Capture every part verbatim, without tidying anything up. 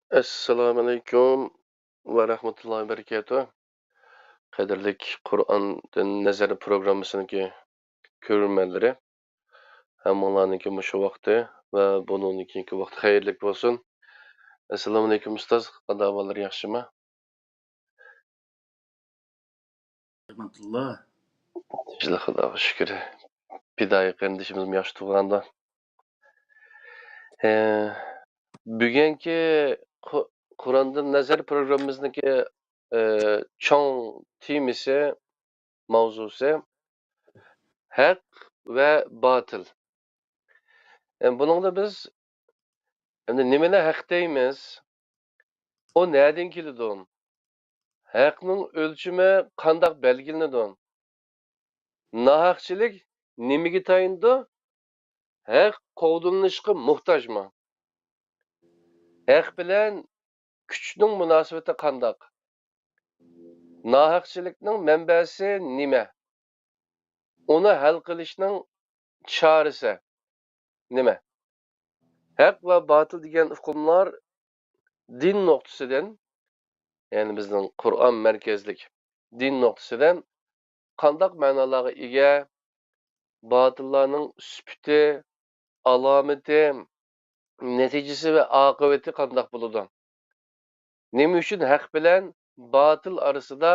ئەسسالامۇئەلەيكۇم ۋە رەھمەتۇللاھى ۋە بەرىكاتۇھ. قەدىرلىك قۇرئاندىن نەزەر پروگراممىسىنىڭكى كۆرۈرمەنلىرى، ھەممىڭلارنىڭكى مۇشۇ ۋاقتى ۋە بۇنىڭدىن كېيىنكى ۋاقتى خەيرلىك بولسۇن. ئەسسالامۇئەلەيكۇم ئۇستاز، قانداق ئەھۋاللار، ياخشىمۇ؟ رەھمەتۇللا. تىنچلىق، خۇداغا شۈكۈر. پىدائىي قېرىندىشىمىزمۇ ياخشى تۇرغاندا. ئە، بۈگۈنكى قۇ-، قۇراندىن نەزەر پروگراممىمىزنىڭكى، ئە، چوڭ تېمىسى، ماۋزۇسى ھەق ۋە باتىل. ئە، بۇنىڭدا بىز ئەمدى نېمىنى ھەق دەيمىز؟ ئۇ نەدىن كېلىدۇ؟ ھەقنىڭ ئۆلچىمى قانداق بەلگىلىنىدۇ؟ ناھەقچىلىك نېمىگە تايىنىدۇ؟ ھەق قوغدىلىشقا موھتاجمۇ؟ ھەق بىلەن كۈچنىڭ مۇناسىۋىتى قانداق؟ ناھەقچىلىكنىڭ مەنبەسى نېمە؟ ئۇنى ھەل قىلىشنىڭ چارىسى نېمە؟ ھەق ۋە باتىل دېگەن ئۇقۇملار دىن نۇقتىسىدىن، يەنى بىزنىڭ قۇرئان مەركەزلىك دىن نۇقتىسىدىن قانداق مەنىلەرگە ئىگە؟ باتىللارنىڭ سۈپىتى، ئالامىتى، نەتىجىسى ۋە ئاقىۋىتى قانداق بولىدۇ؟ نېمە ئۈچۈن ھەق بىلەن باتىل ئارىسىدا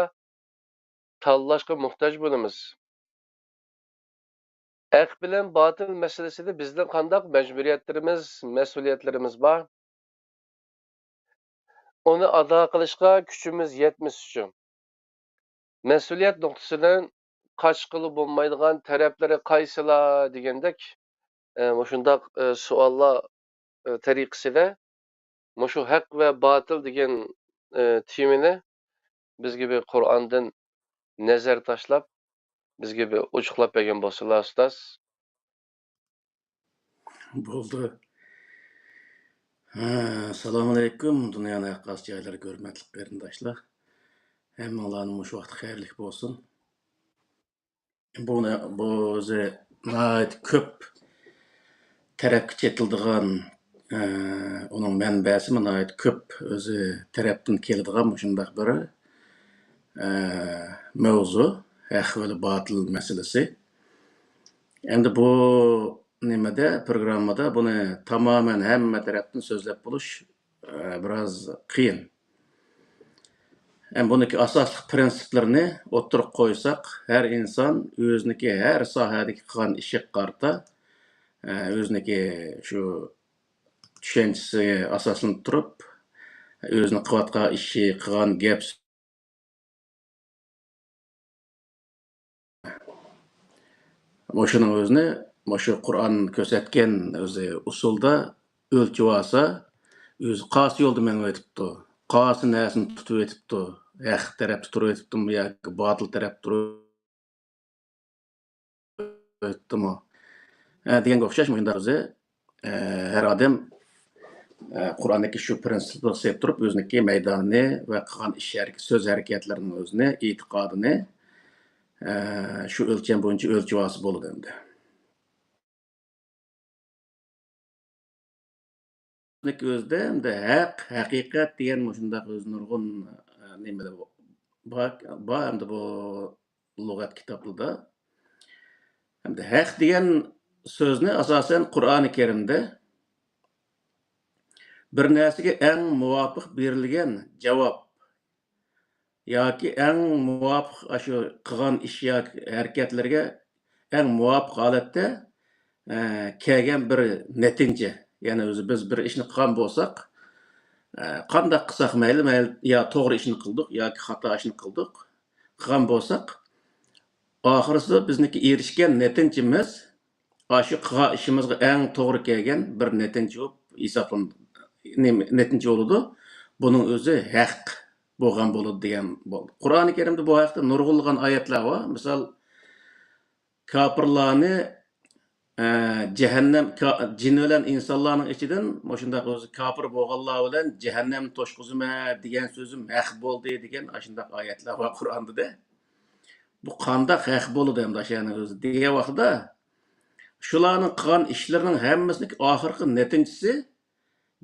تاللاشقا موھتاج بولىمىز؟ ھەق بىلەن باتىل مەسىلىسىدە بىزنىڭ قانداق مەجبۇرىيەتلىرىمىز، مەسئۇلىيەتلىرىمىز بار؟ ئۇنى ئادا قىلىشقا كۈچىمىز يەتمىسىچۇ؟ مەسئۇلىيەت نۇقتىسىدىن قاچقىلى بولمايدىغان تەرەپلىرى قايسىلار دېگەندەك، ئە، مۇشۇنداق، ئە، سوئاللار، ئە، تەرىقىسىدە مۇشۇ ھەق ۋە باتىل دېگەن، ئە، تېمىنى بىزگە بىر قۇرئاندىن نەزەر تاشلاپ، بىزگە بىر ئوچۇقلاپ بەرگەن بولسىلا، ئۇستاز. بولدى. ھە، ئەسسالامۇئەلەيكۇم، دۇنيانىڭ ھەر قايسى جايلىرىدىكى ھۆرمەتلىك قېرىنداشلار. ھەممىڭلارنىڭ مۇشۇ ۋاقتى خەيرلىك بولسۇن. بۇ، بۇ ئۆزى ناھايىتى كۆپ تەرەپكە چېتىلىدىغان، ئە، ئۇنىڭ مەنبەسىمۇ ناھايىتى كۆپ، ئۆزى تەرەپتىن كېلىدىغان مۇشۇنداق بىر، ئە، مەۋزۇ، ھەق ۋە باتىل مەسىلىسى. ئەمدى بۇ نېمىدە، پروگراممىدا بۇنى تامامەن ھەممە تەرەپتىن سۆزلەپ بولۇش، ئە، بىراز قىيىن. ھەم بۇنىڭكى ئاساسلىق پىرىنسىپلىرىنى ئوتتۇرىغا قويساق، ھەر ئىنسان ئۆزىنىڭكى ھەر ساھەدىكى قىلغان ئىشىغا قارىتا، ئە، ئۆزىنىڭكى شۇ چۈشەنچىسىگە ئاساسلىنىپ تۇرۇپ، ئۆزىنىڭ قىلىۋاتقان ئىشى، قىلغان گەپ مۇشۇنىڭ ئۆزىنى، مۇشۇ قۇرئان كۆرسەتكەن ئۆزى ئۇسۇلدا ئۆلچىۋالسا، ئۆزى قايسى يولدا مېڭىۋېتىپتۇ، قايسى نەرسىنى تۇتۇۋېتىپتۇ، ھەق تەرەپتە تۇرۇۋېتىپتۇمۇ ياكى باتىل تەرەپتە تۇرۇۋېتىپتۇمۇ، ئە، دېگەنگە ئوخشاش مۇشۇنداق ئۆزى، ئە، ھەر ئادەم، ئە، قۇرئاندىكى شۇ پىرىنسىپلارغا سېلىپ تۇرۇپ، ئۆزىنىڭكى مەيدانىنى ۋە قىلغان ئىش ھەرىكىتى، سۆز ھەرىكەتلىرىنىڭ ئۆزىنى، ئېتىقادىنى، ئە، شۇ ئۆلچەم بويىچە ئۆلچىۋالسا بولىدۇ ئەمدى. ئۆزىدە ئەمدى ھەق، ھەقىقەت دېگەن مۇشۇنداق ئۆزى نۇرغۇن، ئە، نېمىلەر بار، بار ئەمدى بۇ لۇغەت كىتابلىرىدا. ئەمدى ھەق دېگەن سۆزنى ئاساسەن قۇرئانى كەرىمدە بىر نەرسىگە ئەڭ مۇۋاپىق بېرىلگەن جاۋاب ياكى ئەڭ مۇۋاپىق ئاشۇ قىلغان ئىش ياكى ھەرىكەتلىرىگە ئەڭ مۇۋاپىق ھالەتتە، ئە، كەلگەن بىر نەتىجە. يەنى ئۆزى بىز بىر ئىشنى قىلغان بولساق، ئە، قانداق قىلساق مەيلى، مەيلى يا توغرا ئىشنى قىلدۇق ياكى خاتا ئىشنى قىلدۇق، قىلغان بولساق، ئاخىرسىدا بىزنىڭكى ئېرىشكەن نەتىجىمىز ئاشۇ قىلغان ئىشىمىزغا ئەڭ توغرا كەلگەن بىر نەتىجە بولۇپ ھېسابلىنىدۇ. نېمە، نەتىجە بولىدۇ. بۇنىڭ ئۆزى ھەق بولغان بولىدۇ دېگەن بولدى. قۇرئانى كەرىمدە بۇ ھەقتە نۇرغۇنلىغان ئايەتلەر بار. مىسال، كاپىرلارنى، ئە، جەھەننەم، كا-، جىن بىلەن ئىنسانلارنىڭ ئىچىدىن مۇشۇنداق ئۆزى كاپىر بولغانلار بىلەن جەھەننەمنى توشقۇزىمەن دېگەن سۆزۈم ھەق بولدى دېگەن ئاشۇنداق ئايەتلەر بار قۇرئاندا دە. بۇ قانداق ھەق بولىدۇ ئەمدى ئاشۇ يەرنىڭ ئۆزى دېگەن ۋاقتىدا، شۇلارنىڭ قىلغان ئىشلىرىنىڭ ھەممىسىنىڭ ئاخىرقى نەتىجىسى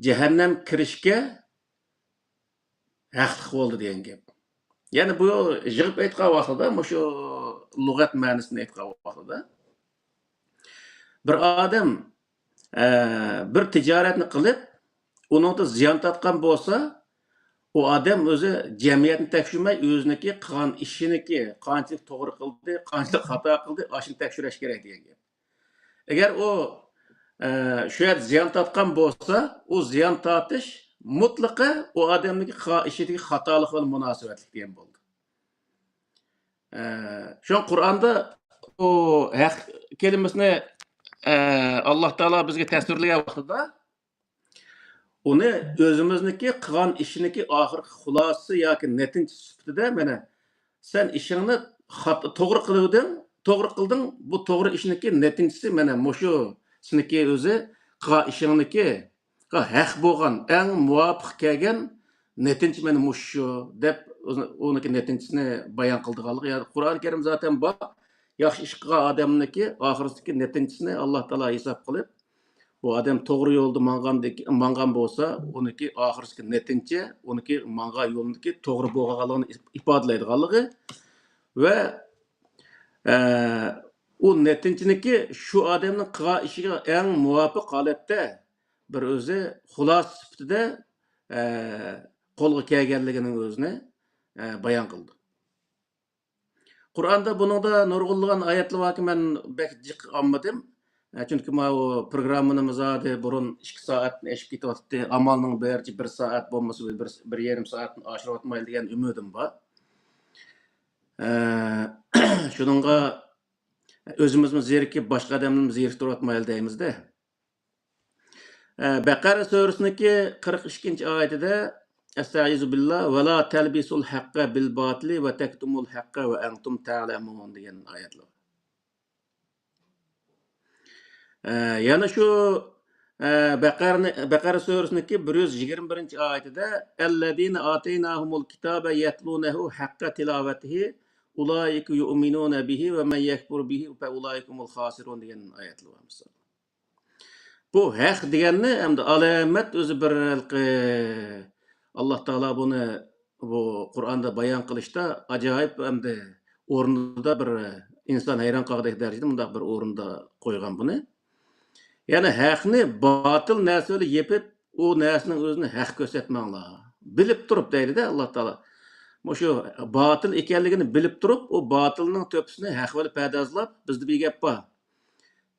جەھەننەم كىرىشكە ھەقلىق بولدى دېگەن گەپ. يەنى بۇ يىغىپ ئېيتقان ۋاقتىدا، مۇشۇ لۇغەت مەنىسىنى ئېيتقان ۋاقتىدا، بىر ئادەم، ئە، بىر تىجارەتنى قىلىپ، ئۇنىڭدا زىيان تارتقان بولسا، ئۇ ئادەم ئۆزى جەمئىيەتنى تەكشۈرمەي، ئۆزىنىڭكى قىلغان ئىشىنىڭكى قانچىلىك توغرا قىلدى، قانچىلىك خاتا قىلدى، ئاشۇنى تەكشۈرۈش كېرەك دېگەن گەپ. ئەگەر ئۇ، ئە، شۇ يەردە زىيان تارتقان بولسا، ئۇ زىيان تارتىش مۇتلىقى ئۇ ئادەمنىڭكى قىلغان ئىشىدىكى خاتالىقى بىلەن مۇناسىۋەتلىك دېگەن بولدى. ئە، شۇڭا قۇرئاندا ئۇ ھەق كەلىمىسىنى، ئە، ئاللا تائالا بىزگە تەسۋىرلىگەن ۋاقتىدا، ئۇنى ئۆزىمىزنىڭكى قىلغان ئىشىنىڭكى ئاخىرقى خۇلاسىسى ياكى نەتىجىسى سۈپىتىدە، مانا، سەن ئىشىڭنى خات-، توغرا قىلىۋىدىڭ، توغرا قىلدىڭ، بۇ توغرا ئىشنىڭكى نەتىجىسى مانا مۇشۇ، سېنىڭكى ئۆزى قىلغان ئىشىڭنىڭكى ھەق بولغان، ئەڭ مۇۋاپىق كەلگەن نەتىجە مانا مۇشۇ دەپ، ئۇنىڭكى نەتىجىسىنى بايان قىلىدىغانلىقى. يا، قۇرئان كەرىم زاتەن بار، ياخشى ئىش قىلغان ئادەمنىڭكى ئاخىرىدىكى نەتىجىسىنى ئاللا تائالا ھېساب قىلىپ، بۇ ئادەم توغرا يولدا ماڭغاندىكى، ماڭغان بولسا، ئۇنىڭكى ئاخىرىدىكى نەتىجە، ئۇنىڭكى ماڭغان يولىدىكى توغرا بولغانلىقىنى ئىپادىلەيدىغانلىقى ۋە، ئە، ئۇ نەتىجىنىڭكى شۇ ئادەمنىڭ قىلغان ئىشىغا ئەڭ مۇۋاپىق ھالەتتە بىر ئۆزى خۇلاسە سۈپىتىدە، ئە، قولغا كەلگەنلىكىنىڭ ئۆزىنى، ئە، بايان قىلدى. قۇرئاندا بۇنىڭدا نۇرغۇنلىغان ئايەتلەر باركى، مەن بەك جىق ئالمىدىم. ئە، چۈنكى ماۋۇ پروگراممىنىمىز زادى بۇرۇن ئىككى سائەتتىن ئېشىپ كېتىۋاتاتتى. ئامالنىڭ بارىچە بىر سائەت بولمىسا بىر، بىر يېرىم سائەتتىن ئاشۇرۇۋاتمايلى دېگەن ئۈمىدىم بار. ئە، شۇنىڭغا ئۆزىمىزمۇ زېرىكىپ، باشقا ئادەمنىمۇ زېرىكتۈرۈۋاتمايلى دەيمىز-دە. ئە، بەقەرە سۈرىسىنىڭكى قىرىق ئىككىنچى ئايىتىدە، ئەستەئىزۇ بىللا، «ۋەلا تەلبىسۇل ھەققە بىل باتىلى ۋە تەكتۇمۇل ھەققە ۋە ئەنتۇم تەلەمۇن» دېگەن ئايەتلەر. ئە، يەنە شۇ، ئە، بەقەرنى، بەقەرە سۈرىسىنىڭكى بىر يۈز يىگىرمە بىرىنچى ئايىتىدە، «ئەللەزىنە ئاتەيناھۇمۇل كىتابە يەتلۇنەھۇ ھەققە تىلاۋەتىھى ئۇلائىكە يۇئمىنۇنە بىھى ۋە مەن يەكفۇر بىھى فەئۇلائىكە ھۇمۇل خاسىرۇن» دېگەن ئايەتلەر بار، مىسال. بۇ ھەق دېگەننى ئەمدى ئالامەت ئۆزى بىر ھېلىقى، ئاللا تائالا بۇنى بۇ قۇرئاندا بايان قىلىشتا ئاجايىپ ئەمدى ئورنىدا بىر ئىنسان ھەيران قالغۇدەك دەرىجىدە مۇنداق بىر ئورۇندا قويغان بۇنى. يەنى ھەقنى باتىل نەرسە بىلەن يېپىپ، ئۇ نەرسىنىڭ ئۆزىنى ھەق كۆرسەتمەڭلار. بىلىپ تۇرۇپ دەيدۇ-دە ئاللا تائالا. مۇشۇ باتىل ئىكەنلىكىنى بىلىپ تۇرۇپ، ئۇ باتىلنىڭ تۆپىسىنى ھەق بىلەن پەردازلاپ، بىزدە بىر گەپ بار.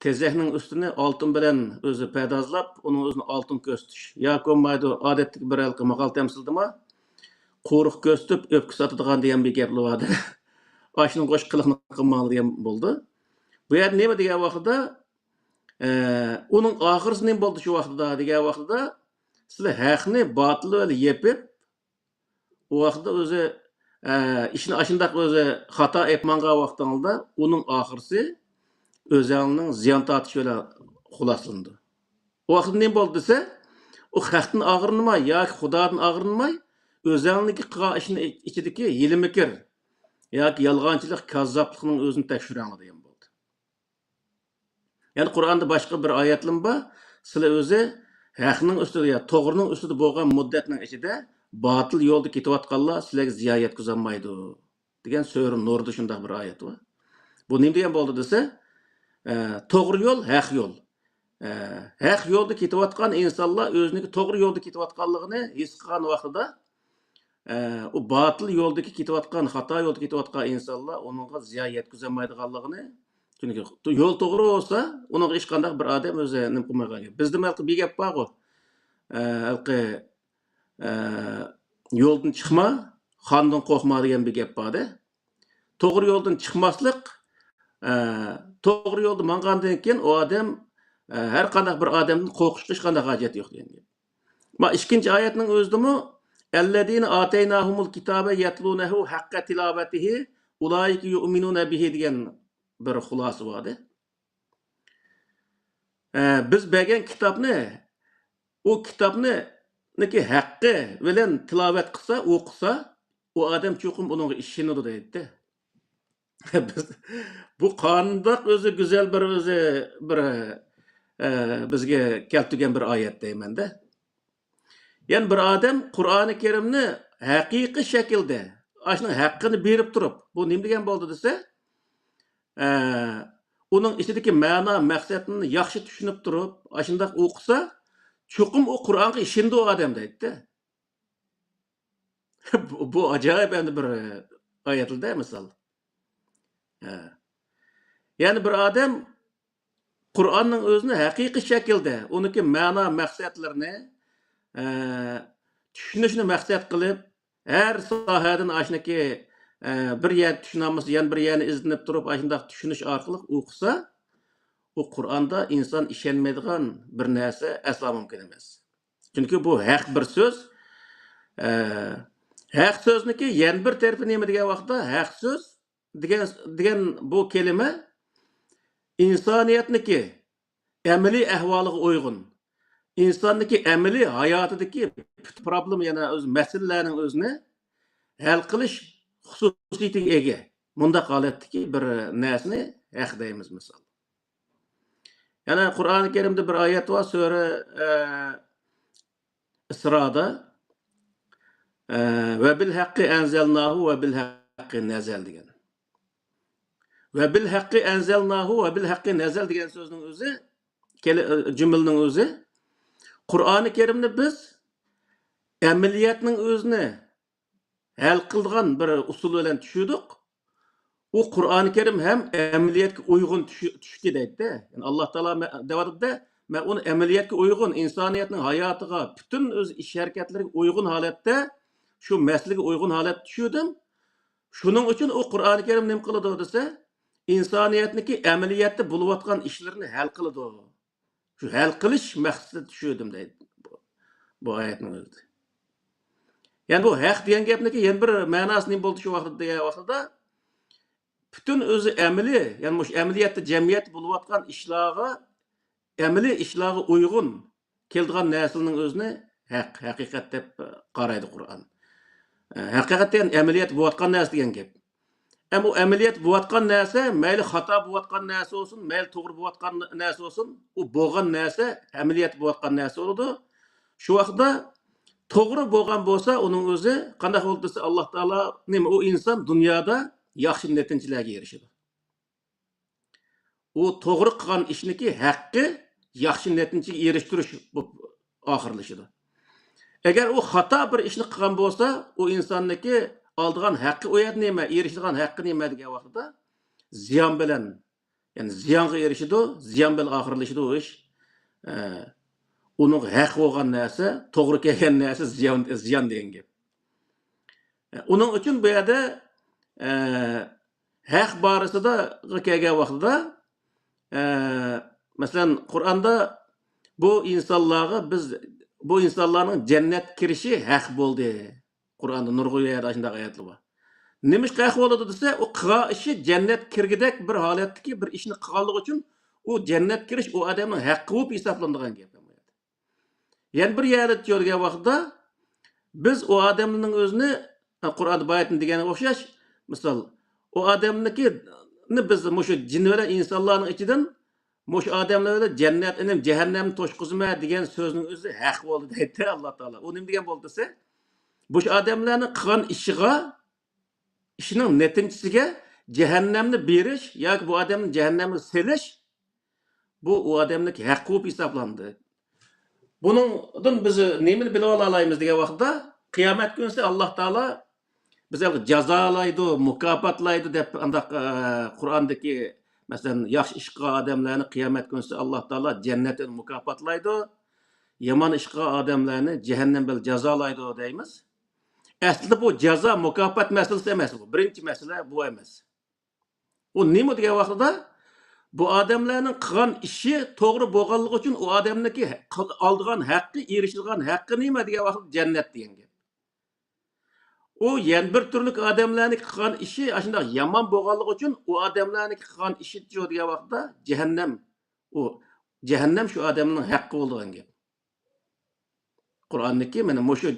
تېزەكنىڭ ئۈستىنى ئالتۇن بىلەن ئۆزى پەردازلاپ، ئۇنىڭ ئۆزىنى ئالتۇن كۆرسىتىش. ياكى بولمايدۇ، ئادەتتىكى بىر ھېلىقى ماقال تەمسىلدىمۇ، قورۇق كۆرسىتىپ ئۆپكە ساتىدىغان دېگەن بىر گەپلا بار-دە. ئاشۇنىڭغا ئوخشاش قىلىقنى قىلماڭلار دېگەن بولدى. بۇ يەردە نېمە دېگەن ۋاقتىدا، ئە، ئۇنىڭ ئاخىرىسى نېمە بولدى شۇ ۋاقتىدا دېگەن ۋاقتىدا، سىلەر ھەقنى باتىل بىلەن يېپىپ، ئۇ ۋاقىتتا ئۆزى، ئە، ئىشنى ئاشۇنداق ئۆزى خاتا ئېلىپ ماڭغان ۋاقتىڭىزدا ئۇنىڭ ئاخىرىسى ئۆزەڭنىڭ زىيان تارتىشى بىلەن خۇلاسىلىنىدۇ. ئۇ ۋاقىتتا نېمە بولدى دېسە، ئۇ خەقتىن ئاغرىنماي ياكى خۇدادىن ئاغرىنماي، ئۆزەڭنىڭكى قىلغان ئىشىنىڭ ئىچىدىكى ھىيلە-مىكىر ياكى يالغانچىلىق، كاززاپلىقنىڭ ئۆزىنى تەكشۈرەڭلار دېگەن بولدى. يەنە قۇرئاندا باشقا بىر ئايەتلىرىمۇ بار. سىلەر ئۆزى ھەقنىڭ ئۈستىدە، يا توغرىنىڭ ئۈستىدە بولغان مۇددەتنىڭ ئىچىدە باتىل يولدا كېتىۋاتقانلار سىلەرگە زىيان يەتكۈزەلمەيدۇ، دېگەن سۈرە نۇردا شۇنداق بىر ئايەت بار. بۇ نېمە دېگەن بولدى دېسە، ئە، توغرا يول، ھەق يول. ئە، ھەق يولدا كېتىۋاتقان ئىنسانلار ئۆزىنىڭكى توغرا يولدا كېتىۋاتقانلىقىنى ھېس قىلغان ۋاقتىدا، ئە، ئۇ باتىل يولدىكى كېتىۋاتقان، خاتا يولدا كېتىۋاتقان ئىنسانلار ئۇنىڭغا زىيان يەتكۈزەلمەيدىغانلىقىنى، چۈنكى يول توغرا بولسا، ئۇنىڭغا ھېچقانداق بىر ئادەم ئۆزى نېمە قىلمايدىغان گەپ. بىزدە ھېلىقى بىر گەپ بارغۇ، ئە، ھېلىقى، ئە، «يولدىن چىقما، خاندىن قورقما» دېگەن بىر گەپ بار-دە. توغرا يولدىن چىقماسلىق، ئە، توغرا يولدا ماڭغاندىن كېيىن ئۇ ئادەم، ئە، ھەر قانداق بىر ئادەمدىن قورقۇشقا ھېچقانداق ھاجەت يوق دېگەن گەپ. ما ئىككىنچى ئايەتنىڭ ئۆزىدىمۇ، «ئەللەزىنە ئاتەيناھۇمۇل كىتابە يەتلۇنەھۇ ھەققە تىلاۋەتىھى ئۇلائىكە يۇئمىنۇنە بىھى» دېگەن بىر خۇلاسە بار-دە. ئە، بىز بەرگەن كىتابنى، ئۇ كىتابنى، نىكى ھەققى بىلەن تىلاۋەت قىلسا، ئوقۇسا، ئۇ ئادەم چوقۇم ئۇنىڭغا ئىشىنىدۇ دەيدۇ. بىز، بۇ قانداق ئۆزى گۈزەل بىر، ئۆزى بىر، ئە، بىزگە كەلتۈرگەن بىر ئايەت دەيمەن-دە. يەنى بىر ئادەم قۇرئانى كەرىمنى ھەقىقىي شەكىلدە ئاشۇنىڭ ھەققىنى بېرىپ تۇرۇپ، بۇ نېمە دېگەن بولدى دېسە، ئە، ئۇنىڭ ئىچىدىكى مەنا، مەقسەتنى ياخشى چۈشىنىپ تۇرۇپ، ئاشۇنداق ئوقۇسا، چوقۇم ئۇ قۇرئانغا ئىشىنىدۇ ئۇ ئادەم دەيدىدە. بۇ، بۇ ئاجايىپ ئەمدى بىر، ئايەتلىدە مىسال. ھە. يەنى بىر ئادەم قۇرئاننىڭ ئۆزىنى ھەقىقىي شەكىلدە، ئۇنىڭكى مەنا مەقسەتلىرىنى، ئە، چۈشىنىشنى مەقسەت قىلىپ، ھەر ساھەدىن ئاشنىكى، ئە، بىر يەر چۈشىنەلمىسە، يەنە بىر يەرنى ئىزدىنىپ تۇرۇپ، ئاشۇنداق چۈشىنىش ئارقىلىق ئوقۇسا، ئۇ قۇرئاندا ئىنسان ئىشەنمەيدىغان بىر نەرسە ئەسلا مۇمكىن ئەمەس. چۈنكى بۇ ھەق بىر سۆز. ئە، ھەق سۆزنىكى يەنە بىر تەرىپى نېمە دېگەن ۋاقىتتا، ھەق سۆز دېگەن، دېگەن بۇ كەلىمە ئىنسانىيەتنىكى ئەمەلىي ئەھۋالىغا ئۇيغۇن، ئىنساننىكى ئەمەلىي ھاياتىدىكى پۇت پروبلېما، يەنە ئۆز مەسىلىلەرنىڭ ئۆزىنى ھەل قىلىش خۇسۇسىيىتىگە ئىگە. مۇنداق ھالەتتىكى بىر نەرسىنى ھەق دەيمىز، مىسال. يەنە قۇرئانى كەرىمدە بىر ئايەت بار، سۈرە، ئە، ئىسرادا، ئە، «ۋە بىل ھەققى ئەنزەلناھۇ ۋە بىل ھەققى نەزەل» دېگەن. «ۋە بىل ھەققى ئەنزەلناھۇ ۋە بىل ھەققى نەزەل» دېگەن سۆزنىڭ ئۆزى، كەلى-، ئە، جۈملىنىڭ ئۆزى، قۇرئانى كەرىمنى بىز ئەمەلىيەتنىڭ ئۆزىنى ھەل قىلىدىغان بىر ئۇسۇل بىلەن چۈشۈردۇق. ئۇ قۇرئانى كەرىم ھەم ئەمەلىيەتكە ئۇيغۇن چۈشى-، چۈشتى دەيدىدە. يەنى ئاللا تائالا مە-، دەۋاتىدۇ-دە، مەن ئۇنى ئەمەلىيەتكە ئۇيغۇن، ئىنسانىيەتنىڭ ھاياتىغا، پۈتۈن ئۆز ئىش ھەرىكەتلىرىگە ئۇيغۇن ھالەتتە، شۇ مەسىلىگە ئۇيغۇن ھالەتتە چۈشۈردۈم. شۇنىڭ ئۈچۈن ئۇ قۇرئانى كەرىم نېمە قىلىدۇ دېسە، ئىنسانىيەتنىڭكى ئەمەلىيەتتە بولۇۋاتقان ئىشلىرىنى ھەل قىلىدۇ. شۇ ھەل قىلىش مەقسىتىدە چۈشۈردۈم دەيدۇ بۇ، بۇ ئايەتنىڭ ئۆزىدە. يەنى بۇ ھەق دېگەن گەپنىكى يەنە بىر مەناسى نېمە بولدى شۇ ۋاقىتتا دېگەن ۋاقتىدا، پۈتۈن ئۆزى ئەمەلىي، يەنى مۇشۇ ئەمەلىيەتتە، جەمئىيەتتە بولۇۋاتقان ئىشلارغا، ئەمەلىي ئىشلارغا ئۇيغۇن كېلىدىغان نەرسىنىڭ ئۆزىنى ھەق، ھەقىقەت دەپ قارايدۇ قۇرئان. ھەقىقەت دېگەن ئەمەلىيەت بولۇۋاتقان نەرسە دېگەن گەپ. ئەمما ئۇ ئەمەلىيەت بولۇۋاتقان نەرسە، مەيلى خاتا بولۇۋاتقان نەرسە بولسۇن، مەيلى توغرا بولۇۋاتقان نەرسە بولسۇن، ئۇ بولغان نەرسە ئەمەلىيەت بولۇۋاتقان نەرسە بولىدۇ. شۇ ۋاقىتتا توغرا بولغان بولسا، ئۇنىڭ ئۆزى قانداق بولدى دېسە، ئاللا تائالا نېمە، ئۇ ئىنسان دۇنيادا ياخشى نەتىجىلەرگە ئېرىشىدۇ. ئۇ توغرا قىلغان ئىشنىكى ھەققى ياخشى نەتىجىگە ئېرىشتۈرۈش بولۇپ ئاخىرلىشىدۇ. ئەگەر ئۇ خاتا بىر ئىشنى قىلغان بولسا، ئۇ ئىنساننىڭكى ئالىدىغان ھەققى ئۇ يەردە نېمە، ئېرىشىدىغان ھەققى نېمە دېگەن ۋاقتىدا زىيان بىلەن، يەنى زىيانغا ئېرىشىدۇ، زىيان بىلەن ئاخىرلىشىدۇ ئۇ ئىش. ئە، ئۇنىڭغا ھەق بولغان نەرسە، توغرا كەلگەن نەرسە زىيان، زىيان دېگەن گەپ. ئۇنىڭ ئۈچۈن بۇ يەردە، ئە، ھەق بارىسىدا كەلگەن ۋاقتىدا، ئە، مەسىلەن، قۇرئاندا بۇ ئىنسانلارغا بىز، بۇ ئىنسانلارنىڭ جەننەتكە كىرىشى ھەق بولدى. قۇرئاندا نۇرغۇن يەردە ئاشۇنداق ئايەتلەر بار. نېمىشقا ھەق بولىدۇ دېسە، ئۇ قىلغان ئىشى جەننەتكە كىرگۈدەك بىر ھالەتتىكى بىر ئىشنى قىلغانلىقى ئۈچۈن ئۇ جەننەتكە كىرىش ئۇ ئادەمنىڭ ھەققى بولۇپ ھېسابلىنىدىغان گەپ. يەنە بىر يەردە چۈشۈرگەن ۋاقتىدا، بىز ئۇ ئادەمنىڭ ئۆزىنى، قۇرئاندا بايىتىن دېگەنگە ئوخشاش، مىسال، ئۇ ئادەمنىڭكىنى بىز مۇشۇ جىن بىلەن ئىنسانلارنىڭ ئىچىدىن مۇشۇ ئادەملەر بىلەن جەننەت، ئىنىم، جەھەننەمنى توشقۇزىمەن دېگەن سۆزنىڭ ئۆزى ھەق بولدى دەيدۇ ئاللا تائالا. ئۇ نېمە دېگەن بولدى دېسە، مۇشۇ ئادەملەرنىڭ قىلغان ئىشىغا، ئىشىنىڭ نەتىجىسىگە جەھەننەمنى بېرىش ياكى بۇ ئادەمنى جەھەننەمگە سېلىش، بۇ ئۇ ئادەمنىڭكى ھەققى بولۇپ ھېسابلاندى. بۇنىڭدىن بىز نېمىنى بىلىۋالالايمىز دېگەن ۋاقىتتا، قىيامەت كۈنىسى ئاللا تائالا بىز جازالايدۇ، مۇكاپاتلايدۇ دەپ ئانداق، ئە، قۇرئاندىكى، مەسىلەن، ياخشى ئىش قىلغان ئادەملەرنى قىيامەت كۈنىسى ئاللا تائالا جەننەت بىلەن مۇكاپاتلايدۇ، يامان ئىش قىلغان ئادەملەرنى جەھەننەم بىلەن جازالايدۇ دەيمىز. ئەسلىدە بۇ جازا، مۇكاپات مەسىلىسى ئەمەس بۇ. بىرىنچى مەسىلە بۇ ئەمەس. ئۇ نېمە دېگەن ۋاقتىدا، بۇ ئادەملەرنىڭ قىلغان ئىشى توغرا بولغانلىقى ئۈچۈن ئۇ ئادەمنىڭكى ھە-، قىل-، ئالىدىغان ھەققى، ئېرىشىدىغان ھەققى نېمە دېگەن ۋاقىتتا جەننەت دېگەن گەپ. ئۇ يەنە بىر تۈرلۈك ئادەملەرنىڭ قىلغان ئىشى ئاشۇنداق يامان بولغانلىقى ئۈچۈن ئۇ ئادەملەرنىڭ قىلغان ئىشى دېگەن ۋاقىتتا جەھەننەم. ئۇ جەھەننەم شۇ ئادەمنىڭ ھەققى بولىدىغان گەپ. قۇرئاندىكى مانا مۇشۇ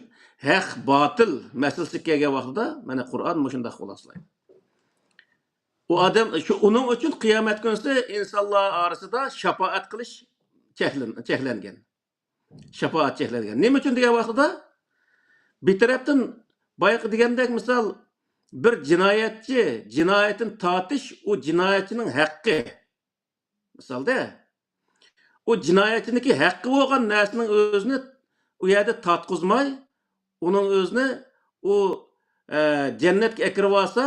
ھەق، باتىل مەسىلىسىگە كەلگەن ۋاقتىدا مانا قۇرئان مۇشۇنداق خۇلاسىلايدۇ. ئۇ ئادەم، شۇ، ئۇنىڭ ئۈچۈن قىيامەت كۈنىسى ئىنسانلار ئارىسىدا شاپائەت قىلىش چەكلەن-، چەكلەنگەن. شاپائەت چەكلەنگەن. نېمە ئۈچۈن دېگەن ۋاقتىدا، بىر تەرەپتىن بايىقى دېگەندەك، مىسال، بىر جىنايەتچى جىنايەتتىن تارتىش، ئۇ جىنايەتچىنىڭ ھەققى. مىسالدا، ئۇ جىنايەتچىنىڭكى ھەققى بولغان نەرسىنىڭ ئۆزىنى ئۇ يەردە تارتقۇزماي، ئۇنىڭ ئۆزىنى ئۇ، ئە، جەننەتكە ئەكىرىۋالسا،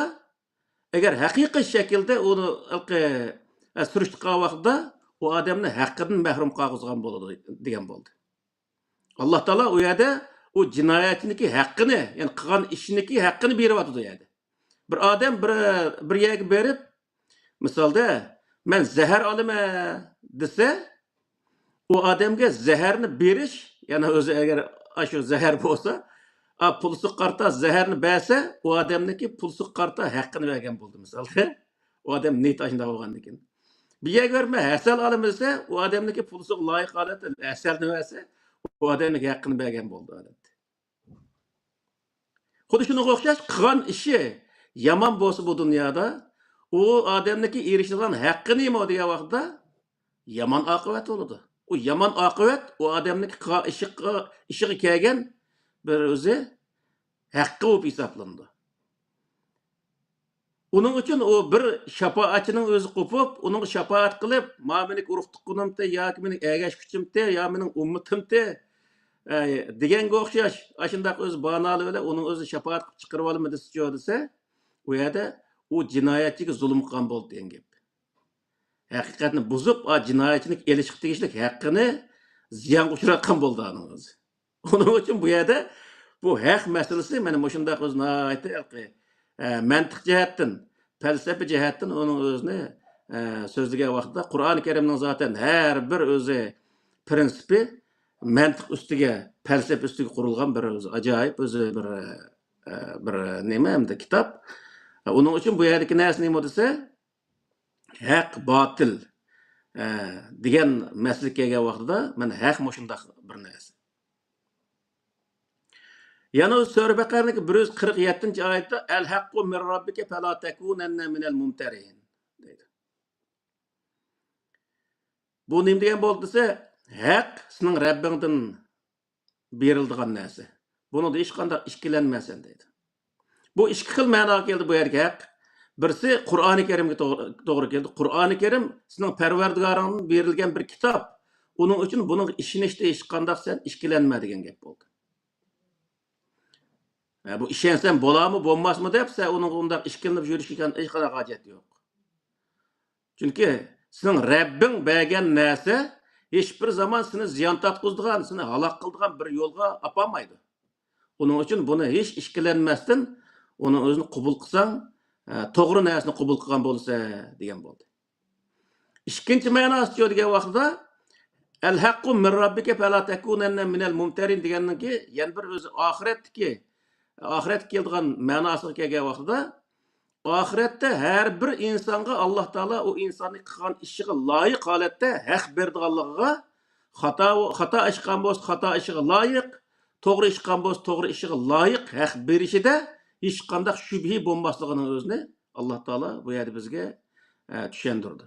ئەگەر ھەقىقىي شەكىلدە ئۇنى ھېلىقى، ئە، سۈرۈشتە قىلغان ۋاقتىدا، ئۇ ئادەمنى ھەققىدىن مەھرۇم قالغۇزغان بولىدۇ، دېگەن بولدى. ئاللا تائالا ئۇ يەردە ئۇ جىنايەتچىنىڭكى ھەققىنى، يەنى قىلغان ئىشىنىڭكى ھەققىنى بېرىۋاتىدۇ ئۇ يەردە. بىر ئادەم بىر، بىر يەرگە بېرىپ، مىسالدا، مەن زەھەر ئالىمەن دېسە، ئۇ ئادەمگە زەھەرنى بېرىش، يەنى ئۆزى ئەگەر ئاشۇ زەھەر بولسا، ئا، پۇلسىغا قارىتا زەھەرنى بەرسە، ئۇ ئادەمنىڭكى پۇلسىغا قارىتا ھەققىنى بەرگەن بولدى، مىسالدا. ئۇ ئادەم نىيىتى ئاشۇنداق بولغاندىكىن. بىر يەرگە بېرىپ، مەن ھەسەل ئالىمەن دېسە، ئۇ ئادەمنىڭكى پۇلسىغا لايىق ھالەتتە ھەسەلنى بەرسە، ئۇ ئادەمنىڭكى ھەققىنى بەرگەن بولدى، ئادەتتە. خۇددى شۇنىڭغا ئوخشاش، قىلغان ئىشى يامان بولسا بۇ دۇنيادا، ئۇ ئادەمنىڭكى ئېرىشىدىغان ھەققى نېمە دېگەن ۋاقىتتا، يامان ئاقىۋەت بولىدۇ. ئۇ يامان ئاقىۋەت ئۇ ئادەمنىڭكى قىلغان ئىشىغا، ئىشىغا كەلگەن بىر ئۆزى ھەققى بولۇپ ھېسابلىنىدۇ. ئۇنىڭ ئۈچۈن ئۇ بىر شاپائەتچىنىڭ ئۆزى قوپۇپ، ئۇنىڭغا شاپائەت قىلىپ، ما مېنىڭ ئۇرۇق تۇغقىنىمتى ياكى مېنىڭ ئەگەشكۈچىمتى يا مېنىڭ ئۈممىتىمتى، ئە، دېگەنگە ئوخشاش، ئاشۇنداق ئۆزى باھانىلەر بىلەن ئۇنىڭ ئۆزىنى شاپائەت قىلىپ چىقىرىۋالىمەن دېسىچۇ دېسە، ئۇ يەردە ئۇ جىنايەتچىگە زۇلۇم قىلغان بولدى دېگەن گەپ. ھەقىقەتنى بۇزۇپ، ئا، جىنايەتچىنىڭ ئېلىشقا تېگىشلىك ھەققىنى زىيانغا ئۇچراتقان بولدى ئانىڭ ئۆزى. ئۇنىڭ ئۈچۈن بۇ يەردە بۇ ھەق مەسىلىسى مانا مۇشۇنداق ئۆزى ناھايىتى ھېلىقى، ئە، مەنتىق جەھەتتىن، پەلسەپە جەھەتتىن ئۇنىڭ ئۆزىنى، ئە، سۆزلىگەن ۋاقتىدا قۇرئانى كەرىمنىڭ زاتەن ھەر بىر ئۆزى پرىنسىپى مەنتىق ئۈستىگە، پەلسەپە ئۈستىگە قۇرۇلغان بىر ئۆزى ئاجايىپ ئۆزى بىر، ئە، بىر نېمە ئەمدى كىتاب. ئۇنىڭ ئۈچۈن بۇ يەردىكى نەرسە نېمە دېسە، ھەق، باتىل، ئە، دېگەن مەسىلىگە كەلگەن ۋاقتىدا، مانا ھەق مۇشۇنداق بىر نەرسە. يەنە ئۇ سۈرە بەقەرىنىڭكى بىر يۈز قىرىق يەتتىنچى ئايەتتە، «ئەل ھەققۇ مىن رەببىكە فەلا تەكۇنەننە مىنەل مۇمتەرىن» دەيدۇ. بۇ نېمە دېگەن بولدى دېسە، ھەق سېنىڭ رەببىڭدىن بېرىلىدىغان نەرسە. بۇنىڭدا ھېچقانداق ئىككىلەنمەيسەن دەيدۇ. بۇ ئىككى خىل مەناغا كەلدى بۇ يەردىكى ھەق. بىرسى قۇرئانى كەرىمگە توغرا، توغرا كېلىدۇ. قۇرئانى كەرىم سېنىڭ پەرۋەردىگارىڭدىن بېرىلگەن بىر كىتاب. ئۇنىڭ ئۈچۈن بۇنىڭغا ئىشىنىشتە ھېچقانداق سەن ئىككىلەنمە دېگەن گەپ بولدى. ھە، بۇ ئىشەنسەم بولارمۇ، بولماسمۇ دەپ سەن ئۇنىڭغا ئۇنداق ئىككىلىنىپ يۈرۈشكە ھېچقانداق ھاجەت يوق. چۈنكى سېنىڭ رەببىڭ بەرگەن نەرسە ھېچبىر زامان سېنى زىيان تارتقۇزىدىغان، سېنى ھالاك قىلىدىغان بىر يولغا ئاپارمايدۇ. ئۇنىڭ ئۈچۈن بۇنى ھېچ ئىككىلەنمەستىن ئۇنىڭ ئۆزىنى قوبۇل قىلساڭ، ئە، توغرا نەرسىنى قوبۇل قىلغان بولىسەن دېگەن بولدى. ئىككىنچى مەناسىچۇ دېگەن ۋاقتىدا، «ئەل ھەققۇ مىن رەببىكە فەلا تەكۇنەننە مىنەل مۇمتەرىن» دېگەننىڭكى يەنە بىر ئۆزى ئاخىرەتتىكى، ئاخىرەتكە كېلىدىغان مەناسىغا كەلگەن ۋاقتىدا، ئاخىرەتتە ھەر بىر ئىنسانغا ئاللا تائالا ئۇ ئىنساننىڭ قىلغان ئىشىغا لايىق ھالەتتە ھەق بېرىدىغانلىقىغا، خاتا، خاتا ئىش قىلغان بولسا خاتا ئىشىغا لايىق، توغرا ئىش قىلغان بولسا توغرا ئىشىغا لايىق ھەق بېرىشىدە ھېچقانداق شۈبھە بولماسلىقىنىڭ ئۆزىنى ئاللا تائالا بۇ يەردە بىزگە، ئە، چۈشەندۈردى.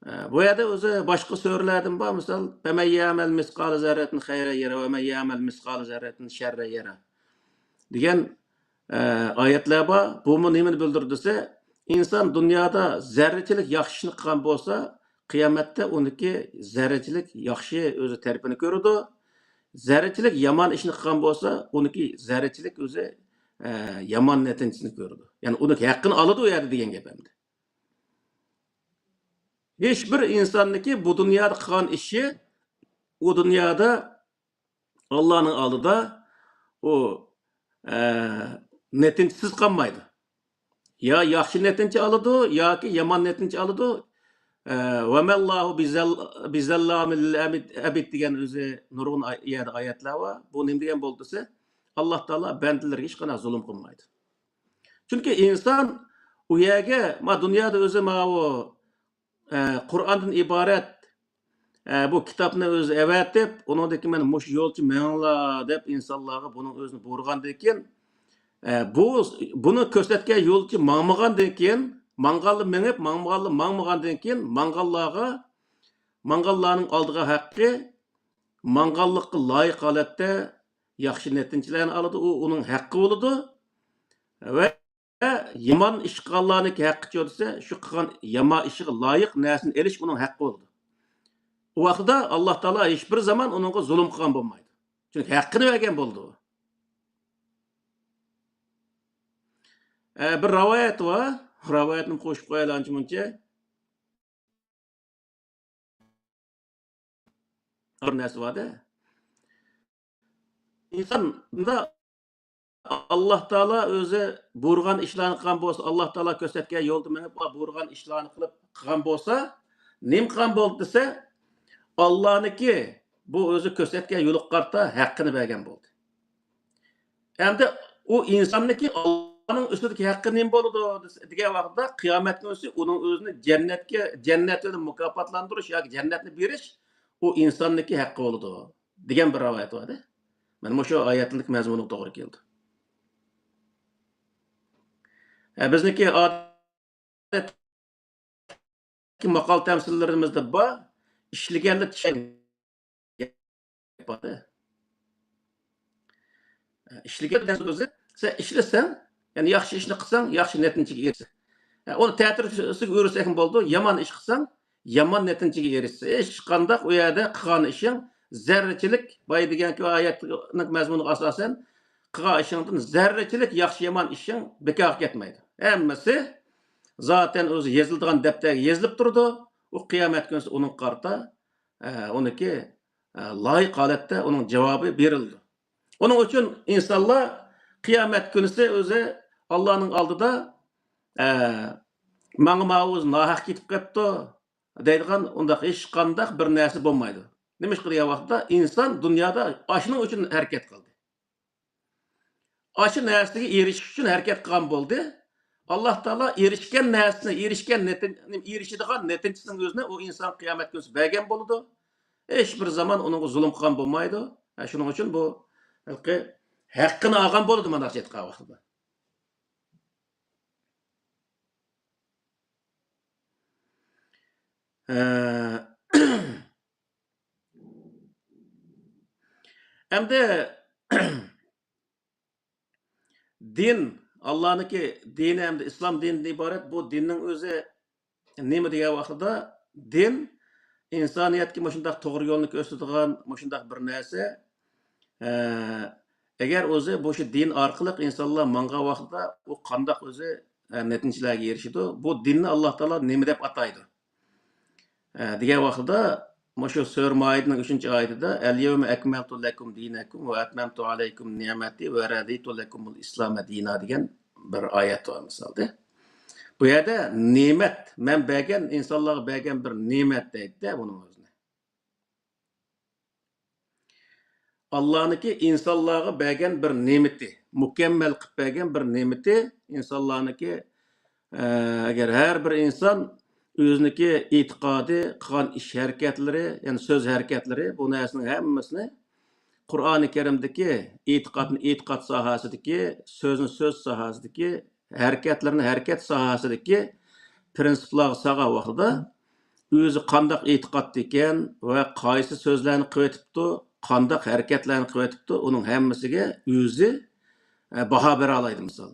ئە، بۇ يەردە ئۆزى باشقا سۈرىلەردىن بار، مىسال، «فەمەن يەمەل مىسقالە زەررەتىن خەيرەن يەرە، ۋە مەن يەمەل مىسقالە زەررەتىن شەررەن يەرە» دېگەن، ئە، ئايەتلەر بار. بۇمۇ نېمىنى بىلدۈرىدۇ دېسە، ئىنسان دۇنيادا زەررىچىلىك ياخشى ئىشنى قىلغان بولسا، قىيامەتتە ئۇنىڭكى زەررىچىلىك ياخشى ئۆزى تەرىپىنى كۆرىدۇ. زەررىچىلىك يامان ئىشنى قىلغان بولسا، ئۇنىڭكى زەررىچىلىك ئۆزى، ئە، يامان نەتىجىسىنى كۆرىدۇ. يەنى ئۇنىڭ ھەققىنى ئالىدۇ ئۇ يەردە دېگەن گەپ ئەمدى. ھېچ بىر ئىنساننىڭكى بۇ دۇنيادا قىلغان ئىشى ئۇ دۇنيادا ئاللانىڭ ئالدىدا ئۇ، ئە، نەتىجىسىز قالمايدۇ. يا ياخشى نەتىجە ئالىدۇ، ياكى يامان نەتىجە ئالىدۇ. ئە، «ۋەمەللاھۇ بىزەل-، بىزەللامىل ئەبىد» دېگەن ئۆزى نۇرغۇن ئاي-، يەردە ئايەتلەر بار. بۇ نېمە دېگەن بولدى دېسە، ئاللا تائالا بەندىلىرىگە ھېچقانداق زۇلۇم قىلمايدۇ. چۈنكى ئىنسان ئۇ يەرگە، ما دۇنيادا ئۆزى ماۋۇ، ئە، قۇرئاندىن ئىبارەت، ئە، بۇ كىتابنى ئۆزى ئەۋەتىپ، ئۇنىڭدىن كېيىن مانا مۇشۇ يولچە مېڭىڭلار دەپ ئىنسانلارغا بۇنىڭ ئۆزىنى بۇيرۇغاندىن كېيىن، ئە، بۇ، بۇنى كۆرسەتكەن يولچە ماڭمىغاندىن كېيىن، ماڭغانلا مېڭىپ، ماڭمىغانلا ماڭمىغاندىن كېيىن، ماڭغانلارغا، ماڭغانلارنىڭ ئالىدىغان ھەققى، ماڭغانلىققا لايىق ھالەتتە ياخشى نەتىجىلەرنى ئالىدۇ، ئۇ ئۇنىڭ ھەققى بولىدۇ. ۋە يامان ئىش قىلغانلارنىڭكى ھەققىچۇ دېسە، شۇ قىلغان يامان ئىشىغا لايىق نەرسىنى ئېلىش ئۇنىڭ ھەققى بولىدۇ. ئۇ ۋاقىتتا ئاللا تائالا ھېچبىر زامان ئۇنىڭغا زۇلۇم قىلغان بولمايدۇ. چۈنكى ھەققىنى بەرگەن بولىدۇ. ئە، بىر رىۋايەت بار. رىۋايەتنى قوشۇپ قويايلى ئانچە-مۇنچە. بىر نەرسە بار-دە. ئىنسان بۇندا ئاللا تائالا ئۆزى بۇيرۇغان ئىشلارنى قىلغان بولسا، ئاللا تائالا كۆرسەتكەن يولدا مېڭىپ، بۇيرۇغان ئىشلارنى قىلىپ قىلغان بولسا، نېمە قىلغان بولدى دېسە، ئاللانىڭكى بۇ ئۆزى كۆرسەتكەن يولىغا قارىتا ھەققىنى بەرگەن بولدى. ئەمدى ئۇ ئىنساننىڭكى ئاللانىڭ ئۈستىدىكى ھەققى نېمە بولىدۇ دېگەن ۋاقىتتا، قىيامەت كۈنىسى ئۇنىڭ ئۆزىنى جەننەتكە، جەننەت بىلەن مۇكاپاتلاندۇرۇش ياكى جەننەتنى بېرىش ئۇ ئىنساننىڭكى ھەققى بولىدۇ دېگەن بىر رىۋايەت بار-دە. مانا مۇشۇ ئايەتنىڭ مەزمۇنىغا توغرا كېلىدۇ. ھە، بىزنىڭكى ئادەتتىكى ماقال تەمسىللىرىمىزدە بار، ئىشلىگەنلا چۈشەر. ئىشلىگەن دېگەن سۆزى، سەن ئىشلىسەڭ، يەنى ياخشى ئىشنى قىلساڭ، ياخشى نەتىجىگە ئېرىشىسەن. ئۇنى تەتۈر ئۈستىگە ئۆرۈسەكمۇ بولىدۇ، يامان ئىش قىلساڭ، يامان نەتىجىگە ئېرىشىسەن. ھېچقانداق ئۇ يەردە قىلغان ئىشىڭ زەررىچىلىك، بايا دېگەنكى ئايەتنىڭ مەزمۇنىغا ئاساسەن، قىلغان ئىشىڭدىن زەررىچىلىك ياخشى-يامان ئىشىڭ بىكارغا كەتمەيدۇ. ھەممىسى زاتەن ئۆزى يېزىلىدىغان دەپتەرگە يېزىلىپ تۇرىدۇ. ئۇ قىيامەت كۈنىسى ئۇنىڭغا قارىتا، ئە، ئۇنىڭكى، ئە، لايىق ھالەتتە ئۇنىڭ جاۋابى بېرىلىدۇ. ئۇنىڭ ئۈچۈن ئىنسانلار قىيامەت كۈنىسى ئۆزى ئاللانىڭ ئالدىدا، ئە، ماڭا ماۋۇ ناھەق كېتىپ قېپتۇ دەيدىغان ئۇنداق ھېچقانداق بىر نەرسە بولمايدۇ. نېمىشقا دېگەن ۋاقىتتا ئىنسان دۇنيادا ئاشۇنىڭ ئۈچۈن ھەرىكەت قىلدى. ئاشۇ نەرسىگە ئېرىشىش ئۈچۈن ھەرىكەت قىلغان بولدى. ئاللا تائالا ئېرىشكەن نەرسىسىنى، ئېرىشكەن نەتىج-، ئېرىشىدىغان نەتىجىسىنىڭ ئۆزىنى ئۇ ئىنسان قىيامەت كۈنىسى بەرگەن بولىدۇ. ھېچ بىر زامان ئۇنىڭغا زۇلۇم قىلغان بولمايدۇ. ھە، شۇنىڭ ئۈچۈن بۇ ھېلىقى ھەققىنى ئالغان بولىدۇ، مانا ئېيتقان ۋاقتىدا. ھە. ئەمدى دىن، ئاللانىڭكى دىنى ئەمدى ئىسلام دىنىدىن ئىبارەت. بۇ دىننىڭ ئۆزى نېمە دېگەن ۋاقتىدا، دىن ئىنسانىيەتكە مۇشۇنداق توغرا يولنى كۆرسىتىدىغان مۇشۇنداق بىر نەرسە. ئە، ئەگەر ئۆزى بۇ شۇ دىن ئارقىلىق ئىنسانلار ماڭغان ۋاقتىدا ئۇ قانداق ئۆزى، ئە، نەتىجىلەرگە ئېرىشىدۇ؟ بۇ دىننى ئاللا تائالا نېمە دەپ ئاتايدۇ؟ ئە، دېگەن ۋاقتىدا مۇشۇ سۈرە مائىدىنىڭ ئۈچىنچى ئايىتىدە، «اليوم أكملت لكم دينكم وأتممت عليكم نعمتي ورضيت لكم الإسلام دينا» دېگەن بىر ئايەت بار مىسالدا. بۇ يەردە نېمەت، مەن بەرگەن، ئىنسانلارغا بەرگەن بىر نېمەت دەيدۇ بۇنىڭ ئۆزىنى. ئاللانىڭكى ئىنسانلارغا بەرگەن بىر نېمىتى، مۇكەممەل قىلىپ بەرگەن بىر نېمىتى ئىنسانلارنىڭكى، ئە، ئەگەر ھەر بىر ئىنسان ئۆزىنىڭكى ئېتىقادى، قىلغان ئىش ھەرىكەتلىرى، يەنى سۆز ھەرىكەتلىرى، بۇ نەرسىنىڭ ھەممىسىنى قۇرئانى كەرىمدىكى ئېتىقادنى ئېتىقاد ساھەسىدىكى، سۆزنى سۆز ساھەسىدىكى، ھەرىكەتلىرىنى ھەرىكەت ساھەسىدىكى پىرىنسىپلارغا سالغان ۋاقتىدا، ئۆزى قانداق ئېتىقادتا ئىكەن ۋە قايسى سۆزلەرنى قىلىۋېتىپتۇ، قانداق ھەرىكەتلەرنى قىلىۋېتىپتۇ، ئۇنىڭ ھەممىسىگە ئۆزى، ئە، باھا بېرەلەيدۇ مىسال.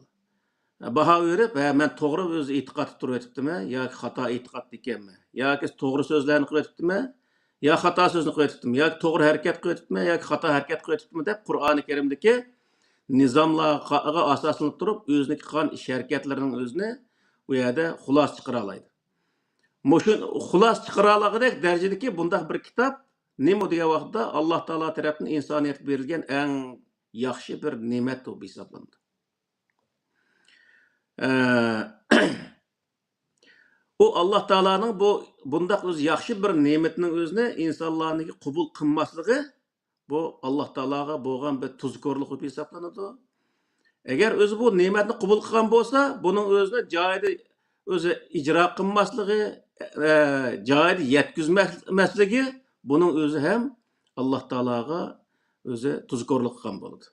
باھا بېرىپ، ھە، مەن توغرا ئۆزى ئېتىقادتا تۇرۇۋېتىپتىمەن ياكى خاتا ئېتىقادتا ئىكەنمەن، ياكى توغرا سۆزلەرنى قىلىۋېتىپتىمەن، يا خاتا سۆزنى قىلىۋېتىپتىمەن، ياكى توغرا ھەرىكەت قىلىۋېتىپتىمەن، ياكى خاتا ھەرىكەت قىلىۋېتىپتىمەن دەپ قۇرئانى كەرىمدىكى نىزاملارغا ئاساسلىنىپ تۇرۇپ، ئۆزىنىڭكى قىلغان ئىش ھەرىكەتلىرىنىڭ ئۆزىنى ئۇ يەردە خۇلاسە چىقىرالايدۇ. مۇشۇ خۇلاسە چىقىرالاغۇدەك دەرىجىدىكى بۇنداق بىر كىتاب نېمە دېگەن ۋاقىتتا، ئاللا تائالا تەرەپتىن ئىنسانىيەتكە بېرىلگەن ئەڭ ياخشى بىر نېمەت بولۇپ ھېسابلىنىدۇ. ئە، ئۇ ئاللا تائالانىڭ بۇ، بۇنداق ئۆزى ياخشى بىر نېمىتىنىڭ ئۆزىنى ئىنسانلارنىڭكى قوبۇل قىلماسلىقى، بۇ ئاللا تائالاغا بولغان بىر تۇزكورلۇق بولۇپ ھېسابلىنىدۇ. ئەگەر ئۆزى بۇ نېمەتنى قوبۇل قىلغان بولسا، بۇنىڭ ئۆزىنى جايىدا ئۆزى ئىجرا قىلماسلىقى، ئە، جايىدا يەتكۈزمەسلىكى، بۇنىڭ ئۆزى ھەم ئاللا تائالاغا ئۆزى تۇزكورلۇق قىلغان بولىدۇ.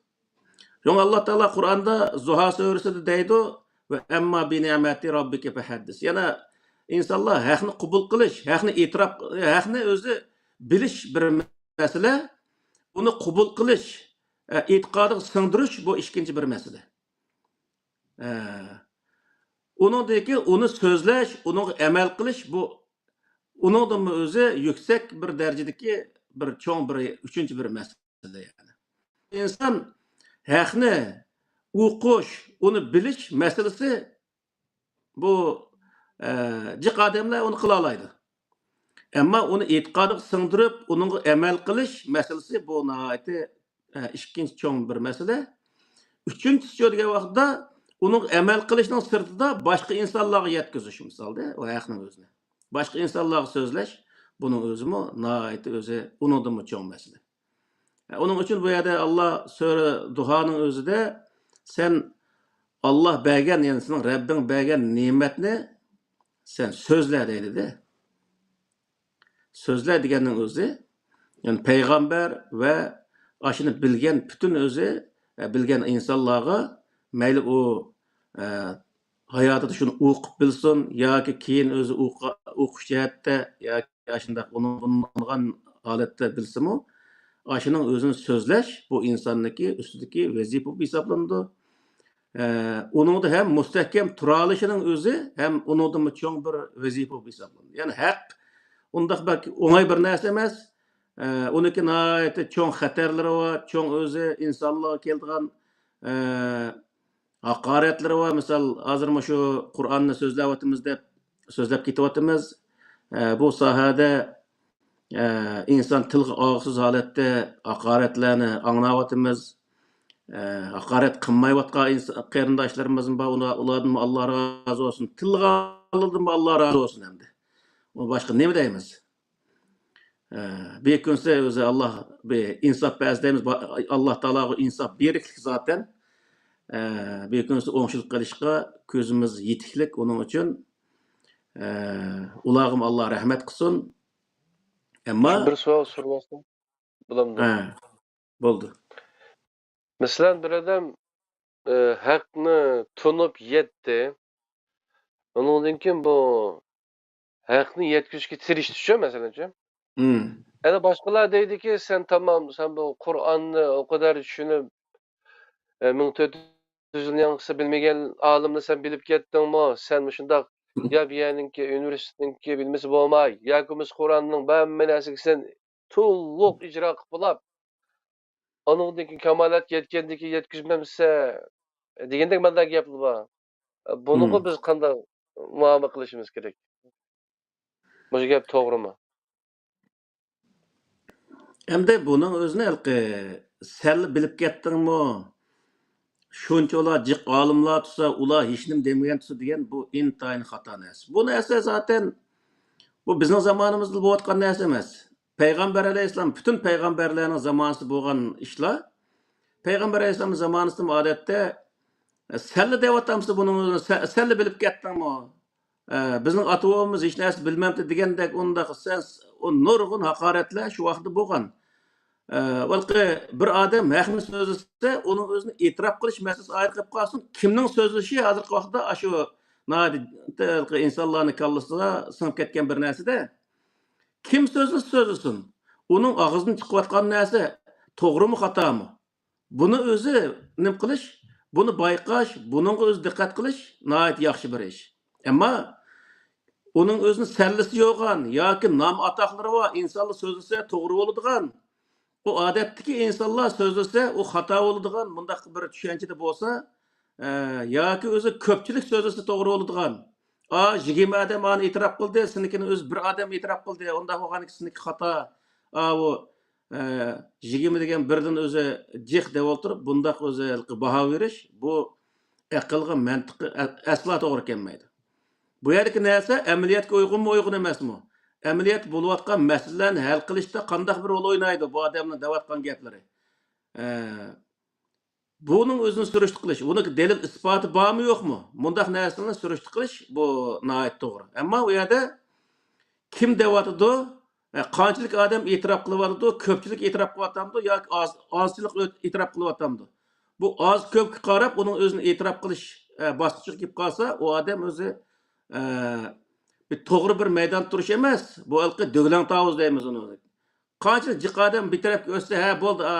شۇڭا ئاللا تائالا قۇرئاندا زۇھا سۈرىسىدە دەيدۇ، «ۋە ئەمما بىنىئمەتى رەببىكە فەھەددىس.» يەنە ئىنسانلار ھەقنى قوبۇل قىلىش، ھەقنى ئېتىراپ، ھەقنى ئۆزى بىلىش بىر مەسىلە، ئۇنى قوبۇل قىلىش، ئە، ئېتىقادىغا سىڭدۈرۈش، بۇ ئىككىنچى بىر مەسىلە. ئە، ئۇنىڭدىن كېيىن ئۇنى سۆزلەش، ئۇنىڭغا ئەمەل قىلىش، بۇ ئۇنىڭدىنمۇ ئۆزى يۈكسەك بىر دەرىجىدىكى بىر چوڭ بىر ئۈچىنچى بىر مەسىلە، يەنى. ئىنسان ھەقنى ئوقۇش، ئۇنى بىلىش مەسىلىسى بۇ، ئە، جىق ئادەملەر ئۇنى قىلالايدۇ. ئەمما ئۇنى ئېتىقادىغا سىڭدۈرۈپ، ئۇنىڭغا ئەمەل قىلىش مەسىلىسى بۇ ناھايىتى، ئە، ئىككىنچى چوڭ بىر مەسىلە. ئۈچىنچىسى شۇ دېگەن ۋاقىتتا ئۇنىڭغا ئەمەل قىلىشنىڭ سىرتىدا باشقا ئىنسانلارغا يەتكۈزۈش، مىسالدا، ئۇ ھەقنىڭ ئۆزىنى. باشقا ئىنسانلارغا سۆزلەش، بۇنىڭ ئۆزىمۇ ناھايىتى ئۆزى ئۇنىڭدىنمۇ چوڭ مەسىلە. ئۇنىڭ ئۈچۈن بۇ يەردە ئاللا سۈرە دۇھانىڭ ئۆزىدە سەن ئاللا بەرگەن، يەنى سېنىڭ رەببىڭ بەرگەن نېمەتنى سەن سۆزلە دەيدىدە. سۆزلە دېگەننىڭ ئۆزى، يەنى پەيغەمبەر ۋە ئاشۇنى بىلگەن پۈتۈن ئۆزى، ئە، بىلگەن ئىنسانلارغا، مەيلى ئۇ، ئە، ھاياتىدا شۇنى ئوقۇپ بىلسۇن ياكى كېيىن ئۆزى ئوقۇ-، ئوقۇش جەھەتتە ياكى ئاشۇنداق ئۇنىڭدىن ئاڭلىغان ھالەتتە بىلسىمۇ، ئاشۇنىڭ ئۆزىنى سۆزلەش بۇ ئىنساننىڭكى ئۈستىدىكى ۋەزىپە بولۇپ ھېسابلىنىدۇ. ئە، ئۇنىڭدا ھەم مۇستەھكەم تۇرالىشىنىڭ ئۆزى ھەم ئۇنىڭدىنمۇ چوڭ بىر ۋەزىپە بولۇپ ھېسابلىنىدۇ. يەنى ھەق ئۇنداق بەك ئوڭاي بىر نەرسە ئەمەس. ئە، ئۇنىڭكى ناھايىتى چوڭ خەتەرلىرى بار، چوڭ ئۆزى ئىنسانلارغا كېلىدىغان، ئە، ھاقارەتلىرى بار. مىسال، ھازىر مۇشۇ قۇرئاننى سۆزلەۋاتىمىز دەپ سۆزلەپ كېتىۋاتىمىز. ئە، بۇ ساھەدە، ئە، ئىنسان تىلغا ئالغۇسىز ھالەتتە ھاقارەتلەرنى ئاڭلاۋاتىمىز. ئە، ھاقارەت قىلمايۋاتقان ئىنس-، قېرىنداشلىرىمىزمۇ بار، ئۇلار-، ئۇلاردىنمۇ ئاللا رازى بولسۇن. تىلغا ئالغاندىنمۇ ئاللا رازى بولسۇن ئەمدى. ئۇ باشقا نېمە دەيمىز؟ ئە، بىر كۈنسى ئۆزى ئاللا بىر ئىنساپ بەرسە دەيمىز، با-، ئاللا تائالاغا ئىنساپ بېرىكلىك زاتەن. ئە، بىر كۈنسى ئوڭشىلىپ قېلىشقا كۆزىمىز يېتىكلىك ئۇنىڭ ئۈچۈن. ئە، ئۇلارغىمۇ ئاللا رەھمەت قىلسۇن. ئەمما بىر سوئال سورىماسام بولامدۇ؟ ھە، بولدى. مەسىلەن، بىر ئادەم، ئە، ھەقنى تونۇپ يەتتى. ئۇنىڭدىن كېيىن بۇ ھەقنى يەتكۈزۈشكە تىرىشتىچۇ، مەسىلەنچۇ. مم. ئەنە باشقىلار دەيدىكى، سەن تامام، سەن بۇ قۇرئاننى ئۇ قەدەر چۈشىنىپ، ئە، مىڭ تۆت يۈز يىلنىڭ ياڭزىسى بىلمىگەن ئالىمنى سەن بىلىپ كەتتىڭمۇ؟ سەن مۇشۇنداق يا بۇ يەرنىڭكى ئۇنىۋېرسىتېتنىڭكى بىلمىسە بولماي، ياكى بولمىسا قۇرئاننىڭ ھەممە نەرسىگە سەن تولۇق ئىجرا قىلىپ بولاپ، ئانىڭدىن كېيىن كامالەتكە يەتكەندىن كېيىن يەتكۈزمەمسە دېگەندەك مانداق گەپلەر بار. بۇنىڭغا مم. بىز قانداق مۇئامىلە قىلىشىمىز كېرەك؟ مۇشۇ گەپ توغرىمۇ؟ ئەمدى بۇنىڭ ئۆزىنى ھېلىقى سەنلا بىلىپ كەتتىڭمۇ؟ شۇنچە ئۇلار جىق ئالىملار تۇرسا، ئۇلار ھېچنېمە دېمىگەن تۇرسا دېگەن بۇ ئىنتايىن خاتا نەرسە. بۇ نەرسە زاتەن بۇ بىزنىڭ زامانىمىزدا بولۇۋاتقان نەرسە ئەمەس. پەيغەمبەر ئەلەيھىسسالام، پۈتۈن پەيغەمبەرلەرنىڭ زامانىسىدا بولغان ئىشلار. پەيغەمبەر ئەلەيھىسسالامنىڭ زامانىسىدىمۇ ئادەتتە، ئە، سەنلا دەۋاتامسىز بۇنىڭ ئۆزىنى، سە-، سەنلا بىلىپ كەتتىڭمۇ؟ ئە، بىزنىڭ ئاتا-بوۋىمىز ھېچ نەرسە بىلمەمتى دېگەندەك ئۇنداق سەن، ئۇ نۇرغۇن ھاقارەتلەر شۇ ۋاقىتتا بولغان. ئە، ھېلىقى بىر ئادەم ھەقنى سۆزلىسە، ئۇنىڭ ئۆزىنى ئېتىراپ قىلىش مەسىلىسى ئايرى قېلىپ قالسۇن. كىمنىڭ سۆزلىشى ھازىرقى ۋاقىتتا ئاشۇ ناھايىتى ھېلىقى ئىنسانلارنىڭ كاللىسىغا سىڭىپ كەتكەن بىر نەرسىدە. كىم سۆزلىسە سۆزلىسۇن، ئۇنىڭ ئاغزىدىن چىقىۋاتقان نەرسە توغرىمۇ، خاتامۇ؟ بۇنى ئۆزى نېمە قىلىش، بۇنى بايقاش، بۇنىڭغا ئۆزى دىققەت قىلىش ناھايىتى ياخشى بىر ئىش. ئەمما ئۇنىڭ ئۆزىنىڭ سەللىسى يوغان ياكى نام-ئاتاقلىرى بار ئىنسانلار سۆزلىسە توغرا بولىدىغان، ئۇ ئادەتتىكى ئىنسانلار سۆزلىسە ئۇ خاتا بولىدىغان مۇنداق بىر چۈشەنچىدە بولسا، ئە، ياكى ئۆزى كۆپچىلىك سۆزلىسە توغرا بولىدىغان. ئا، يىگىرمە ئادەم ئانى ئېتىراپ قىلدى، سېنىڭكىنى ئۆزى بىر ئادەم ئېتىراپ قىلدى. ئۇنداق بولغاندىكىن سېنىڭكى خاتا. ئا، ئۇ، ئە، يىگىرمە دېگەن بىردىن ئۆزى جىق دەپ ئولتۇرۇپ، بۇنداق ئۆزى باھا بېرىش، بۇ ئەقىلگە، مەنتىققە ئە-، ئەسلا توغرا كەلمەيدۇ. بۇ يەردىكى نەرسە ئەمەلىيەتكە ئۇيغۇنمۇ، ئۇيغۇن ئەمەسمۇ؟ ئەمەلىيەتتە بولۇۋاتقان مەسىلىلەرنى ھەل قىلىشتا قانداق بىر رول ئوينايدۇ بۇ ئادەمنىڭ دەۋاتقان گەپلىرى؟ ئە، بۇنىڭ ئۆزىنى سۈرۈشتە قىلىش، بۇنىڭ دەلىل ئىسپاتى بارمۇ يوقمۇ؟ مۇنداق نەرسىلەرنى سۈرۈشتە قىلىش، بۇ ناھايىتى توغرا. ئەمما ئۇ يەردە كىم دەۋاتىدۇ؟ ئە، قانچىلىك ئادەم ئېتىراپ قىلىۋاتىدۇ؟ كۆپچىلىك ئېتىراپ قىلىۋاتامدۇ ياكى ئاز، ئازچىلىق ئۆ-، ئېتىراپ قىلىۋاتامدۇ؟ بۇ ئاز كۆپكە قاراپ، ئۇنىڭ ئۆزىنى ئېتىراپ قىلىش، ئە، باسقۇچىغا كېلىپ قالسا، ئۇ ئادەم ئۆزى، ئە، بىر توغرا بىر مەيداندا تۇرۇش ئەمەس، بۇ ھېلىقى دۆگلەڭ تاۋۇز دەيمىز ئۇنى. قانچىلىك جىق ئادەم بىر تەرەپكە ئۆتسە، ھە، بولدى، ئا،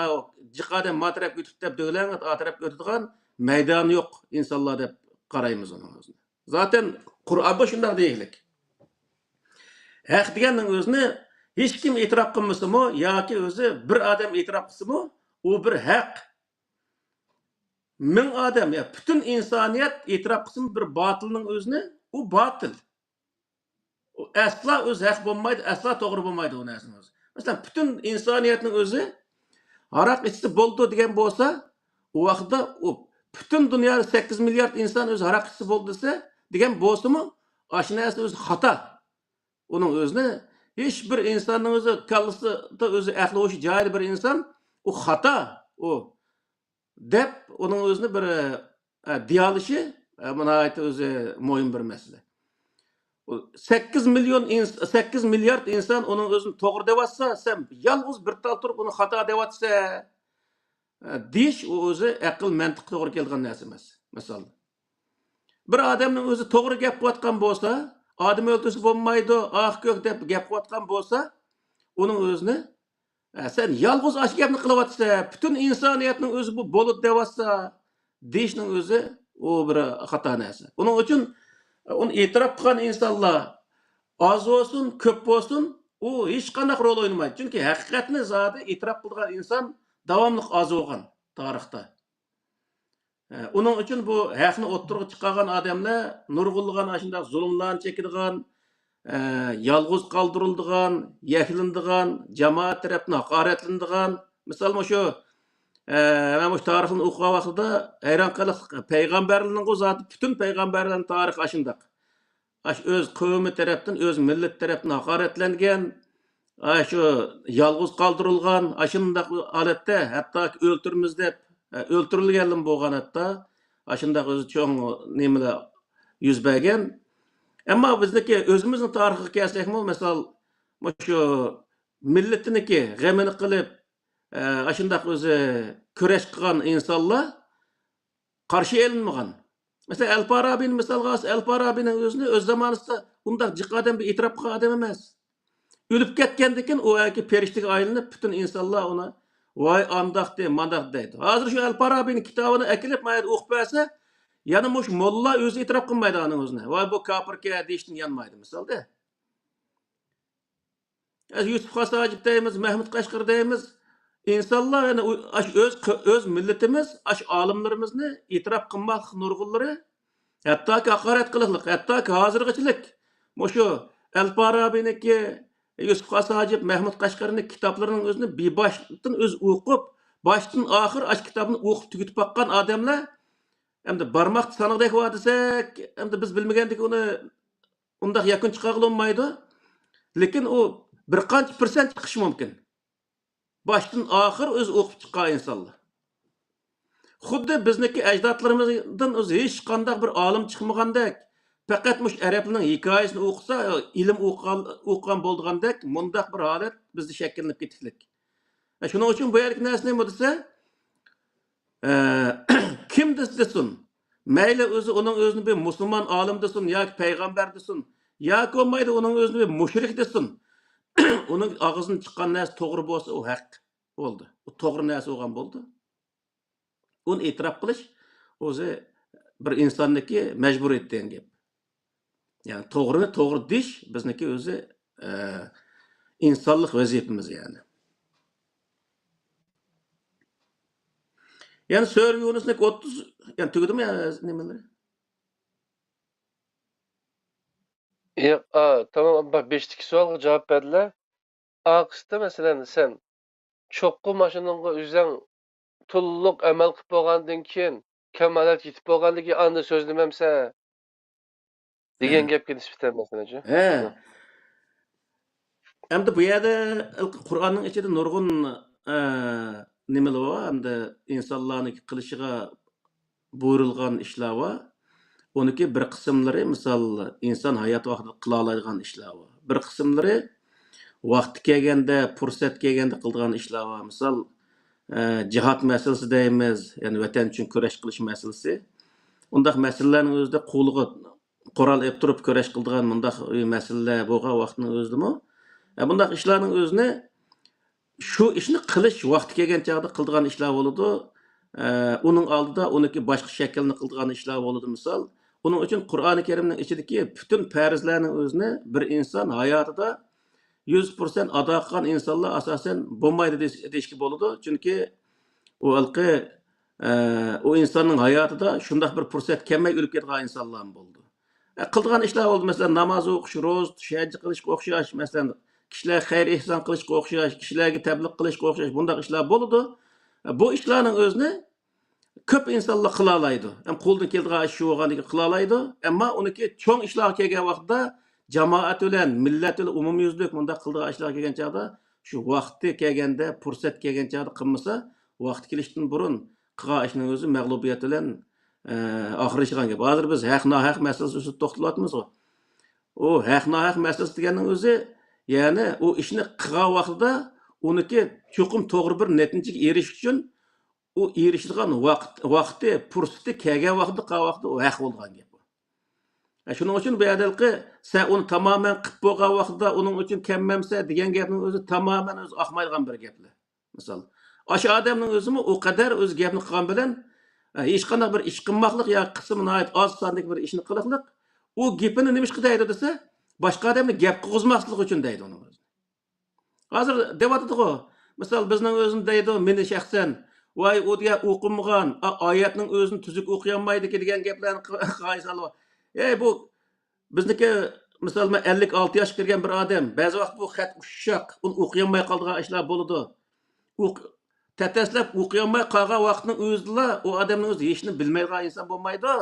جىق ئادەم ما تەرەپكە ئۆتۈپتۇ دەپ دۆلەڭ، ئا تەرەپكە ئۆتىدىغان مەيدانى يوق ئىنسانلار دەپ قارايمىز ئۇنىڭ ئۆزىنى. زاتەن قۇرئاندا شۇنداق دېگەنلىك. ھەق دېگەننىڭ ئۆزىنى ھېچكىم ئېتىراپ قىلمىسىمۇ ياكى ئۆزى بىر ئادەم ئېتىراپ قىلسىمۇ، ئۇ بىر ھەق. مىڭ ئادەم يا پۈتۈن ئىنسانىيەت ئېتىراپ قىلسىمۇ بىر باتىلنىڭ ئۆزىنى، ئۇ باتىل. ئۇ ئەسلا ئۆزى ھەق بولمايدۇ، ئەسلا توغرا بولمايدۇ ئۇ نەرسىنىڭ ئۆزى. مەسىلەن، پۈتۈن ئىنسانىيەتنىڭ ئۆزى ھاراق ئىچسە بولىدۇ دېگەن بولسا، ئۇ ۋاقىتتا ئۇ پۈتۈن دۇنيادا سەككىز مىليارد ئىنسان ئۆزى ھاراق ئىچسە بولىدۇ دېسە، دېگەن بولسىمۇ، ئاشۇ نەرسە ئۆزى خاتا. ئۇنىڭ ئۆزىنى ھېچ بىر ئىنساننىڭ ئۆزى كاللىسىدا ئۆزى ئەقلى ھوشى جايىدا بىر ئىنسان، ئۇ خاتا، ئۇ دەپ ئۇنىڭ ئۆزىنى بىر، ئە، دېيالىشى، ئە، بۇ ناھايىتى ئۆزى مۇھىم بىر مەسىلە. ئۇ سەككىز مىليون ئىنس-، سەككىز مىليارد ئىنسان ئۇنىڭ ئۆزىنى توغرا دەۋاتسا، سەن يالغۇز بىر تال تۇرۇپ ئۇنى خاتا دەۋاتىسەن، ئە، دېيىش ئۇ ئۆزى ئەقىل مەنتىققا توغرا كېلىدىغان نەرسە ئەمەس. مىسال، بىر ئادەمنىڭ ئۆزى توغرا گەپ قىلىۋاتقان بولسا، ئادەم ئۆلتۈرسە بولمايدۇ، ئاق كۆك دەپ گەپ قىلىۋاتقان بولسا، ئۇنىڭ ئۆزىنى، ئە، سەن يالغۇز ئاشۇ گەپنى قىلىۋاتىسەن، پۈتۈن ئىنسانىيەتنىڭ ئۆزى بۇ بولىدۇ دەۋاتسا، دېيىشنىڭ ئۆزى ئۇ بىر خاتا نەرسە. ئۇنىڭ ئۈچۈن ئۇنى ئېتىراپ قىلغان ئىنسانلار ئاز بولسۇن، كۆپ بولسۇن، ئۇ ھېچقانداق رول ئوينىمايدۇ. چۈنكى ھەقىقەتنى زادى ئېتىراپ قىلىدىغان ئىنسان داۋاملىق ئاز بولغان تارىختا. ئە، ئۇنىڭ ئۈچۈن بۇ ھەقنى ئوتتۇرىغا چىقارغان ئادەملەر نۇرغۇنلىغان ئاشۇنداق زۇلۇملارنى چېكىدىغان، ئە، يالغۇز قالدۇرۇلىدىغان، يەكلىنىدىغان، جامائەت تەرەپتىن ھاقارەتلىنىدىغان، مىسال، مۇشۇ، ئە، مەن مۇشۇ تارىخنى ئوقۇغان ۋاقتىدا ھەيران قېلىقلىق، پەيغەمبەرلەرنىڭ زادى پۈتۈن پەيغەمبەرلەرنىڭ تارىخى ئاشۇنداق. ئاشۇ ئۆز قەۋمى تەرەپتىن، ئۆز مىللىتى تەرەپتىن ھاقارەتلەنگەن، ئاشۇ يالغۇز قالدۇرۇلغان، ئاشۇنداق ھالەتتە ھەتتاكى ئۆلتۈرىمىز دەپ، ئۆلتۈرۈلگەنلىمۇ بولغان ھەتتا. ئاشۇنداق ئۆزى چوڭ نېمىلەر يۈز بەرگەن. ئەمما بىزنىڭكى ئۆزىمىزنىڭ تارىخىغا كەلسەكمۇ، مىسال، مۇشۇ مىللىتىنىڭكى غېمىنى قىلىپ، ئە، ئاشۇنداق ئۆزى كۈرەش قىلغان ئىنسانلار قارشى ئېلىنمىغان. مەسىلەن، ئەلپارابىنى مىسالغا ئالسا، ئەلپارابىنىڭ ئۆزىنى ئۆز زامانىسىدا ئۇنداق جىق ئادەم بىر ئېتىراپ قىلغان ئادەم ئەمەس. ئۆلۈپ كەتكەندىن كېيىن ئۇ ئەگەر پەرىشتىگە ئايلىنىپ، پۈتۈن ئىنسانلار ئۇنى، ۋاي، ئانداقتى، مانداق دەيدۇ. ھازىر شۇ ئەلپارابىنىڭ كىتابىنى ئەكېلىپ، ما يەردە ئوقۇپ بەرسە، يەنە مۇشۇ موللا ئۆزى ئېتىراپ قىلمايدۇ ئانىڭ ئۆزىنى. ۋاي، بۇ كاپىركەن دېيىشتىن يانمايدۇ، مىسالدا. يۈسۈپ خاس ھاجىپ دەيمىز، مەھمۇد قەشقىرى دەيمىز. ئىنسانلار، يەنى ئۇ-، ئاشۇ ئۆز، ئۆز مىللىتىمىز، ئاشۇ ئالىملىرىمىزنى ئېتىراپ قىلماسلىق نۇرغۇنلىرى، ھەتتاكى ھاقارەت قىلىقلىق، ھەتتاكى ھازىرغىچىلىك مۇشۇ ئەلپارابىنىڭكى، يۈسۈپ خاس ھاجىپ، مەھمۇد قەشقىرىنىڭ كىتابلىرىنىڭ ئۆزىنى بىباشتىن ئۆز ئوقۇپ، باشتىن ئاخىر ئاشۇ كىتابنى ئوقۇپ تۈگىتىپ باققان ئادەملەر، ئەمدى بارماقتا سانىغۇدەك بار دېسەك، ئەمدى بىز بىلمىگەندىكى ئۇنى ئۇنداق يەكۈن چىقارغىلى بولمايدۇ. لېكىن ئۇ بىر قانچە پىرسەنت چىقىشى مۇمكىن. باشتىن ئاخىر ئۆزى ئوقۇپ چىققان ئىنسانلار. خۇددى بىزنىڭكى ئەجدادلىرىمىزدىن ئۆزى ھېچقانداق بىر ئالىم چىقمىغاندەك، پەقەت مۇشۇ ئەرەبنىڭ ھېكايىسىنى ئوقۇسا، ئىلىم ئوقۇغان، ئوقۇغان بولىدىغاندەك مۇنداق بىر ھالەت بىزدە شەكىللىنىپ كېتىكلىك. شۇنىڭ ئۈچۈن بۇ يەردىكى نەرسە نېمە دېسە، ئە، كىم دېسە دېسۇن، مەيلى ئۆزى ئۇنىڭ ئۆزىنى بىر مۇسۇلمان ئالىم دېسۇن ياكى پەيغەمبەر دېسۇن، ياكى بولمايدۇ ئۇنىڭ ئۆزىنى بىر مۇشرىك دېسۇن، ئۇنىڭ ئاغزىدىن چىققان نەرسە توغرا بولسا، ئۇ ھەق بولدى. ئۇ توغرا نەرسە بولغان بولدى. ئۇنى ئېتىراپ قىلىش ئۆزى بىر ئىنساننىڭكى مەجبۇرىيىتى دېگەن گەپ. يەنى توغرىنى توغرا دېيىش بىزنىڭكى ئۆزى، ئە، ئىنسانلىق ۋەزىپىمىز يەنى. يەنى سۈرە يۇنۇسنىڭ ئوتتۇز، يەنى تۈگىدىمۇ يا نېمىلىرى؟ ياق، ئا، تامام، بېشىدىكى سوئالغا جاۋاب بەردىلە. ئارقىسىدا، مەسىلەن، سەن چوقۇم ماشۇنىڭغا ئۆزۈڭ تولۇق ئەمەل قىلىپ بولغاندىن كېيىن، كامالەتكە يېتىپ بولغاندىن كېيىن ئاندىن سۆزلىمەمسەن دېگەن ھە. گەپكە نىسبەتەن مەسىلەن. ھە. ئەمدى بۇ يەردە قۇرئاننىڭ ئىچىدە نۇرغۇن، ئە، نېمىلەر بار، ئەمدى ئىنسانلارنىڭ قىلىشىغا بۇيرۇلغان ئىشلار بار. ئۇنىڭكى بىر قىسىملىرى، مىسال، ئىنسان ھايات ۋاقتىدا قىلالايدىغان ئىشلار بار. بىر قىسىملىرى ۋاقتى كەلگەندە، پۇرسەت كەلگەندە قىلىدىغان ئىشلار بار. مىسال، ئە، جىھاد مەسىلىسى دەيمىز، يەنى ۋەتەن ئۈچۈن كۈرەش قىلىش مەسىلىسى. ئۇنداق مەسىلىلەرنىڭ ئۆزىدە قولىغا قورال ئېلىپ تۇرۇپ كۈرەش قىلىدىغان مۇنداق مەسىلىلەر بولغان ۋاقىتنىڭ ئۆزىدىمۇ، ئە، بۇنداق ئىشلارنىڭ ئۆزىنى شۇ ئىشنى قىلىش ۋاقتى كەلگەن چاغدا قىلىدىغان ئىشلار بولىدۇ. ئە، ئۇنىڭ ئالدىدا ئۇنىڭكى باشقا شەكىلنى قىلىدىغان ئىشلار بولىدۇ. مىسال، ئۇنىڭ ئۈچۈن قۇرئانى كەرىمنىڭ ئىچىدىكى پۈتۈن پەرزلەرنىڭ ئۆزىنى بىر ئىنسان ھاياتىدا يۈز پىرسەنت ئادا قىلغان ئىنسانلار ئاساسەن بولمايدۇ دېيىش-، دېيىشكە بولىدۇ. چۈنكى ئۇ ھېلىقى، ئە، ئۇ ئىنساننىڭ ھاياتىدا شۇنداق بىر پۇرسەت كەلمەي ئۆلۈپ كەتكەن ئىنسانلارمۇ بولىدۇ. ئە، قىلىدىغان ئىشلار بولىدۇ. مەسىلەن، ناماز ئوقۇش، روزا تۇتۇش، ھەج قىلىشقا ئوخشاش. مەسىلەن، كىشىلەرگە خەير ئېھسان قىلىشقا ئوخشاش، كىشىلەرگە تەبلىغ قىلىشقا ئوخشاش بۇنداق ئىشلار بولىدۇ. ئە، بۇ ئىشلارنىڭ ئۆزىنى كۆپ ئىنسانلار قىلالايدۇ. ھەم قولىدىن كېلىدىغان ئىش شۇ بولغاندىكىن قىلالايدۇ. ئەمما ئۇنىڭكى چوڭ ئىشلارغا كەلگەن ۋاقىتتا جامائەت بىلەن، مىللەت بىلەن ئومۇميۈزلۈك مۇنداق قىلىدىغان ئىشلارغا كەلگەن چاغدا، شۇ ۋاقتى كەلگەندە، پۇرسەت كەلگەن چاغدا قىلمىسا، ۋاقتى كېلىشتىن بۇرۇن قىلغان ئىشنىڭ ئۆزى مەغلۇبىيەت بىلەن، ئە، ئاخىرلىشىدىغان گەپ. ھازىر بىز ھەق-ناھەق مەسىلىسى ئۈستىدە توختىلىۋاتىمىزغۇ. ئۇ ھەق-ناھەق مەسىلىسى دېگەننىڭ ئۆزى، يەنى ئۇ ئىشنى قىلغان ۋاقتىدا ئۇنىڭكى چوقۇم توغرا بىر نەتىجىگە ئېرىشىش ئۈچۈن ئۇ ئېرىشىدىغان ۋاقىت، ۋاقتى، پۇرسىتى كەلگەن ۋاقتىدا قىلغان ۋاقتىدا ئۇ ھەق بولىدىغان گەپ. ئە، شۇنىڭ ئۈچۈن بۇ يەردىكى سەن ئۇنى تامامەن قىپ بولغان ۋاقتىدا ئۇنىڭ ئۈچۈن كەممەمسە دېگەن گەپنىڭ ئۆزى تامامەن ئۆزى ئاقمايدىغان بىر گەپلەر. مىسال، ئاشۇ ئادەمنىڭ ئۆزىمۇ ئۇ قەدەر ئۆزى گەپنى قىلغان بىلەن، ئە، ھېچقانداق بىر ئىش قىلماقلىق يا قىسمى ناھايىتى ئاز ساندىكى بىر ئىشنى قىلىقلىق، ئۇ گېپىنى نېمىشقا دەيدۇ دېسە، باشقا ئادەمنى گەپ قىلغۇزماسلىق ئۈچۈن دەيدۇ ئۇنىڭ ئۆزىنى. ھازىر دەۋاتىدىغۇ، مىسال، بىزنىڭ ئۆزىنى دەيدۇ، مېنى شەخسەن، ۋاي، ئۇ دېگەن ئوقۇمىغان، ئا-، ئايەتنىڭ ئۆزىنى تۈزۈك ئوقۇيالمايدىكى دېگەن گەپلەرنى قىلىۋاتىدۇ. ئەي، بۇ بىزنىڭكى، مىسال، مەن ئەللىك ئالتە ياشقا كىرگەن بىر ئادەم، بەزى ۋاقىت بۇ خەت ئۇششاق، ئۇنى ئوقۇيالماي قالىدىغان ئىشلار بولىدۇ. ئوق-، تەتەسلەپ ئوقۇيالماي قالغان ۋاقىتنىڭ ئۆزىدىلا ئۇ ئادەمنىڭ ئۆزى ھېچنېمە بىلمەيدىغان ئىنسان بولمايدۇ.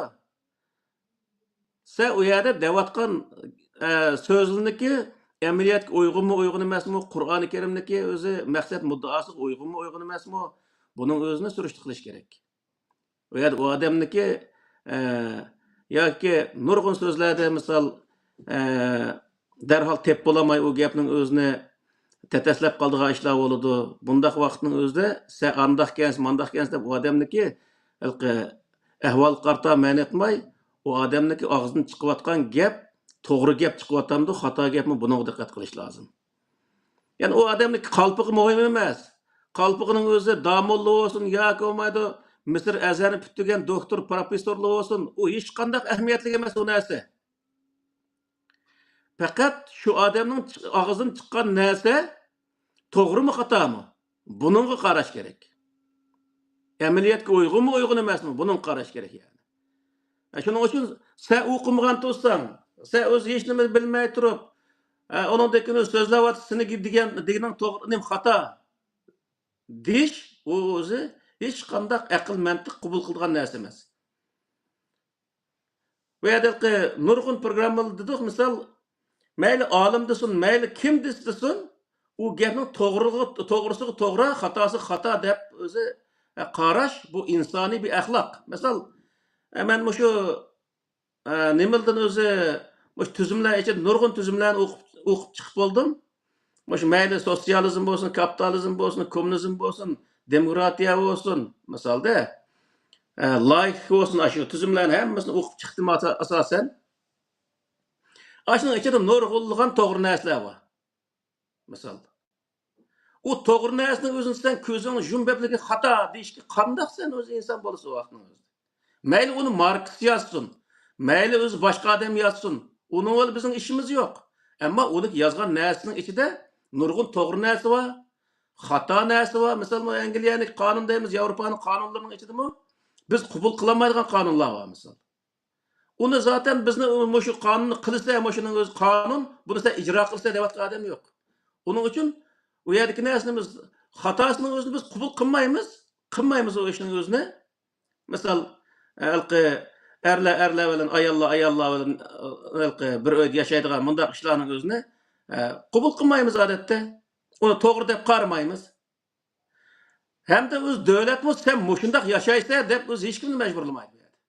سەن ئۇ يەردە دەۋاتقان، ئە، سۆزلىرىنىڭكى ئەمەلىيەتكە ئۇيغۇنمۇ، ئۇيغۇن ئەمەسمۇ، قۇرئانى كەرىمنىڭكى ئۆزى مەقسەت مۇددىئاسىغا ئۇيغۇنمۇ، ئۇيغۇن ئەمەسمۇ، بۇنىڭ ئۆزىنى سۈرۈشتە قىلىش كېرەك. ئۇ يەردە ئۇ ئادەمنىڭكى، ئە، ياكى نۇرغۇن سۆزلەردە مىسال، ئە، دەرھال تېپىپ بولالماي ئۇ گەپنىڭ ئۆزىنى تەتەسلەپ قالىدىغان ئىشلار بولىدۇ. بۇنداق ۋاقىتنىڭ ئۆزىدە سەن ئانداقكەنسەن، مانداقكەنسەن دەپ ئۇ ئادەمنىڭكى ھېلىقى ئەھۋالغا قارىتا مەنە ئېيتماي، ئۇ ئادەمنىڭكى ئاغزىدىن چىقىۋاتقان گەپ توغرا گەپ چىقىۋاتامدۇ، خاتا گەپمۇ، بۇنىڭغا دىققەت قىلىش لازىم. يەنى ئۇ ئادەمنىڭكى قالپىقى مۇھىم ئەمەس. قالپىقىنىڭ ئۆزى داموللا بولسۇن ياكى بولمايدۇ، مىسىر ئەزھەرنى پۈتتۈرگەن دوكتور، پروفېسسورلا بولسۇن، ئۇ ھېچقانداق ئەھمىيەتلىك ئەمەس ئۇ نەرسە. پەقەت شۇ ئادەمنىڭ چىق-، ئاغزىدىن چىققان نەرسە توغرىمۇ، خاتامۇ؟ بۇنىڭغا قاراش كېرەك. ئەمەلىيەتكە ئۇيغۇنمۇ، ئۇيغۇن ئەمەسمۇ؟ بۇنىڭغا قاراش كېرەك يەنى. ئە، شۇنىڭ ئۈچۈن سەن ئوقۇمىغان تۇرساڭ، سەن ئۆزى ھېچنېمە بىلمەي تۇرۇپ، ئە، ئۇنىڭدىن كېيىن سۆزلەۋاتىسەن، سېنى دېگەن، دېگىنىڭ توغرا، نېمە خاتا دېيىش، ئۇ ئۆزى ھېچقانداق ئەقىل، مەنتىق قوبۇل قىلىدىغان نەرسە ئەمەس. بۇ يەردە ھېلىقى نۇرغۇن پروگراممىلار دېدۇق، مىسال، مەيلى ئالىم دېسۇن، مەيلى كىم دېسە دېسۇن، ئۇ گەپنىڭ توغرىلىقى، توغرىسىغا توغرا، خاتاسىغا خاتا دەپ ئۆزى، ئە، قاراش، بۇ ئىنسانىي بىر ئەخلاق. مىسال، ئە، مەن مۇشۇ، ئە، نېمىلدىن ئۆزى، مۇشۇ تۈزۈملەر ئىچىدە نۇرغۇن تۈزۈملەرنى ئوقۇپ، ئوقۇپ چىقىپ بولدۇم. مۇشۇ مەيلى سوتسىيالىزم بولسۇن، كاپىتالىزم بولسۇن، كوممۇنىزم بولسۇن، دېموكراتىيە بولسۇن، مىسالدا، ئە، لايىك بولسۇن، ئاشۇ تۈزۈملەرنى ھەممىسىنى ئوقۇپ چىقتىم ئاسا-، ئاساسەن. ئاشۇنىڭ ئىچىدە نۇرغۇنلىغان توغرا نەرسىلەر بار. مىسال، ئۇ توغرا نەرسىنىڭ ئۆزىنى سەن كۆزۈڭنى يۇمۇپ بەپلىكى خاتا دېيىشكە قانداق سەن ئۆزى ئىنسان بولىسەن ۋاقتىنىڭ ئۆزىدە؟ مەيلى ئۇنى ماركس يازسۇن، مەيلى ئۆزى باشقا ئادەم يازسۇن، ئۇنىڭ بىلەن بىزنىڭ ئىشىمىز يوق. ئەمما ئۇنىڭ يازغان نەرسىنىڭ ئىچىدە نۇرغۇن توغرا نەرسە بار، خاتا نەرسە بار. مىسال، بۇ ئەنگلىيەنىڭ قانۇن دەيمىز، ياۋروپانىڭ قانۇنلىرىنىڭ ئىچىدىمۇ بىز قوبۇل قىلالمايدىغان قانۇنلار بار، مىسال. ئۇنى زاتەن بىزنى مۇشۇ قانۇننى قىلسا، مۇشۇنىڭ ئۆزى قانۇن، بۇنى سەن ئىجرا قىلسا دەۋاتقان ئادەم يوق. ئۇنىڭ ئۈچۈن ئۇ يەردىكى نەرسىنى بىز، خاتاسىنىڭ ئۆزىنى بىز قوبۇل قىلمايمىز، قىلمايمىز ئۇ ئىشنىڭ ئۆزىنى. مىسال، ھېلىقى ئەرلەر ئەرلەر بىلەن، ئاياللار ئاياللار بىلەن، ھېلىقى بىر ئۆيدە ياشايدىغان مۇنداق ئىشلارنىڭ ئۆزىنى، قوبۇل قىلمايمىز ئادەتتە. ئۇنى توغرا دەپ قارىمايمىز. ھەمدە ئۆز دۆلەتمۇ سەن مۇشۇنداق ياشايسەن دەپ ئۆز ھېچكىمنى مەجبۇرلىمايدۇ بۇ يەردە.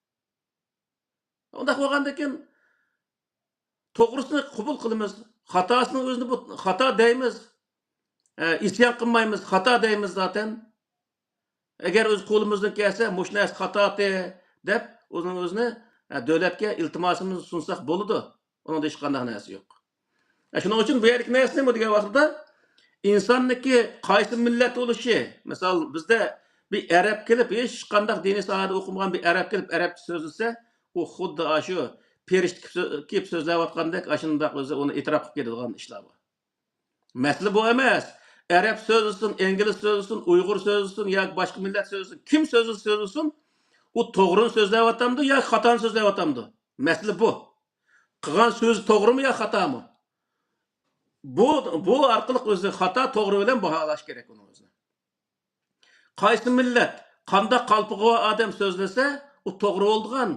ئۇنداق بولغاندىكىن توغرىسىنى قوبۇل قىلىمىز، خاتاسىنىڭ ئۆزىنى بۇ خاتا دەيمىز. ئە، ئىسيان قىلمايمىز، خاتا دەيمىز زاتەن. ئەگەر ئۆز قولىمىزدىن كەلسە، مۇشۇ نەرسە خاتاتى دەپ، ئۆزىنىڭ ئۆزىنى، ئە، دۆلەتكە ئىلتىماسىمىزنى سۇنساق بولىدۇ. ئۇنىڭدا ھېچقانداق نەرسە يوق. ئە، شۇنىڭ ئۈچۈن بۇ يەردىكى نەرسە نېمە دېگەن ۋاقتىدا، ئىنساننىڭكى قايسى مىللەت بولۇشى، مىسال، بىزدە بىر ئەرەب كېلىپ، ھېچقانداق دىنىي ساھەدە ئوقۇمىغان بىر ئەرەب كېلىپ، ئەرەبچە سۆزلىسە، ئۇ خۇددى ئاشۇ پېرىشتە كېلىپ سۆ-، كېلىپ سۆزلەۋاتقاندەك، ئاشۇنداق ئۆزى ئۇنى ئېتىراپ قىلىپ كېتىدىغان ئىشلار بار. مەسىلە بۇ ئەمەس. ئەرەب سۆزلىسۇن، ئىنگلىز سۆزلىسۇن، ئۇيغۇر سۆزلىسۇن ياكى باشقا مىللەت سۆزلىسۇن، كىم سۆزلىسە سۆزلىسۇن، ئۇ توغرىنى سۆزلەۋاتامدۇ ياكى خاتانى سۆزلەۋاتامدۇ؟ مەسىلە بۇ. قىلغان سۆزى توغرىمۇ يا خاتامۇ؟ بۇ، بۇ ئارقىلىق ئۆزى خاتا، توغرا بىلەن باھالاش كېرەك ئۇنىڭ ئۆزىنى. قايسى مىللەت، قانداق قالپىقى بار ئادەم سۆزلىسە، ئۇ توغرا بولىدىغان.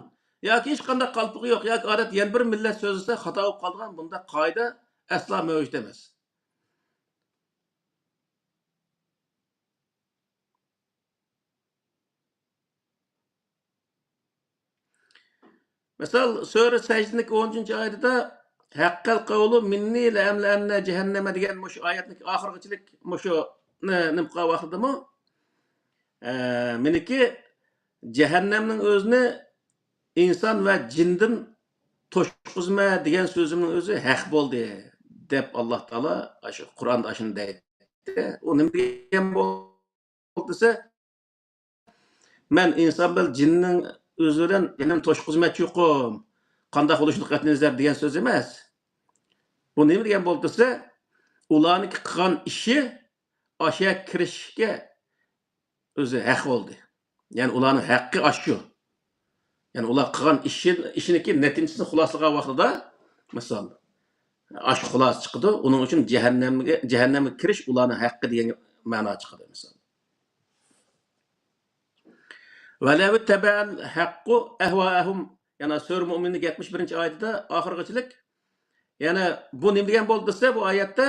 ياكى ھېچقانداق قالپىقى يوق، ياكى ئادەتتە يەنە بىر مىللەت سۆزلىسە، خاتا بولۇپ قالىدىغان، بۇنداق قائىدە ئەسلا مەۋجۇت ئەمەس. مىسال، سۈرە سەجدىنىڭ ئون ئۈچىنچى ئايىتىدا، «ھەققەل قەۋلۇ مىننى لەئەملەئەننە جەھەننەمە» دېگەن مۇشۇ ئايەتنىڭ ئاخىرىغىچىلىك مۇشۇ نېمە قىلغان ۋاقتىدىمۇ، ئە، مېنىڭكى جەھەننەمنىڭ ئۆزىنى ئىنسان ۋە جىندىن توشقۇزىمەن دېگەن سۆزۈمنىڭ ئۆزى ھەق بولدى، دەپ ئاللا تائالا ئاشۇ قۇرئاندا ئاشۇنى دەيدۇ. ئۇ نېمە دېگەن بولدى دېسە، مەن ئىنسان بىلەن جىننىڭ ئۆزى بىلەن يەنە توشقۇزماچ يوقۇم. قانداق بولۇشىدىن قەتئىينەزەر دېگەن سۆز ئەمەس. بۇ نېمە دېگەن بولدى دېسە، ئۇلارنىڭكى قىلغان ئىشى ئاشۇ يەرگە كىرىشكە ئۆزى ھەق بولدى. يەنى ئۇلارنىڭ ھەققى ئاشۇ. يەنى ئۇلار قىلغان ئىشى، ئىشىنىڭكى نەتىجىسىنى خۇلاسىلىغان ۋاقتىدا، مىسال، ئاشۇ خۇلاسە چىقىدۇ. ئۇنىڭ ئۈچۈن جەھەننەمگە، جەھەننەمگە كىرىش ئۇلارنىڭ ھەققى دېگەن مەنا چىقىدۇ، مىسال. ۋەلەۋ تەبەئەل ھەققۇ ئەھۋائەھۇم. يەنى سۈرە مۇئمىننىڭ يەتمىش بىرىنچى ئايىتىدە ئاخىرغىچىلىك. يەنى بۇ نېمە دېگەن بولدى دېسە، بۇ ئايەتتە،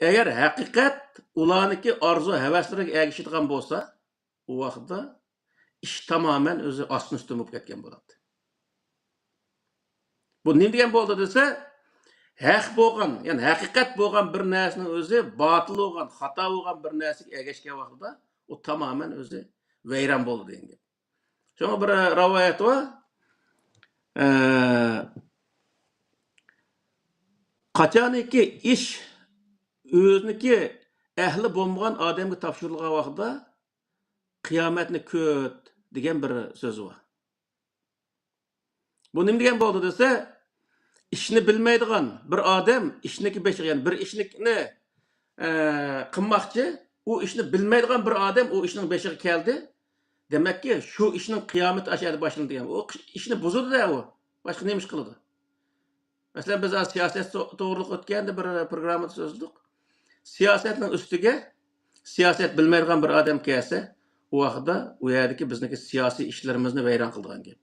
ئەگەر ھەقىقەت ئۇلارنىڭكى ئارزۇ ھەۋەسلىرىگە ئەگىشىدىغان بولسا، ئۇ ۋاقىتتا ئىش تامامەن ئۆزى ئاستىن ئۈستۈن بولۇپ كەتكەن بولاتتى. بۇ نېمە دېگەن بولدى دېسە، ھەق بولغان، يەنى ھەقىقەت بولغان بىر نەرسىنىڭ ئۆزى باتىل بولغان، خاتا بولغان بىر نەرسىگە ئەگەشكەن ۋاقتىدا ئۇ تامامەن ئۆزى ۋەيران بولدى دېگەن گەپ. شۇڭا بىر رىۋايەت بار. ئە، قاچانكى ئىش ئۆزىنىڭكى ئەھلى بولمىغان ئادەمگە تاپشۇرۇلغان ۋاقتىدا، «قىيامەتنى كۈت» دېگەن بىر سۆز بار. بۇ نېمە دېگەن بولدى دېسە، ئىشنى بىلمەيدىغان بىر ئادەم ئىشنىڭكى بېشىغا، يەنى بىر ئىشنى، ئە، قىلماقچى، ئۇ ئىشنى بىلمەيدىغان بىر ئادەم ئۇ ئىشنىڭ بېشىغا كەلدى. دېمەككى، شۇ ئىشنىڭ قىيامىتى ئاشۇ يەردە باشلىنىدۇ دېگەن. ئۇ ئىشنى بۇزىدۇ-دە ئۇ. باشقا نېمە ئىش قىلىدۇ؟ مەسىلەن، بىز ھازىر سىياسەت تو-، توغرىلىق ئۆتكەندە بىر پروگراممىدا سۆزلىدۇق. سىياسەتنىڭ ئۈستىگە سىياسەت بىلمەيدىغان بىر ئادەم كەلسە، ئۇ ۋاقىتتا ئۇ يەردىكى بىزنىڭكى سىياسىي ئىشلىرىمىزنى ۋەيران قىلىدىغان گەپ.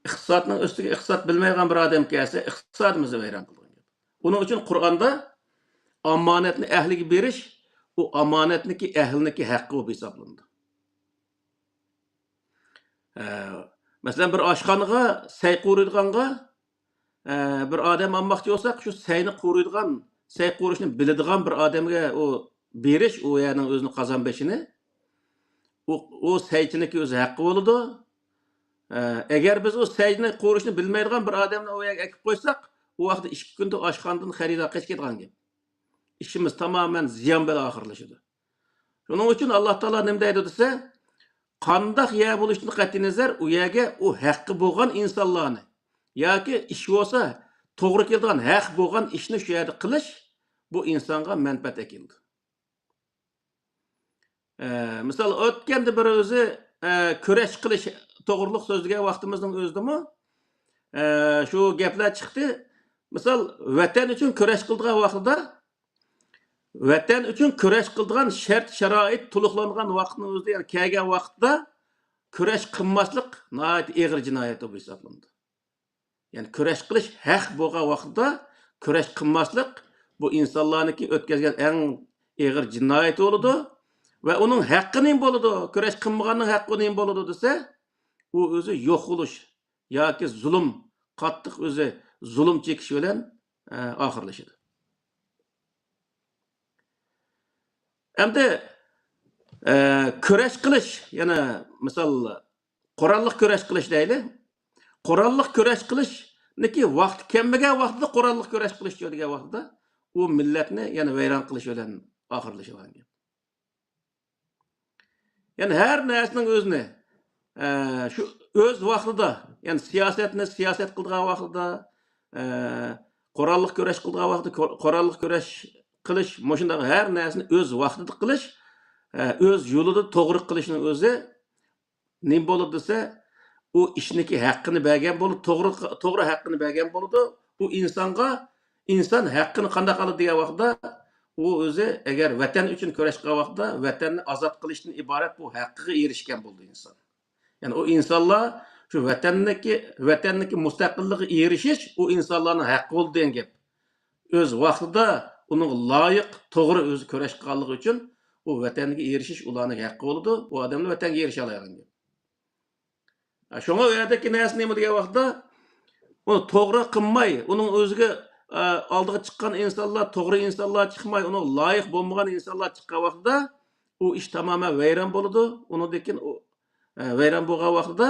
ئىقتىسادنىڭ ئۈستىگە ئىقتىساد بىلمەيدىغان بىر ئادەم كەلسە، ئىقتىسادىمىزنى ۋەيران قىلىدىغان گەپ. ئۇنىڭ ئۈچۈن قۇرئاندا ئامانەتنى ئەھلىگە بېرىش، ئۇ ئامانەتنىڭكى ئەھلىنىڭكى ھەققى بولۇپ ھېسابلىنىدۇ. ئە، مەسىلەن، بىر ئاشخانىغا سەي قورۇيدىغانغا، ئە، بىر ئادەم ئالماقچى بولساق، شۇ سەينى قورۇيدىغان، سەي قورۇشنى بىلىدىغان بىر ئادەمگە ئۇ بېرىش، ئۇ يەرنىڭ ئۆزىنىڭ قازان بېشىنى، ئۇ، ئۇ سەيچىنىڭكى ئۆز ھەققى بولىدۇ. ئە، ئەگەر بىز ئۇ سەينى قورۇشنى بىلمەيدىغان بىر ئادەمنى ئۇ يەرگە ئەكىپ قويساق، ئۇ ۋاقىتتا ئىككى كۈندە ئاشخانىدىن خېرىدار قېچىپ كېتىدىغان گەپ. ئىشىمىز تامامەن زىيان بىلەن ئاخىرلىشىدۇ. شۇنىڭ ئۈچۈن ئاللا تائالا نېمە دەيدۇ دېسە، قانداق يەر بولۇشىدىن قەتئىينەزەر، ئۇ يەرگە ئۇ ھەققى بولغان ئىنسانلارنى ياكى ئىش بولسا توغرا كېلىدىغان، ھەق بولغان ئىشنى شۇ يەردە قىلىش، بۇ ئىنسانغا مەنپەئەت ئەكېلىدۇ. ئە، مىسال، ئۆتكەندە بىر ئۆزى، ئە، كۈرەش قىلىش توغرۇلۇق سۆزلىگەن ۋاقتىمىزنىڭ ئۆزىدىمۇ، ئە، شۇ گەپلەر چىقتى. مىسال، ۋەتەن ئۈچۈن كۈرەش قىلىدىغان ۋاقتىدا، ۋەتەن ئۈچۈن كۈرەش قىلىدىغان شەرت-شارائىت تولۇقلانغان ۋاقىتنىڭ ئۆزىدە، يەنى كەلگەن ۋاقىتتا كۈرەش قىلماسلىق ناھايىتى ئېغىر جىنايەت بولۇپ ھېسابلىنىدۇ. يەنى كۈرەش قىلىش ھەق بولغان ۋاقىتتا كۈرەش قىلماسلىق، بۇ ئىنسانلارنىڭكى ئۆتكۈزگەن ئەڭ ئېغىر جىنايىتى بولىدۇ. ۋە ئۇنىڭ ھەققى نېمە بولىدۇ؟ كۈرەش قىلمىغاننىڭ ھەققى نېمە بولىدۇ دېسە، ئۇ ئۆزى يوق بولۇش ياكى زۇلۇم، قاتتىق ئۆزى زۇلۇم چېكىش بىلەن، ئە، ئاخىرلىشىدۇ. ئەمدى، ئە، كۈرەش قىلىش، يەنە مىسال، قوراللىق كۈرەش قىلىش دەيلى. قوراللىق كۈرەش قىلىشنىكى ۋاقتى كەلمىگەن ۋاقتىدا قوراللىق كۈرەش قىلىشچۇ دېگەن ۋاقتىدا، ئۇ مىللەتنى يەنە ۋەيران قىلىش بىلەن ئاخىرلىشىدىغان گەپ. يەنى ھەر نەرسىنىڭ ئۆزىنى، ئە، شۇ ئۆز ۋاقتىدا، يەنى سىياسەتنى سىياسەت قىلىدىغان ۋاقتىدا، ئە، قوراللىق كۈرەش قىلىدىغان ۋاقتىدا، قور-، قوراللىق كۈرەش قىلىش، مۇشۇنداق ھەر نەرسىنى ئۆز ۋاقتىدا قىلىش، ئە، ئۆز يولىدا توغرا قىلىشنىڭ ئۆزى نېمە بولىدۇ دېسە، ئۇ ئىشنىكى ھەققىنى بەرگەن بولىدۇ، توغرا، توغرا ھەققىنى بەرگەن بولىدۇ. ئۇ ئىنسانغا، ئىنسان ھەققىنى قانداق ئالىدۇ دېگەن ۋاقىتتا، ئۇ ئۆزى ئەگەر ۋەتەن ئۈچۈن كۈرەش قىلغان ۋاقتىدا، ۋەتەننى ئازاد قىلىشتىن ئىبارەت بۇ ھەققىگە ئېرىشكەن بولىدۇ ئىنسان. يەنى ئۇ ئىنسانلار شۇ ۋەتەننىكى، ۋەتەننىكى مۇستەقىللىققا ئېرىشىش ئۇ ئىنسانلارنىڭ ھەققى بولىدۇ دېگەن گەپ. ئۆز ۋاقتىدا ئۇنىڭغا لايىق، توغرا ئۆزى كۈرەش قىلغانلىقى ئۈچۈن ئۇ ۋەتەنگە ئېرىشىش ئۇلارنىڭ ھەققى بولىدۇ. ئۇ ئادەملا ۋەتەنگە ئېرىشەلەيدىغان گەپ. شۇڭا ئۇ يەردىكى نەرسە نېمە دېگەن ۋاقىتتا، ئۇنى توغرا قىلماي، ئۇنىڭ ئۆزىگە، ئە، ئالدىغا چىققان ئىنسانلار، توغرا ئىنسانلار چىقماي، ئۇنىڭغا لايىق بولمىغان ئىنسانلار چىققان ۋاقتىدا، ئۇ ئىش تامامەن ۋەيران بولىدۇ. ئۇنىڭدىن كېيىن ئۇ، ئە، ۋەيران بولغان ۋاقتىدا،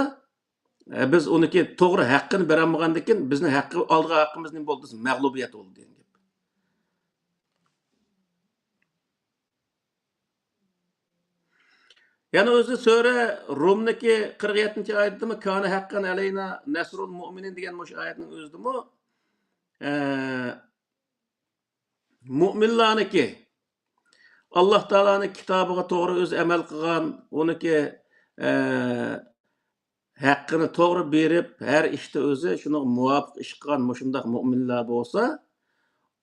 ئە، بىز ئۇنىڭكى توغرا ھەققىنى بېرەلمىگەندىن كېيىن، بىزنىڭ ھەققى، ئالىدىغان ھەققىمىز نېمە بولدى دېسە، مەغلۇبىيەت بولدى دېگەن گەپ. يەنە ئۆزى سۈرە رومنىكى قىرىق يەتتىنچى ئايەتتىمۇ، كانە ھەققەن ئەلەينا نەسرۇل مۇئمىنىن دېگەن مۇشۇ ئايەتنىڭ ئۆزىدىمۇ، ئە، مۇئمىنلارنىكى، ئاللا تائالانىڭ كىتابىغا توغرا ئۆزى ئەمەل قىلغان، ئۇنىكى، ئە، ھەققىنى توغرا بېرىپ، ھەر ئىشتا ئۆزى شۇنىڭغا مۇۋاپىق ئىش قىلغان مۇشۇنداق مۇئمىنلار بولسا،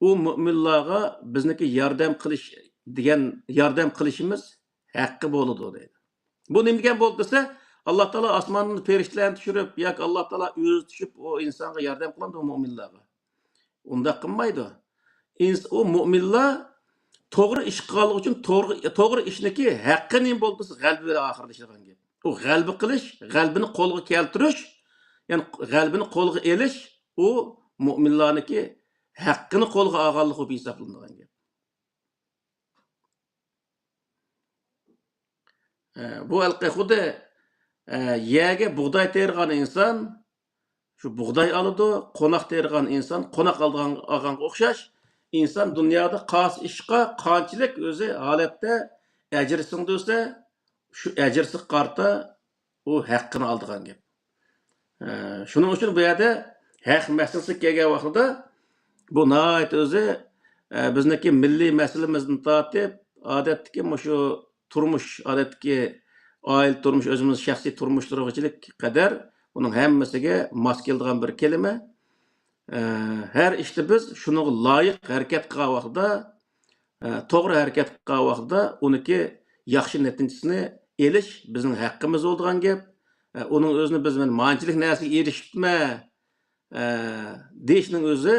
ئۇ مۇئمىنلارغا بىزنىڭكى ياردەم قىلىش دېگەن، ياردەم قىلىشىمىز ھەققى بولىدۇ دەيدۇ. بۇ نېمە دېگەن بولدى دېسە، ئاللا تائالا ئاسماندىن پەرىشتىلەرنى چۈشۈرۈپ ياكى ئاللا تائالا ئۆزى چۈشۈپ ئۇ ئىنسانغا ياردەم قىلامدۇ مۇئمىنلارغا؟ ئۇنداق قىلمايدۇ. ئىنس-، ئۇ مۆمىنلار توغرا ئىش قىلغانلىقى ئۈچۈن توغرا، توغرا ئىشنىكى ھەققى نېمە بولدى دېسە، غەلىبە بىلەن ئاخىرلىشىدىغان گەپ. ئۇ غەلىبە قىلىش، غەلىبىنى قولغا كەلتۈرۈش، يەنى غەلىبىنى قولغا ئېلىش، ئۇ مۆمىنلارنىڭكى ھەققىنى قولغا ئالغانلىقى بولۇپ ھېسابلىنىدىغان گەپ. ئە، بۇ ھېلىقى خۇددى، ئە، يەرگە بۇغداي تېرىغان ئىنسان شۇ بۇغداي ئالىدۇ، قوناق تېرىغان ئىنسان قوناق ئالىدىغان، ئالغانغا ئوخشاش، ئىنسان دۇنيادا قايسى ئىشقا قانچىلىك ئۆزى ھالەتتە ئەجىر سىڭدۈرسە، شۇ ئەجىرسىگە قارىتا ئۇ ھەققىنى ئالىدىغان گەپ. ئە، شۇنىڭ ئۈچۈن بۇ يەردە ھەق مەسىلىسىگە كەلگەن ۋاقتىدا بۇ ناھايىتى ئۆزى، ئە، بىزنىڭكى مىللىي مەسىلىمىزدىن تارتىپ، ئادەتتىكى مۇشۇ تۇرمۇش، ئادەتتىكى ئائىلە تۇرمۇش، ئۆزىمىز شەخسىي تۇرمۇشلىرىغىچىلىك قەدەر بۇنىڭ ھەممىسىگە ماس كېلىدىغان بىر كەلىمە. ئە، ھەر ئىشتا بىز شۇنىڭغا لايىق ھەرىكەت قىلغان ۋاقتىدا، ئە، توغرا ھەرىكەت قىلغان ۋاقتىدا ئۇنىڭكى ياخشى نەتىجىسىنى ئېلىش بىزنىڭ ھەققىمىز بولىدىغان گەپ. ئە، ئۇنىڭ ئۆزىنى بىز مەن مانچىلىك نەرسىگە ئېرىشىپتىمەن، ئە، دېيىشنىڭ ئۆزى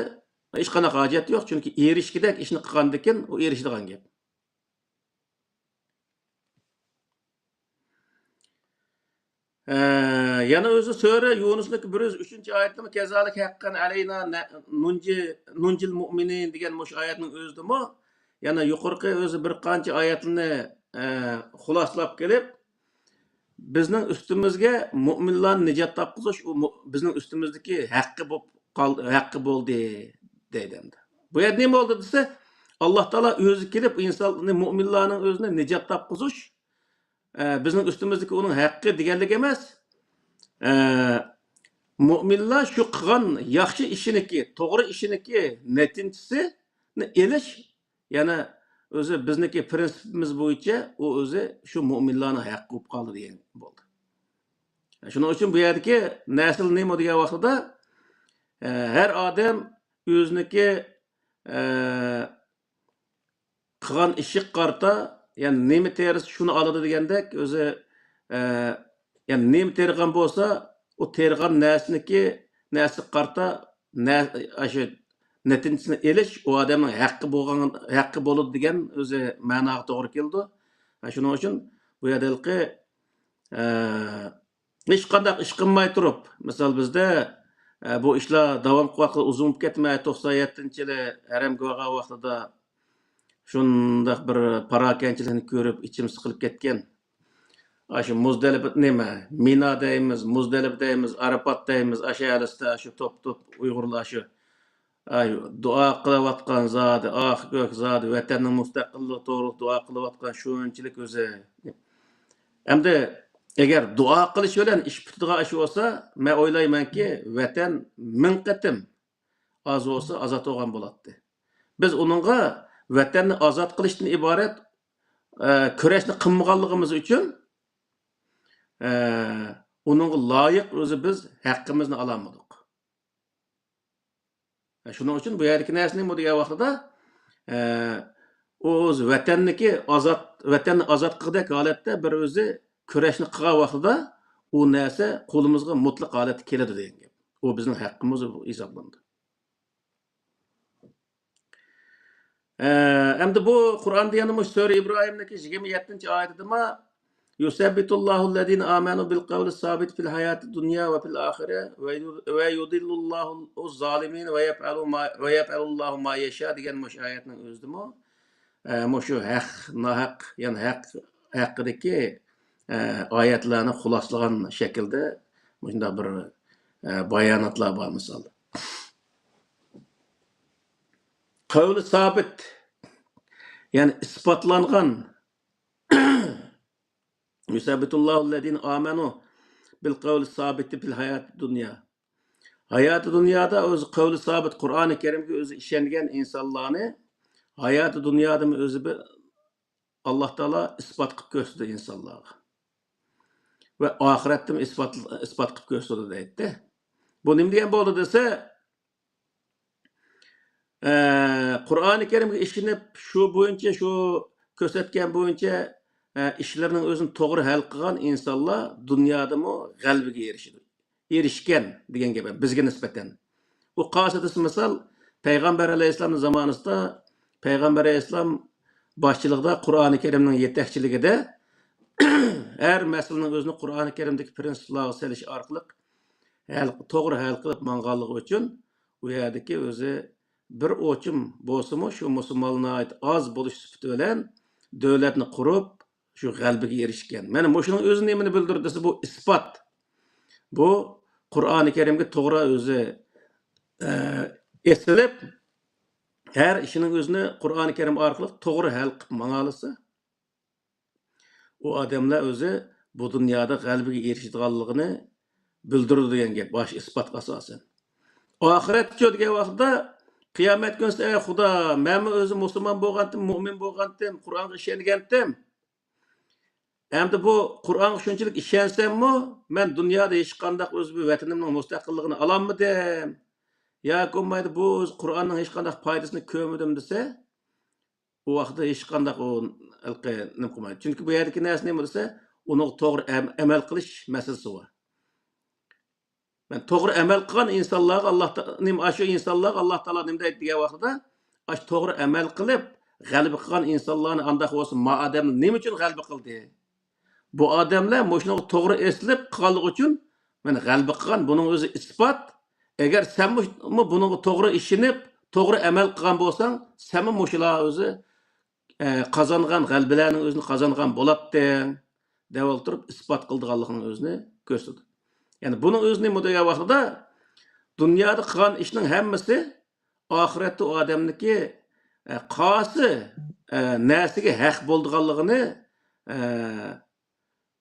ھېچقانداق ھاجەت يوق، چۈنكى ئېرىشكۈدەك ئىشنى قىلغاندىكىن ئۇ ئېرىشىدىغان گەپ. ئە، يەنە ئۆزى سۈرە يۇنۇسنىڭ بىر يۈز ئۈچىنچى ئايەتتىمۇ كەزالىك ھەققەن ئەلەينا نە-، نۇنجى-، نۇنجىل مۇئمىنىن دېگەن مۇشۇ ئايەتنىڭ ئۆزىدىمۇ يەنە يۇقىرىقى ئۆزى بىر قانچە ئايەتنى، ئە، خۇلاسىلاپ كېلىپ، بىزنىڭ ئۈستىمىزگە مۇئمىنلارنى نىجات تاپقۇزۇش، ئۇ مۇ-، بىزنىڭ ئۈستىمىزدىكى ھەققى بولۇپ قال-، ھەققى بولدى، دەيدۇ ئەمدى. بۇ يەردە نېمە بولدى دېسە، ئاللا تائالا ئۆزى كېلىپ ئىنساننى، مۇئمىنلارنىڭ ئۆزىنى نىجات تاپقۇزۇش، ئە، بىزنىڭ ئۈستىمىزدىكى ئۇنىڭ ھەققى دېگەنلىك ئەمەس. ئە، مۇئمىنلار شۇ قىلغان ياخشى ئىشىنىكى، توغرا ئىشىنىكى نەتىجىسىنى ئېلىش، يەنە ئۆزى بىزنىڭكى پرىنسىپىمىز بويىچە ئۇ ئۆزى شۇ مۇئمىنلارنىڭ ھەققى بولۇپ قالدى دېگەن بولدى. شۇنىڭ ئۈچۈن بۇ يەردىكى نەسىل نېمە دېگەن ۋاقتىدا، ئە، ھەر ئادەم ئۆزىنىڭكى، ئە، قىلغان ئىشىغا قارىتا، يەنى نېمە تېرىسا شۇنى ئالىدۇ دېگەندەك، ئۆزى، ئە، يەنى نېمە تېرىغان بولسا، ئۇ تېرىغان نەرسىنىڭكى، نەرسىگە قارىتا نە-، ئاشۇ نەتىجىسىنى ئېلىش ئۇ ئادەمنىڭ ھەققى بولغان، ھەققى بولىدۇ دېگەن ئۆزى مەناغا توغرا كېلىدۇ. شۇنىڭ ئۈچۈن بۇ يەردە ھېلىقى، ئە، ھېچقانداق ئىش قىلماي تۇرۇپ، مىسال، بىزدە، ئە، بۇ ئىشلار داۋام قىلىۋاتقىلى ئۇزۇن بولۇپ كەتمەي، توقسان يەتتىنچى يىلى ھەرەمگە بارغان ۋاقتىدا شۇنداق بىر پاراكەندىچىلىكنى كۆرۈپ، ئىچىم سىقىلىپ كەتكەن. ئاشۇ مۇزدەلىپە، نېمە، مىنا دەيمىز، مۇزدەلىپە دەيمىز، ئارىپات دەيمىز، ئاشۇ ئەلىستە، ئاشۇ توپ-توپ ئۇيغۇرلار شۇ ئاي، دۇئا قىلىۋاتقان زادى، ئاھ، كۆك زادى، ۋەتەننىڭ مۇستەقىللىقى توغرۇلۇق دۇئا قىلىۋاتقان شۇنچىلىك ئۆزى. ئەمدى ئەگەر دۇئا قىلىش بىلەن ئىش پۈتىدىغان ئىش بولسا، مەن ئويلايمەنكى، ۋەتەن مىڭ قېتىم ئاز بولسا ئازاد بولغان بولاتتى. بىز ئۇنىڭغا ۋەتەننى ئازاد قىلىشتىن ئىبارەت، ئە، كۈرەشنى قىلمىغانلىقىمىز ئۈچۈن، ئە، ئۇنىڭغا لايىق ئۆزى بىز ھەققىمىزنى ئالالمىدۇق. شۇنىڭ ئۈچۈن بۇ يەردىكى نەرسىنى بۇ دېگەن ۋاقتىدا، ئە، ئۇ ئۆز ۋەتەننىكى ئازاد، ۋەتەننى ئازاد قىلغۇدەك ھالەتتە بىر ئۆزى كۈرەشنى قىلغان ۋاقتىدا، ئۇ نەرسە قولىمىزغا مۇتلەق ھالەتتە كېلىدۇ دېگەن گەپ. ئۇ بىزنىڭ ھەققىمىز ھېسابلىنىدۇ. ئە، ئەمدى بۇ قۇرئان دېگەندە مۇشۇ سۈرە ئىبراھىمنىڭكى يىگىرمە يەتتىنچى ئايىتىدىمۇ، يۇسەببىتۇللاھۇللەزىنە ئامەنۇ بىل قەۋلىس سابىت فىل ھاياتىد دۇنيا ۋە فىل ئاخىرە ۋە يۇ-، ۋە يۇدىللۇللاھۇز زالىمىن ۋە يەپئەلۇ ما، ۋە يەپئەلۇللاھۇ ما يەشا دېگەن مۇشۇ ئايەتنىڭ ئۆزىدىمۇ، ئە، مۇشۇ ھەق، ناھەق، يەنى ھەق ھەققىدىكى، ئە، ئايەتلەرنى خۇلاسلىغان شەكىلدە مۇشۇنداق بىر، ئە، باياناتلار بار مىسال. قەۋلى سابىت، يەنى ئىسپاتلانغان. يۇسەببىتۇللاھۇللەزىنە ئامەنۇ بىل قەۋلى سابىتى فىل ھاياتى دۇنيا. ھاياتى دۇنيادا ئۆزى قەۋلى سابىت، قۇرئانى كەرىمگە ئۆزى ئىشەنگەن ئىنسانلارنى ھاياتى دۇنيادىمۇ ئۆزى بىر ئاللا تائالا ئىسپات قىلىپ كۆرسىتىدۇ ئىنسانلارغا. ۋە ئاخىرەتتىمۇ ئىسپات، ئىسپات قىلىپ كۆرسىتىدۇ دەيتتى. بۇ نېمە دېگەن بولدى دېسە، ئە، قۇرئانى كەرىمگە ئىشىنىپ، شۇ بويىچە، شۇ كۆرسەتكەن بويىچە، ئە، ئىشلىرىنىڭ ئۆزىنى توغرا ھەل قىلغان ئىنسانلار دۇنيادىمۇ غەلىبىگە ئېرىشىدۇ. ئېرىشكەن دېگەن گەپ، بىزگە نىسبەتەن. ئۇ قايسى دېسە، مىسال، پەيغەمبەر ئەلەيھىسسالامنىڭ زامانىسىدا پەيغەمبەر ئەلەيھىسسالام باشچىلىقىدا، قۇرئانى كەرىمنىڭ يېتەكچىلىكىدە ھەر مەسىلىنىڭ ئۆزىنى قۇرئانى كەرىمدىكى پرىنسىپلارغا سېلىش ئارقىلىق ھەل، توغرا ھەل قىلىپ ماڭغانلىقى ئۈچۈن، ئۇ يەردىكى ئۆزى بىر ئوچۇم بولسىمۇ، شۇ مۇسۇلمانلار ناھايىتى ئاز بولۇش سۈپىتى بىلەن دۆلەتنى قۇرۇپ، شۇ غەلىبىگە ئېرىشكەن. مانا مۇشۇنىڭ ئۆزى نېمىنى بىلدۈرىدۇ دېسە، بۇ ئىسپات. بۇ قۇرئانى كەرىمگە توغرا ئۆزى، ئە، ئېسىلىپ، ھەر ئىشىنىڭ ئۆزىنى قۇرئانى كەرىم ئارقىلىق توغرا ھەل قىلىپ ماڭالىسا، ئۇ ئادەملەر ئۆزى بۇ دۇنيادا غەلىبىگە ئېرىشىدىغانلىقىنى بىلدۈرىدۇ دېگەن گەپ، باش ئىسپاتقا ئاساسەن. ئاخىرەتچۇ دېگەن ۋاقىتتا، قىيامەت كۈنسى، ئەي خۇدا، مەنمۇ ئۆزۈم مۇسۇلمان بولغانتىم، مۇئمىن بولغانتىم، قۇرئانغا ئىشەنگەنتىم. ئەمدى بۇ قۇرئانغا شۇنچىلىك ئىشەنسەممۇ، مەن دۇنيادا ھېچقانداق ئۆز بىر ۋەتىنىمنىڭ مۇستەقىللىقىنى ئالالمىدىم. ياكى بولمايدۇ، بۇ ئۆز قۇرئاننىڭ ھېچقانداق پايدىسىنى كۆرمىدىم دېسە، ئۇ ۋاقىتتا ھېچقانداق ئۇ ھېلىقى نېمە قىلمايدۇ. چۈنكى بۇ يەردىكى نەرسە نېمە دېسە، ئۇنىڭغا توغرا ئەم-، ئەمەل قىلىش مەسىلىسى بار. مەن توغرا ئەمەل قىلغان ئىنسانلارغا ئاللا تا-، نېمە، ئاشۇ ئىنسانلارغا ئاللا تائالا نېمە دەيدۇ دېگەن ۋاقتىدا، ئاشۇ توغرا ئەمەل قىلىپ، غەلىبە قىلغان ئىنسانلارنى ئانداق بولسا، ما ئادەمنى نېمە ئۈچۈن غەلىبە قىلدى؟ بۇ ئادەملەر مۇشۇنىڭغا توغرا ئېسىلىپ قالغان ئۈچۈن مانا غەلىبە قىلغان، بۇنىڭ ئۆزى ئىسپات. ئەگەر سەنمۇ بۇنىڭغا توغرا ئىشىنىپ، توغرا ئەمەل قىلغان بولساڭ، سەنمۇ مۇشۇلار ئۆزى، ئە، قازانغان غەلىبىلەرنىڭ ئۆزىنى قازانغان بولاتتىڭ، دەپ ئولتۇرۇپ ئىسپات قىلىدىغانلىقىنىڭ ئۆزىنى كۆرسىتىدۇ. يەنى بۇنىڭ ئۆزىنى مۇدەيگەن ۋاقتىدا دۇنيادا قىلغان ئىشنىڭ ھەممىسى ئاخىرەتتە ئۇ ئادەمنىڭكى، ئە، قايسى، ئە، نەرسىگە ھەق بولىدىغانلىقىنى، ئە،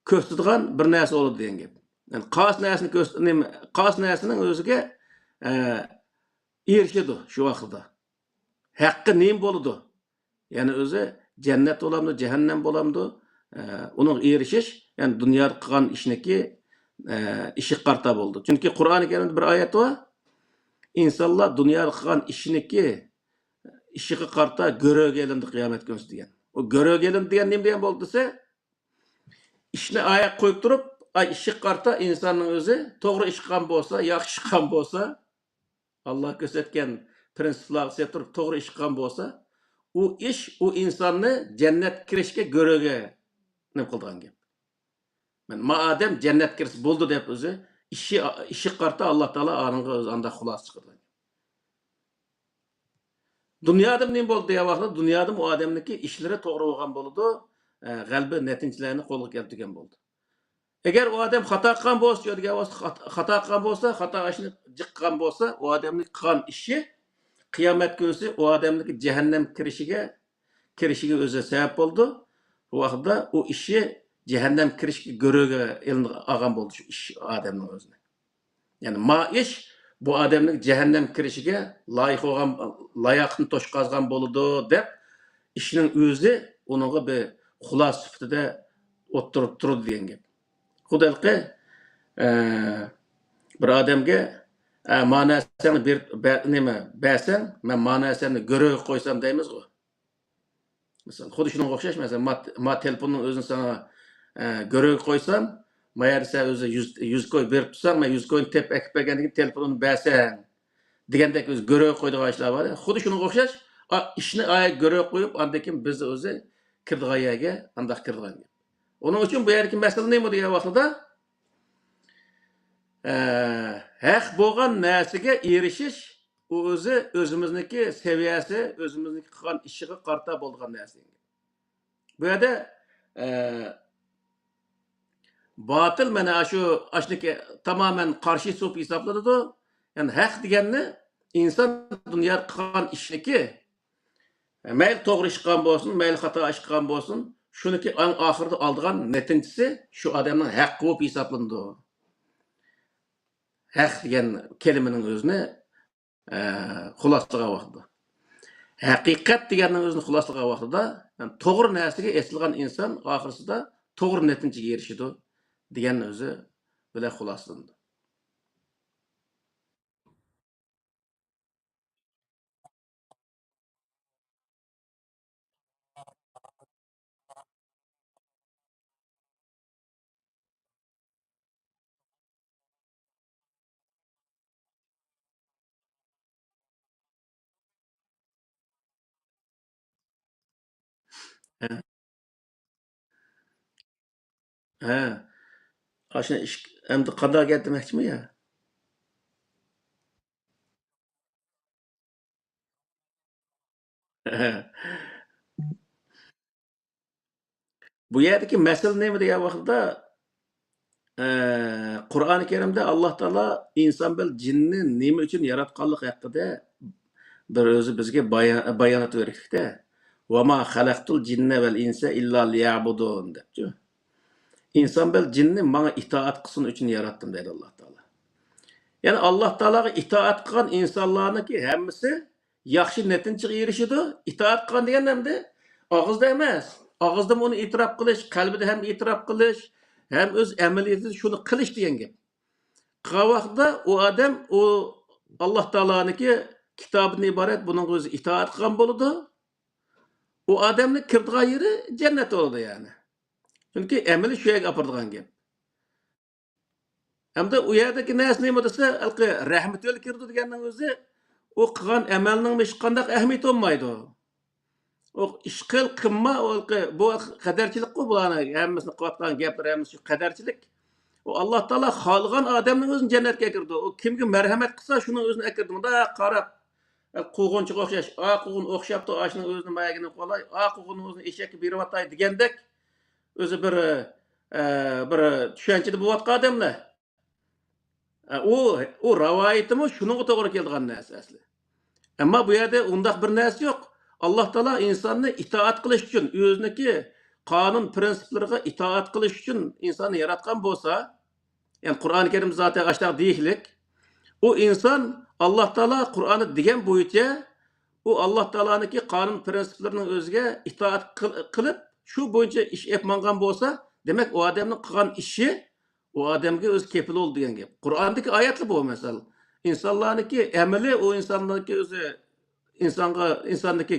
كۆرسىتىدىغان بىر نەرسە بولىدۇ دېگەن گەپ. يەنى قايسى نەرسىنى كۆرس-، نېمە، قايسى نەرسىنىڭ ئۆزىگە، ئە، ئېرىشىدۇ شۇ ۋاقىتتا. ھەققى نېمە بولىدۇ؟ يەنى ئۆزى جەننەت بولامدۇ، جەھەننەم بولامدۇ؟ ئە، ئۇنىڭغا ئېرىشىش، يەنى دۇنيادا قىلغان ئىشنىكى، ئە، ئىشىغا قارىتا بولىدۇ. چۈنكى قۇرئانى كەرىمدە بىر ئايەت بار. ئىنسانلار دۇنيادا قىلغان ئىشىنىكى، ئىشىغا قارىتا گۆرۈگە ئېلىندى قىيامەت كۈنسى دېگەن. ئۇ گۆرۈگە ئېلىندى دېگەن نېمە دېگەن بولدى دېسە، ئىشنى ئاياققا قويۇپ تۇرۇپ، ئاي، ئىشىغا قارىتا ئىنساننىڭ ئۆزى توغرا ئىش قىلغان بولسا، ياخشى ئىش قىلغان بولسا، ئاللا كۆرسەتكەن پرىنسىپلارغا سېلىپ تۇرۇپ توغرا ئىش قىلغان بولسا، ئۇ ئىش ئۇ ئىنساننى جەننەتكە كىرىشكە گۆرۈگە نېمە قىلىدىغان گەپ. مەن ما ئادەم جەننەتكە كىرسە بولدى دەپ ئۆزى ئىشى، ئىشىغا قارىتا ئاللا تائالا ئانىڭغا ئۆزى ئانداق خۇلاسە چىقىرىدۇ. دۇنيادا نېمە بولدى دېگەن ۋاقىتتا، دۇنيادا ئۇ ئادەمنىڭكى ئىشلىرى توغرا بولغان بولىدۇ، ئە، غەلىبە نەتىجىلەرنى قولغا كەلتۈرگەن بولىدۇ. ئەگەر ئۇ ئادەم خاتا قىلغان بولسا، دېگەن بولسا، خاتا، خاتا قىلغان بولسا، خاتا ئىشنى جىق قىلغان بولسا، ئۇ ئادەمنىڭ قىلغان ئىشى قىيامەت كۈنىسى ئۇ ئادەمنىڭكى جەھەننەم كىرىشىگە، كىرىشىگە ئۆزى سەۋەب بولىدۇ. بۇ ۋاقىتتا ئۇ ئىشى جەھەننەم كىرىشكە گۆرۈگە ئېلىنغان، ئالغان بولدى شۇ ئىش ئادەمنىڭ ئۆزىنى. يەنى ما ئىش بۇ ئادەمنىڭ جەھەننەم كىرىشىگە لايىق بولغان، لاياقىتىنى توشقازغان بولىدۇ دەپ، ئىشنىڭ ئۆزى ئۇنىڭغا بىر خۇلاسە سۈپىتىدە ئوتتۇرىدا تۇرىدۇ دېگەن گەپ. خۇددى ھېلىقى، ئە، بىر ئادەمگە، ئە، ما نەرسەڭنى بېرىپ، بە-، نېمە، بەرسەڭ، مەن ما نەرسەمنى گۆرۈگە قويسام دەيمىزغۇ. مىسال، خۇددى شۇنىڭغا ئوخشاش، مەسىلەن، ما، ما تېلېفوننىڭ ئۆزىنى ساڭا، ئە، گۆرۈگە قويسام، ما يەردە سەن ئۆزى يۈز، يۈز كوي بېرىپ تۇرساڭ، مەن يۈز كوينى تېپىپ ئەكىپ بەرگەندىن كېيىن تېلېفوننى بەرسەڭ، دېگەندەك ئۆزى گۆرۈگە قويىدىغان ئىشلار بار. خۇددى شۇنىڭغا ئوخشاش، ئا، ئىشنى ئايە گۆرۈگە قويۇپ، ئاندىن كېيىن بىز ئۆزى كىرىدىغان يەرگە ئانداق كىرىدىغان گەپ. ئۇنىڭ ئۈچۈن بۇ يەردىكى مەسىلە نېمە دېگەن ۋاقتىدا، ئە، ھەق بولغان نەرسىگە ئېرىشىش، ئۇ ئۆزى ئۆزىمىزنىڭكى سەۋىيەسى، ئۆزىمىزنىڭكى قىلغان ئىشىغا قارىتا بولىدىغان نەرسە. بۇ يەردە، ئە، باتىل مانا شۇ، ئاشۇنىڭكى تامامەن قارشى سوپ ھېسابلىنىدۇ. يەنى ھەق دېگەننى ئىنسان دۇنيادا قىلغان ئىشنىكى، مەيلى توغرا ئىش قىلغان بولسۇن، مەيلى خاتا ئىش قىلغان بولسۇن، شۇنىڭكى ئەڭ ئاخىرىدا ئالىدىغان نەتىجىسى شۇ ئادەمنىڭ ھەققى بولۇپ ھېسابلىنىدۇ. ھەق دېگەن كەلىمىنىڭ ئۆزىنى، ئە، خۇلاسىلىغان ۋاقتىدا. ھەقىقەت دېگەننىڭ ئۆزىنى خۇلاسىلىغان ۋاقتىدا، يەنى توغرا نەرسىگە ئېسىلغان ئىنسان ئاخىرسىدا توغرا نەتىجىگە ئېرىشىدۇ دېگەن ئۆزى بىلەن خۇلاسىلىنىدۇ. ھە. ھە. ئاشۇ ئىش ئەمدى قانداق گەپ دېمەكچىمۇ يا؟ بۇ يەردىكى مەسىلە نېمە دېگەن ۋاقىتتا، ئە، قۇرئانى كەرىمدە ئاللا تائالا ئىنسان بىلەن جىننى نېمە ئۈچۈن ياراتقانلىقى ھەققىدە بىر ئۆزى بىزگە بايا-، بايانات بەرگەنلىكتە، «ۋەما خەلەقتۇل جىننە ۋەل ئىنسە ئىللا لىيەبۇدۇن» دەپتۇ. «ئىنسان بىلەن جىننى ماڭا ئىتائەت قىلسۇن ئۈچۈن ياراتتىم» دەيدۇ ئاللا تائالا. يەنى ئاللا تائالاغا ئىتائەت قىلغان ئىنسانلارنىڭكى ھەممىسى ياخشى نەتىجىگە ئېرىشىدۇ. ئىتائەت قىلغان دېگەن ئەمدى ئاغزىدا ئەمەس. ئاغزىدىمۇ ئۇنى ئېتىراپ قىلىش، قەلبىدە ھەم ئېتىراپ قىلىش، ھەم ئۆز ئەمەلىيىتىدە شۇنى قىلىش دېگەن گەپ. قىلغان ۋاقىتتا ئۇ ئادەم ئۇ ئاللا تائالانىڭكى كىتابىدىن ئىبارەت بۇنىڭغا ئۆزى ئىتائەت قىلغان بولىدۇ. ئۇ ئادەمنىڭ كىرىدىغان يېرى جەننەت بولىدۇ يەنى. چۈنكى ئەمىلى شۇ يەرگە ئاپىرىدىغان گەپ. ئەمدى ئۇ يەردىكى نەرسە نېمە دېسە، ھېلىقى رەھمىتى بىلەن كىرىدۇ دېگەننىڭ ئۆزى، ئۇ قىلغان ئەمەلنىڭمۇ ھېچقانداق ئەھمىيىتى بولمايدۇ. ئۇ ئىش قىل، قىلما، ئۇ ھېلىقى، بۇ قەدەرچىلىكقۇ، بۇلارنىڭ ھەممىسىنى قىلىۋاتقان گەپلىرى ھەممىسى شۇ قەدەرچىلىك. ئۇ ئاللا تائالا خالىغان ئادەمنىڭ ئۆزىنى جەننەتكە ئەكىرىدۇ. ئۇ كىمگە مەرھەمەت قىلسا، شۇنىڭ ئۆزىنى ئەكىرىدۇ. مۇنداق قاراپ، قوغۇنچىغا ئوخشاش، ئا، قوغۇن ئوخشاپتۇ، ئاشۇنىڭ ئۆزىنى ماياگىنى قولاي، ئا، قوغۇننىڭ ئۆزىنى ئېشەككە بېرىۋاتاي دېگەندەك، ئۆزى بىر، ئە، بىر چۈشەنچىدە بولۇۋاتقان ئادەملەر. ئە، ئۇ، ئۇ رىۋايىتىمۇ شۇنىڭغا توغرا كېلىدىغان نەرسە ئەسلى. ئەمما بۇ يەردە ئۇنداق بىر نەرسە يوق. ئاللا تائالا ئىنساننى ئىتائەت قىلىش ئۈچۈن، ئۆزىنىڭكى قانۇن پىرىنسىپلىرىغا ئىتائەت قىلىش ئۈچۈن ئىنساننى ياراتقان بولسا، يەنى قۇرئانى كەرىم زاتەن ئاشۇنداق دېيىشلىك. ئۇ ئىنسان ئاللا تائالا قۇرئاندا دېگەن بويىچە، ئۇ ئاللا تائالانىڭكى قانۇن پىرىنسىپلىرىنىڭ ئۆزىگە ئىتائەت قىل-، قىلىپ، شۇ بويىچە ئىش ئېلىپ ماڭغان بولسا، دېمەك، ئۇ ئادەمنىڭ قىلغان ئىشى ئۇ ئادەمگە ئۆزى كېپىل بولىدۇ دېگەن گەپ. قۇرئاندىكى ئايەتلا بۇ، مەسىلەن. ئىنسانلارنىڭكى ئەمىلى، ئۇ ئىنساننىڭكى ئۆزى ئىنسانغا، ئىنساننىڭكى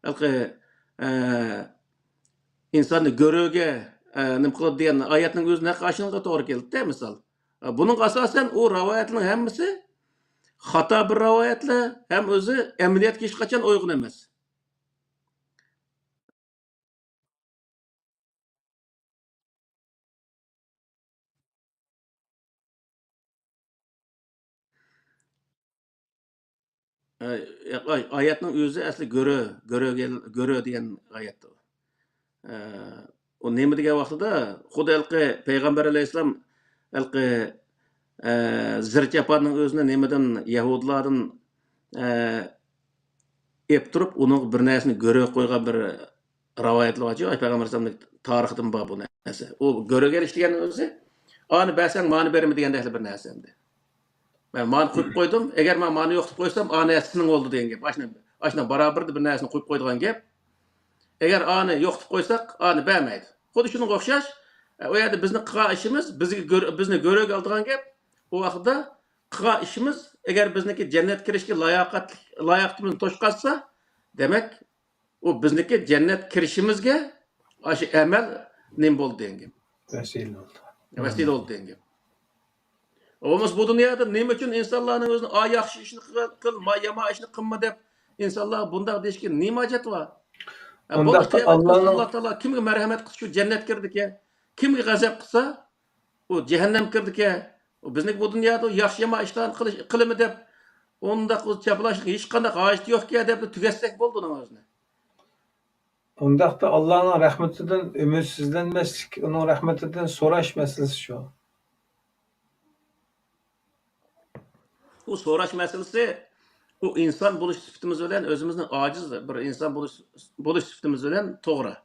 ھېلىقى، ئە، ئىنساننى گۆرۈگە، ئە، نېمە قىلىدۇ دېگەن ئايەتنىڭ ئۆزى نەق ئاشۇنىڭغا توغرا كېلىدۇ-دە، مىسال. ئە، بۇنىڭغا ئاساسەن ئۇ رىۋايەتلەرنىڭ ھەممىسى خاتا بىر رىۋايەتلەر ھەم ئۆزى ئەمەلىيەتكە ھېچقاچان ئۇيغۇن ئەمەس. ئاي-، ئاي-، ئايەتنىڭ ئۆزى ئەسلى گۆرۆ، گۆرۆگە، گۆرۆ دېگەن ئايەتتۇر. ئە، ئۇ نېمە دېگەن ۋاقتىدا، خۇددى ھېلىقى پەيغەمبەر ئەلەيھىسسالام ھېلىقى، ئە، زىر چاپاننىڭ ئۆزىنى نېمىدىن، يەھۇدىيلاردىن، ئە، ئېلىپ تۇرۇپ، ئۇنىڭغا بىر نەرسىنى گۆرۈگە قويغان بىر رىۋايەتلەر بارچۇ، ئاي پەيغەمبەر ئەلەيھىسسالامنىڭ تارىخىدىن بار بۇ نەرسە. ئۇ گۆرۈگە ئېلىش دېگەن ئۆزى، ئانى بەرسەڭ، مانى بېرىمەن دېگەندەكلا بىر نەرسە ئەمدى. مەن مانى قويۇپ قويدۇم، ئەگەر مەن مانى يوقىتىپ قويسام، ئا نەرسە سېنىڭ بولدى دېگەن گەپ. ئاشۇنى، ئاشۇنداق بارابىر بىر نەرسىنى قويۇپ قويىدىغان گەپ. ئەگەر ئانى يوقىتىپ قويساق، ئانى بەرمەيدۇ. خۇددى شۇنىڭغا ئوخشاش، ئە، ئۇ يەردە بىزنى قىلغان ئىشىمىز، بىزگە گۆر-، بىزنى گۆرۈگە ئالىدىغان گەپ. ئۇ ۋاقىتتا قىلغان ئىشىمىز، ئەگەر بىزنىڭكى جەننەتكە كىرىشكە لاياقەتلىك، لاياقىتىمىزنى توشقازسا، دېمەك، ئۇ بىزنىڭكى جەننەتكە كىرىشىمىزگە ئاشۇ ئەمەل نېمە بولدى دېگەن گەپ. ۋەسىلە بولدى. ۋەسىلە بولدى دېگەن گەپ. بولمىسا بۇ دۇنيادا نېمە ئۈچۈن ئىنسانلارنىڭ ئۆزىنى، ئا، ياخشى ئىشنى قىل، قىل، ما-، يامان ئىشنى قىلما دەپ ئىنسانلارغا بۇنداق دېيىشكە نېمە ھاجەت بار؟ ھە، بولدى، ئۇنداقتا قىيامەت كۈنى ئاللانىڭ، ئاللا تائالا كىمگە مەرھەمەت قىلسا شۇ جەننەتكە كىرىدىكەن، كىمگە غەزەپ قىلسا ئۇ جەھەننەمگە كىرىدىكەن. ئۇ بىزنىڭكى بۇ دۇنيادا ياخشى يامان ئىشلارنى قىلىش، قىلىمەن دەپ ئۇنداق چاپلاشنىڭ ھېچقانداق ھاجىتى يوقكەن دەپلا تۈگەتسەك بولدى ئۇنىڭ ئۆزىنى. ئۇنداقتا ئاللانىڭ رەھمىتىدىن ئۈمىدسىزلەنمەسلىك، ئۇنىڭ رەھمىتىدىن سوراش مەسىلىسى شۇ. ئۇ سوراش مەسىلىسى، ئۇ ئىنسان بولۇش سۈپىتىمىز بىلەن، ئۆزىمىزنىڭ ئاجىز بىر ئىنسان بولۇش، بولۇش سۈپىتىمىز بىلەن توغرا.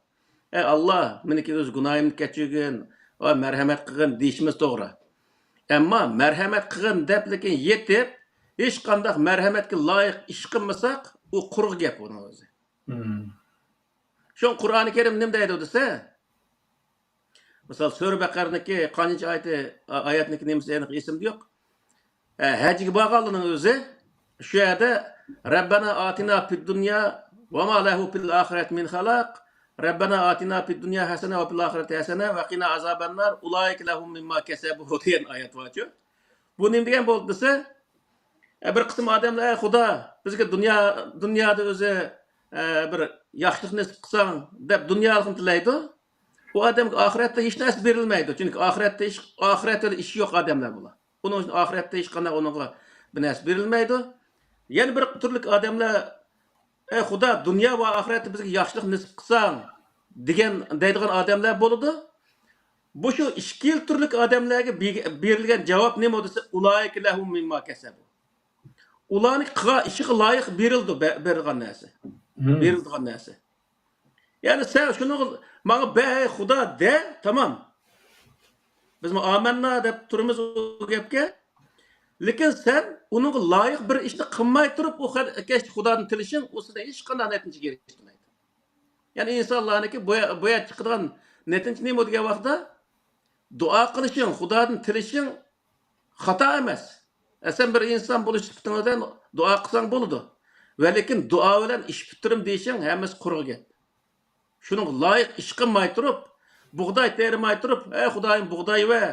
ئەي ئاللا، مېنىڭكى ئۆز گۇناھىمنى كەچۈرگىن، ۋە مەرھەمەت قىلغىن دېيىشىمىز توغرا. ئەمما مەرھەمەت قىلغىن دەپ، لېكىن يېتىپ، ھېچقانداق مەرھەمەتكە لايىق ئىش قىلمىساق، ئۇ قۇرۇق گەپ ئۇنىڭ ئۆزى. مم. شۇڭا قۇرئانى كەرىم نېمە دەيدۇ دېسە، مىسال، سۈرە بەقەرىنىڭكى قانچىنچى ئايىتى، ئا-، ئايەتنىڭكى نېمىسى ئېنىق ئېسىمدە يوق. ئە، ھەجگە بارغانلارنىڭ ئۆزى شۇ يەردە رەببەنا ئاتىنا فىد دۇنيا ۋە ما لەھۇ فىل ئاخىرەتى مىن خالاق، رەببەنا ئاتىنا فىد دۇنيا ھەسەنە ۋە فىل ئاخىرەتى ھەسەنە ۋە قىنا ئازابەننار، ئۇلائىكە لەھۇم مىمما كەسەبۇ دېگەن ئايەت بارچۇ. بۇ نېمە دېگەن بولدى دېسە، ئە، بىر قىسىم ئادەملەر، ئەي خۇدا، بىزگە دۇنيا، دۇنيادا ئۆزى، ئە، بىر ياخشىلىق نېسىپ قىلساڭ دەپ دۇنيالىقنى تىلەيدۇ. ئۇ ئادەمگە ئاخىرەتتە ھېچ نەرسە بېرىلمەيدۇ. چۈنكى ئاخىرەتتە ئىش، ئاخىرەت بىلەن ئىشى يوق ئادەملەر بۇلار. ئۇنىڭ ئۈچۈن ئاخىرەتتە ھېچقانداق ئۇنىڭغا بىر نەرسە بېرىلمەيدۇ. يەنە بىر تۈرلۈك ئادەملەر، ئەي خۇدا، دۇنيا ۋە ئاخىرەتتە بىزگە ياخشىلىق نېسىپ قىلساڭ دېگەن، دەيدىغان ئادەملەر بولىدۇ. بۇ شۇ ئىككىلا تۈرلۈك ئادەملەرگە بېرىلگەن جاۋاب نېمە دېسە، ئۇلائىكە لەھۇم مىمما كەسەبۇ. ئۇلارنىڭ قىلغان ئىشىغا لايىق بېرىلىدۇ، بە-، بېرىلغان نەرسە. مم. بېرىلىدىغان نەرسە. يەنى سەن شۇنىڭغا ماڭا بەر، ئەي خۇدا دە، تامام. بىزمۇ ئامەننا دەپ تۇرىمىز ئۇ گەپكە. لېكىن سەن ئۇنىڭغا لايىق بىر ئىشنى قىلماي تۇرۇپ، ئۇ خەر-، كەچتە خۇدادىن تىلىشىڭ، ئۇ سېنى ھېچقانداق نەتىجىگە ئېرىشتۈرمەيدۇ. يەنى ئىنسانلارنىڭكى بۇ يە-، بۇ يەردە چىقىدىغان نەتىجە نېمە دېگەن ۋاقىتتا، دۇئا قىلىشىڭ، خۇدادىن تىلىشىڭ خاتا ئەمەس. ئە، سەن بىر ئىنسان بولۇش سۈپىتىڭ بىلەن دۇئا قىلساڭ بولىدۇ. ۋە لېكىن دۇئا بىلەن ئىش پۈتتۈرۈم دېيىشىڭ ھەممىسى قۇرۇق گەپ. شۇنىڭغا لايىق ئىش قىلماي تۇرۇپ، بۇغداي تېرىماي تۇرۇپ، ئەي خۇدايىم بۇغداي بەر،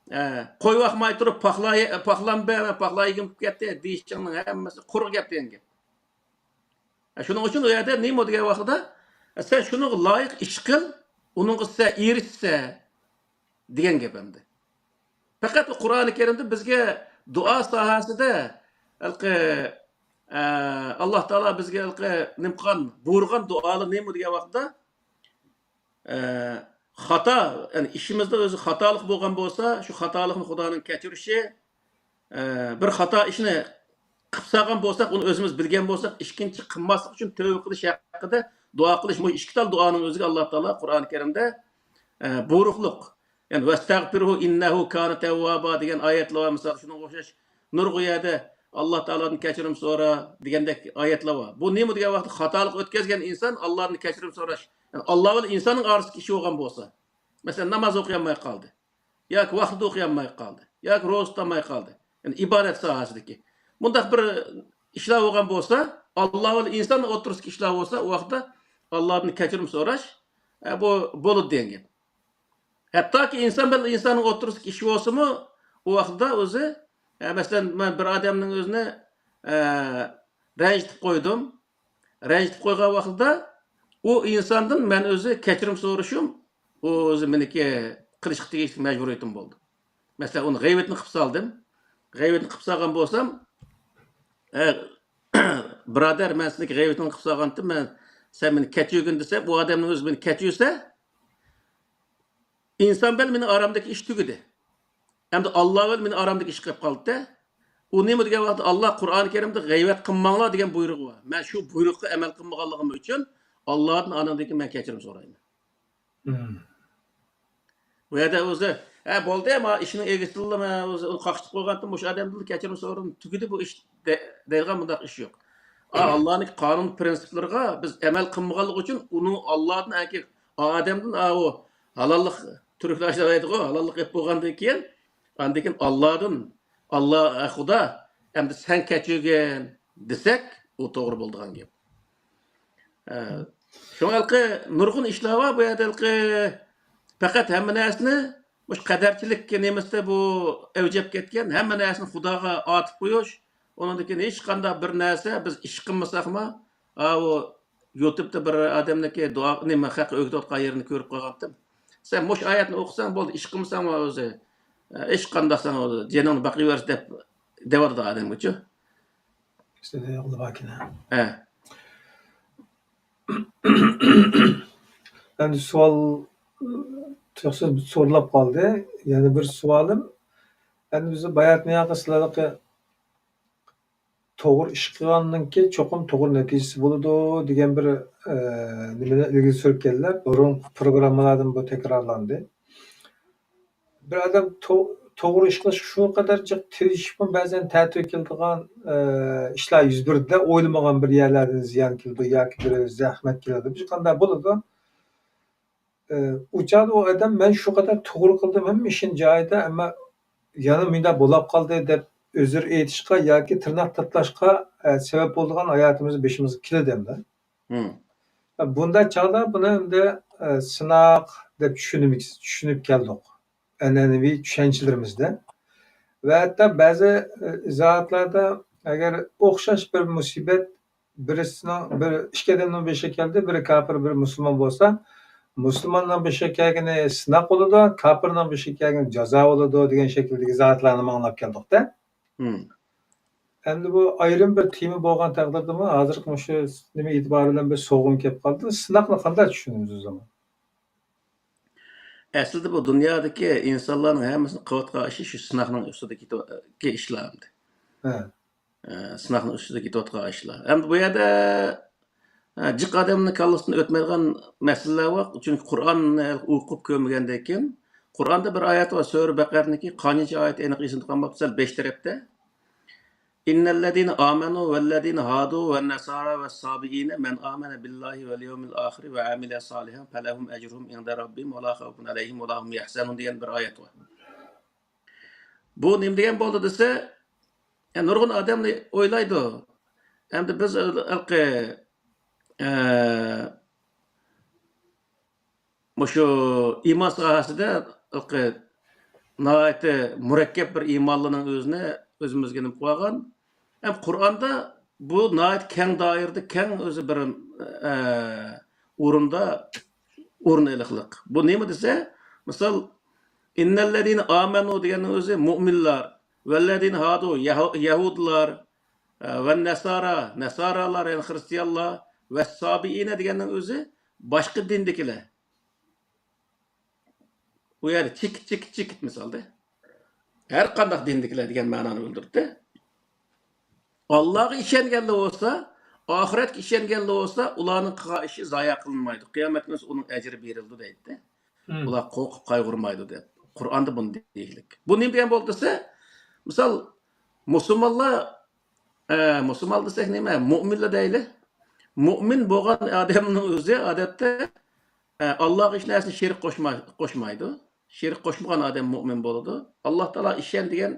ئە، قوي باقماي تۇرۇپ، پاخلا، پاخلام بەر، پاخلا يېگۈم كېلىپ كەتتى دېيىشىڭنىڭ ھەممىسى قۇرۇق گەپ دېگەن گەپ. شۇنىڭ ئۈچۈن ئۇ يەردە نېمە دېگەن ۋاقتىدا، سەن شۇنىڭغا لايىق ئىش قىل، ئۇنىڭغا سەن ئېرىشىسەن دېگەن گەپ ئەمدى. پەقەت بۇ قۇرئانى كەرىمدە بىزگە دۇئا ساھەسىدە ھېلىقى، ئە، ئاللا تائالا بىزگە ھېلىقى نېمە قىلغان، بۇيرۇغان دۇئالار نېمە دېگەن ۋاقتىدا، ئە، خاتا، يەنى ئىشىمىزدا ئۆزى خاتالىق بولغان بولسا، شۇ خاتالىقنى خۇدانىڭ كەچۈرۈشى، ئە، بىر خاتا ئىشنى قىلىپ سالغان بولساق، ئۇنى ئۆزىمىز بىلگەن بولساق، ئىككىنچى قىلماسلىق ئۈچۈن تەۋبە قىلىش ھەققىدە دۇئا قىلىش. مۇشۇ ئىككى تال دۇئانىڭ ئۆزىگە ئاللا تائالا قۇرئانى كەرىمدە، ئە، بۇيرۇقلۇق. يەنى، ۋەستەغپىرھۇ ئىننەھۇ كانە تەۋۋابا دېگەن ئايەتلەر بار. مىسال، شۇنىڭغا ئوخشاش نۇرغۇن يەردە ئاللا تائالادىن كەچۈرۈم سورا دېگەندەك ئايەتلەر بار. بۇ نېمە دېگەن ۋاقىتتا، خاتالىق ئۆتكەزگەن ئىنسان ئاللادىن كەچۈرۈم سوراش. يەنى، ئاللا بىلەن ئىنساننىڭ ئارىسىدىكى ئىش بولغان بولسا، مەسىلەن، ناماز ئوقۇيالماي قالدى. ياكى ۋاقتىدا ئوقۇيالماي قالدى. ياكى روزا تۇتالماي قالدى. يەنى ئىبادەت ساھەسىدىكى. مۇنداق بىر ئىشلار بولغان بولسا، ئاللا بىلەن ئىنسان ئوتتۇرىسىدىكى ئىشلار بولسا، ئۇ ۋاقىتتا ئاللادىن كەچۈرۈم سوراش، ئە، بۇ بولىدۇ دېگەن گەپ. ھەتتاكى ئىنسان بىلەن ئىنساننىڭ ئوتتۇرىسىدىكى ئىش بولسىمۇ، ئۇ ۋاقىتتا ئۆزى، ئە، مەسىلەن، مەن بىر ئادەمنىڭ ئۆزىنى، ئە، رەنجىتىپ قويدۇم. رەنجىتىپ قويغان ۋاقتىدا ئۇ ئىنساندىن مەن ئۆزى كەچۈرۈم سورىشىم، ئۇ ئۆزى مېنىڭكى قىلىشقا تېگىشلىك مەجبۇرىيىتىم بولدى. مەسىلەن، ئۇنى غەيۋىتىنى قىلىپ سالدىم. غەيۋىتىنى قىلىپ سالغان بولسام، ئە، بۇرادەر، مەن سېنىڭكى غەيۋىتىڭنى قىلىپ سالغانتىم، مەن، سەن مېنى كەچۈرگىن دېسەم، ئۇ ئادەمنىڭ ئۆزى مېنى كەچۈرسە، ئىنسان بىلەن مېنىڭ ئارامدىكى ئىش تۈگىدى. ئەمدى ئاللا بىلەن مېنىڭ ئارامدىكى ئىش قېلىپ قالدى. ئۇ نېمە دېگەن ۋاقىتتا، ئاللا قۇرئان كەرىمدە غەيۋەت قىلماڭلار دېگەن بۇيرۇقى بار. مەن شۇ بۇيرۇققا ئەمەل قىلمىغانلىقىم ئۈچۈن ئاللادىن ئانىڭدىن كېيىن مەن كەچۈرۈم سورايمەن. مم. بۇ يەردە ئۆزى، ھە، بولدى، ما ئىشنىڭ ئىگىسىدىنلا مەن ئۆزى ئۇنى قاقشىتىپ قويغانتىم، مۇشۇ ئادەمدىنلا كەچۈرۈم سورىدىم، تۈگىدى بۇ ئىش دە-، دەيدىغان بۇنداق ئىش يوق. ئا، ئاللانىڭ قانۇن پرىنسىپلىرىغا بىز ئەمەل قىلمىغانلىقى ئۈچۈن ئۇنى ئاللادىن ئەكى-، ئادەمدىن، ئا، ئۇ ھالاللىق، تۈركلەر شۇنداق دەيدىغۇ، ھالاللىق ئېلىپ بولغاندىن كېيىن، ئاندىن كېيىن ئاللادىن، ئاللا، ئە، خۇدا، ئەمدى سەن كەچۈرگىن دېسەك، ئۇ توغرا بولىدىغان گەپ. ئە، شۇڭا ھېلىقى نۇرغۇن ئىشلار بار بۇ يەردە، ھېلىقى پەقەت ھەممە نەرسىنى مۇشۇ قەدەرچىلىك نېمىسىدە بۇ ئەۋج ئېلىپ كەتكەن، ھەممە نەرسىنى خۇداغا ئاتىپ قويۇش، ئۇنىڭدىن كېيىن ھېچقانداق بىر نەرسە بىز ئىش قىلمىساقمۇ، ئاۋۇ يۇتۇبتا بىر ئادەمنىڭكى دۇئا، نېمە، خەققە ئۆگىتىۋاتقان يېرىنى كۆرۈپ قالغانتىم. سەن مۇشۇ ئايەتنى ئوقۇساڭ بولدى، ئىش قىلمىساڭمۇ ئۆزى، ئە، ھېچقانداق ساڭا جېنىڭنى باقىۋەرسە دەپ دەۋاتىدۇ ئادەمگىچۇ. ئىستىدىيە قىلىپ ئاكىنە. ھە. ئەمدى سوئال، تېخى سورىلاپ قالدى. يەنە بىر سوئالىم. ئەمدى بىز باياتىن ياقى سىلەرگە توغرا ئىش قىلغاننىڭكى چوقۇم توغرا نەتىجىسى بولىدۇ دېگەن بىر، ئە، نېمىنى ئىلگىرى سۈرگەنلەر. بۇرۇنقى پروگراممىلاردىن بۇ تەكرارلاندى. بىر ئادەم تو-، توغرا ئىش قىلىشقا شۇ قەدەر جىق تىرىشىپمۇ، بەزەن تەتۈر كېلىدىغان، ئە، ئىشلار يۈز بېرىدۇ، ئويلىمىغان بىر يەرلەردىن زىيان كېلىدۇ ياكى بىر زەخمەت كېلىدۇ. بىر قانداق بولىدۇ؟ ئە، ئۇ چاغدا ئۇ ئادەم، مەن شۇ قەدەر توغرا قىلدىم، ھەممە ئىشىم جايىدا، ئەمما يەنە مۇنداق بولاپ قالدى دەپ ئۆزرە ئېيتىشقا ياكى تىرناق تاتلاشقا، ئە، سەۋەب بولىدىغان ھاياتىمىزدا بېشىمىزغا كېلىدۇ ئەمدى. مم. بۇنداق چاغدا بۇنى ئەمدى، ئە، سىناق دەپ چۈشىنىمىز، چۈشىنىپ كەلدۇق ئەنئەنىۋى چۈشەنچىلىرىمىزدە. ۋە ھەتتا بەزى، ئە، ئىزاھاتلاردا ئەگەر ئوخشاش بىر مۇسىبەت بىرسىنىڭ، بىر ئىككى ئادەمنىڭ بېشىغا كەلدى، بىرى كاپىر، بىرى مۇسۇلمان بولسا، مۇسۇلماننىڭ بېشىغا كەلگىنى سىناق بولىدۇ، كاپىرنىڭ بېشىغا كەلگىنى جازا بولىدۇ دېگەن شەكىلدىكى ئىزاھاتلارنى ئاڭلاپ كەلدۇق-دە. مم. ئەمدى بۇ ئايرىم بىر تېما بولغان تەقدىردىمۇ، ھازىرقى مۇشۇ نېمە ئېتىبارى بىلەن بىر سوغۇم كېلىپ قالدى. سىناقنى قانداق چۈشىنىمىز ئۆزىمۇ؟ ئەسلىدە بۇ دۇنيادىكى ئىنسانلارنىڭ ھەممىسىنىڭ قىلىۋاتقان ئىشى شۇ سىناقنىڭ ئۈستىدىكى تو-، كى ئىشلار ئەمدى. ھە. ئە، سىناقنىڭ ئۈستىدە كېتىۋاتقان ئىشلار. ئەمدى بۇ يەردە، ئە، جىق ئادەمنىڭ كاللىسىدىن ئۆتمەيدىغان مەسىلىلەر بار. چۈنكى قۇرئاننى ئوقۇپ كۆرمىگەندىن كېيىن، قۇرئاندا بىر ئايەت بار، سۈرە بەقەرىنىڭكى قانچىنچى ئايىتى ئېنىق ئېسىمدە قالماپتۇ، سەل بېش تەرەپتە. إن الذين آمنوا والذين هادوا والنصارى والصابئين من آمن بالله واليوم الآخر وعمل صالحا فلهم أجرهم عند ربهم ولا خوف عليهم ولا هم يحزنون دېگەن بىر ئايەت بار. بۇ نېمە دېگەن بولدى دېسە، يا، نۇرغۇن ئادەملەر ئويلايدۇ، ئەمدى بىز ھېلىقى، ئە، مۇشۇ ئىمان ساھەسىدە ھېلىقى ناھايىتى مۇرەككەپ بىر ئىمانلىنىڭ ئۆزىنى ئۆزىمىزگە نېمە قىلىۋالغان. ھەم قۇرئاندا بۇ ناھايىتى كەڭ دائىرىدە، كەڭ ئۆزى بىر، ئە، ئورۇندا ئورۇن ئېلىقلىق. بۇ نېمە دېسە، مىسال، إن الذين آمنوا دېگەننىڭ ئۆزى مۇئمىنلار، والذين هادوا، يەھۇ-، يەھۇدلار، ئە، والنصارى، نەسارالار، يەنى خرىستىيانلار، والصابئين دېگەننىڭ ئۆزى باشقا دىندىكىلەر. ئۇ يەردە چېكىت، چېكىت، چېكىت مىسالدا. ھەر قانداق دىندىكىلەر دېگەن مەنانى بىلدۈرىدۇ. ئاللاغا ئىشەنگەنلەر بولسا، ئاخىرەتكە ئىشەنگەنلەر بولسا، ئۇلارنىڭ قىلغان ئىشى زايە قىلىنمايدۇ. قىيامەت كۈنى ئۇنىڭ ئەجرى بېرىلىدۇ دەيدۇ. مم. ئۇلار قورقۇپ قايغۇرمايدۇ دەپ. قۇرئاندا بۇنى دېيىللىك. بۇ نېمە دېگەن بولدى دېسە، مىسال، مۇسۇلمانلار، ئە، مۇسۇلمان دېسەك نېمە؟ مۇئمىنلا دەيلى. مۇئمىن بولغان ئادەمنىڭ ئۆزى ئادەتتە، ئە، ئاللاغا ھېچ نەرسىنى شېرىك قوشما-، قوشمايدۇ. شېرىك قوشمىغان ئادەم مۇئمىن بولىدۇ. ئاللا تائالا ئىشەن دېگەن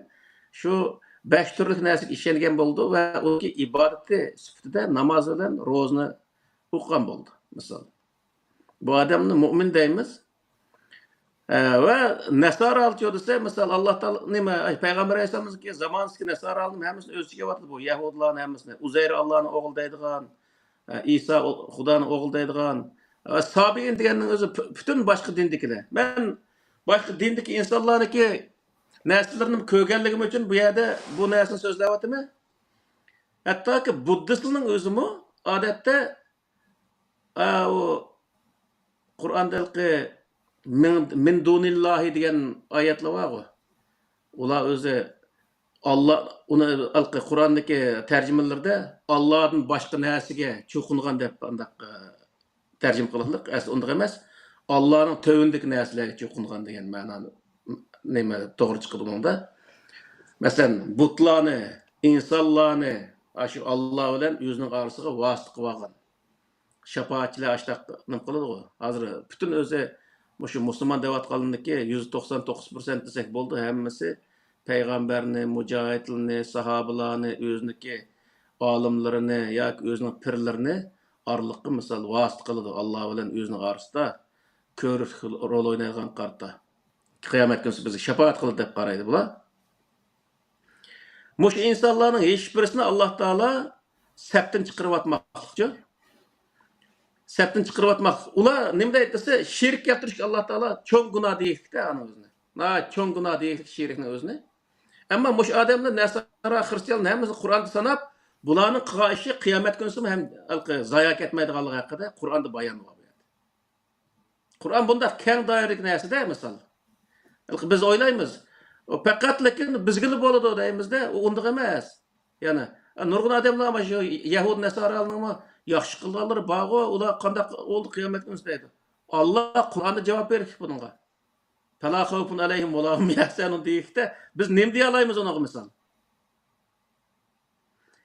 شۇ بەش تۈرلۈك نەرسىگە ئىشەنگەن بولىدۇ ۋە ئۇنىڭكى ئىبادىتى سۈپىتىدە ناماز بىلەن روزىنى ئوقۇغان بولىدۇ، مىسال. بۇ ئادەمنى مۇئمىن دەيمىز. ئە، ۋە نەسارالچۇ دېسە، مىسال، ئاللا تائالا نېمە، ئەي، پەيغەمبەر ئەلەيھىسسالامنىڭكى زامانىسىدىكى نەسارالارنىڭ ھەممىسىنى ئۆز ئىچىگە ئېلىۋاتىدۇ بۇ يەھۇدىيلارنىڭ ھەممىسىنى. ئۇزەير ئاللانىڭ ئوغلى دەيدىغان، ئە، ئىسا ئۇ-، خۇدانىڭ ئوغلى دەيدىغان. ۋە سابىئىن دېگەننىڭ ئۆزى پۈ-، پۈتۈن باشقا دىندىكىلەر. مەن باشقا دىندىكى ئىنسانلارنىڭكى نەرسىلىرىنى كۆرگەنلىكىم ئۈچۈن بۇ يەردە بۇ نەرسىنى سۆزلەۋاتىمەن. ھەتتاكى بۇددىستلارنىڭ ئۆزىمۇ ئادەتتە ئە، ئۇ قۇرئاندا ھېلىقى مىن، مىن دۇنىللاھى دېگەن ئايەتلەر بارغۇ. ئۇلار ئۆزى ئاللا، ئۇنى ھېلىقى قۇرئاندىكى تەرجىمىلىرىدە ئاللادىن باشقا نەرسىگە چوقۇنغان دەپ ئانداق، ئە، تەرجىمە قىلىنلىق. ئەسلى ئۇنداق ئەمەس. ئاللانىڭ تۆۋىنىدىكى نەرسىلەرگە چوقۇنغان دېگەن مەنانى، نېمە، توغرا چىقىدۇ بۇنىڭدا. مەسىلەن، بۇتلارنى، ئىنسانلارنى ئاشۇ ئاللا بىلەن ئۆزىنىڭ ئارىسىغا ۋاسىتە قىلىۋالغان. شاپائەتچىلەر ئاشتاق نېمە قىلىدىغۇ؟ ھازىر پۈتۈن ئۆزى مۇشۇ مۇسۇلمان دەۋاتقانلىرىنىڭكى يۈز توقسان توققۇز پىرسەنت دېسەك بولىدۇ، ھەممىسى پەيغەمبەرنى، مۇجاھىدلىرىنى، ساھابىلارنى، ئۆزىنىڭكى ئالىملىرىنى ياكى ئۆزىنىڭ پىرلىرىنى ئارىلىققا، مىسال، ۋاسىتە قىلىدۇ. ئاللا بىلەن ئۆزىنىڭ ئارىسىدا كۆۋرۈك رول ئوينايدىغان قارتا. قىيامەت كۈنى بىزگە شاپائەت قىلىدۇ دەپ قارايدۇ بۇلار. مۇشۇ ئىنسانلارنىڭ ھېچبىرسىنى ئاللا تائالا سەپتىن چىقىرىۋاتماقلىقچۇ. سەپتىن چىقىرىۋاتماقلىق. ئۇلار نېمە دەيدۇ دېسە، شېرىك كەلتۈرۈشكە ئاللا تائالا چوڭ گۇناھ دېيىشلىكتە ئانا ئۆزىنى. ناھايىتى چوڭ گۇناھ دېيىشلىك شېرىكنىڭ ئۆزىنى. ئەمما مۇشۇ ئادەملەر نەسارا، خرىستىيانلارنىڭ ھەممىسىنى قۇرئاندا ساناپ، بۇلارنىڭ قىلغان ئىشى قىيامەت كۈنىسىمۇ ھەم ھېلىقى زايا كەتمەيدىغانلىقى ھەققىدە قۇرئاندا بايان بار بۇ يەردە. قۇرئان بۇنداق كەڭ دائىرىلىك نەرسىدە، مىسال. بىز ئويلايمىز، ئۇ پەقەت لېكىن بىزگىلا بولىدۇ دەيمىزدە، ئۇ ئۇنداق ئەمەس. يەنى، نۇرغۇن ئادەملەر مانا شۇ يەھۇد نەسارالارنىڭمۇ ياخشى قىلغانلىرى بارغۇ، ئۇلار قانداق بولدى قىيامەت كۈنى دەيدۇ. ئاللا قۇرئاندا جاۋاب بېرىپتۇ بۇنىڭغا. «فلا خوف عليهم ولا هم يحزنون» دېيىشتە، بىز نېمە دېيەلەيمىز ئۇنىڭغا، مىسال؟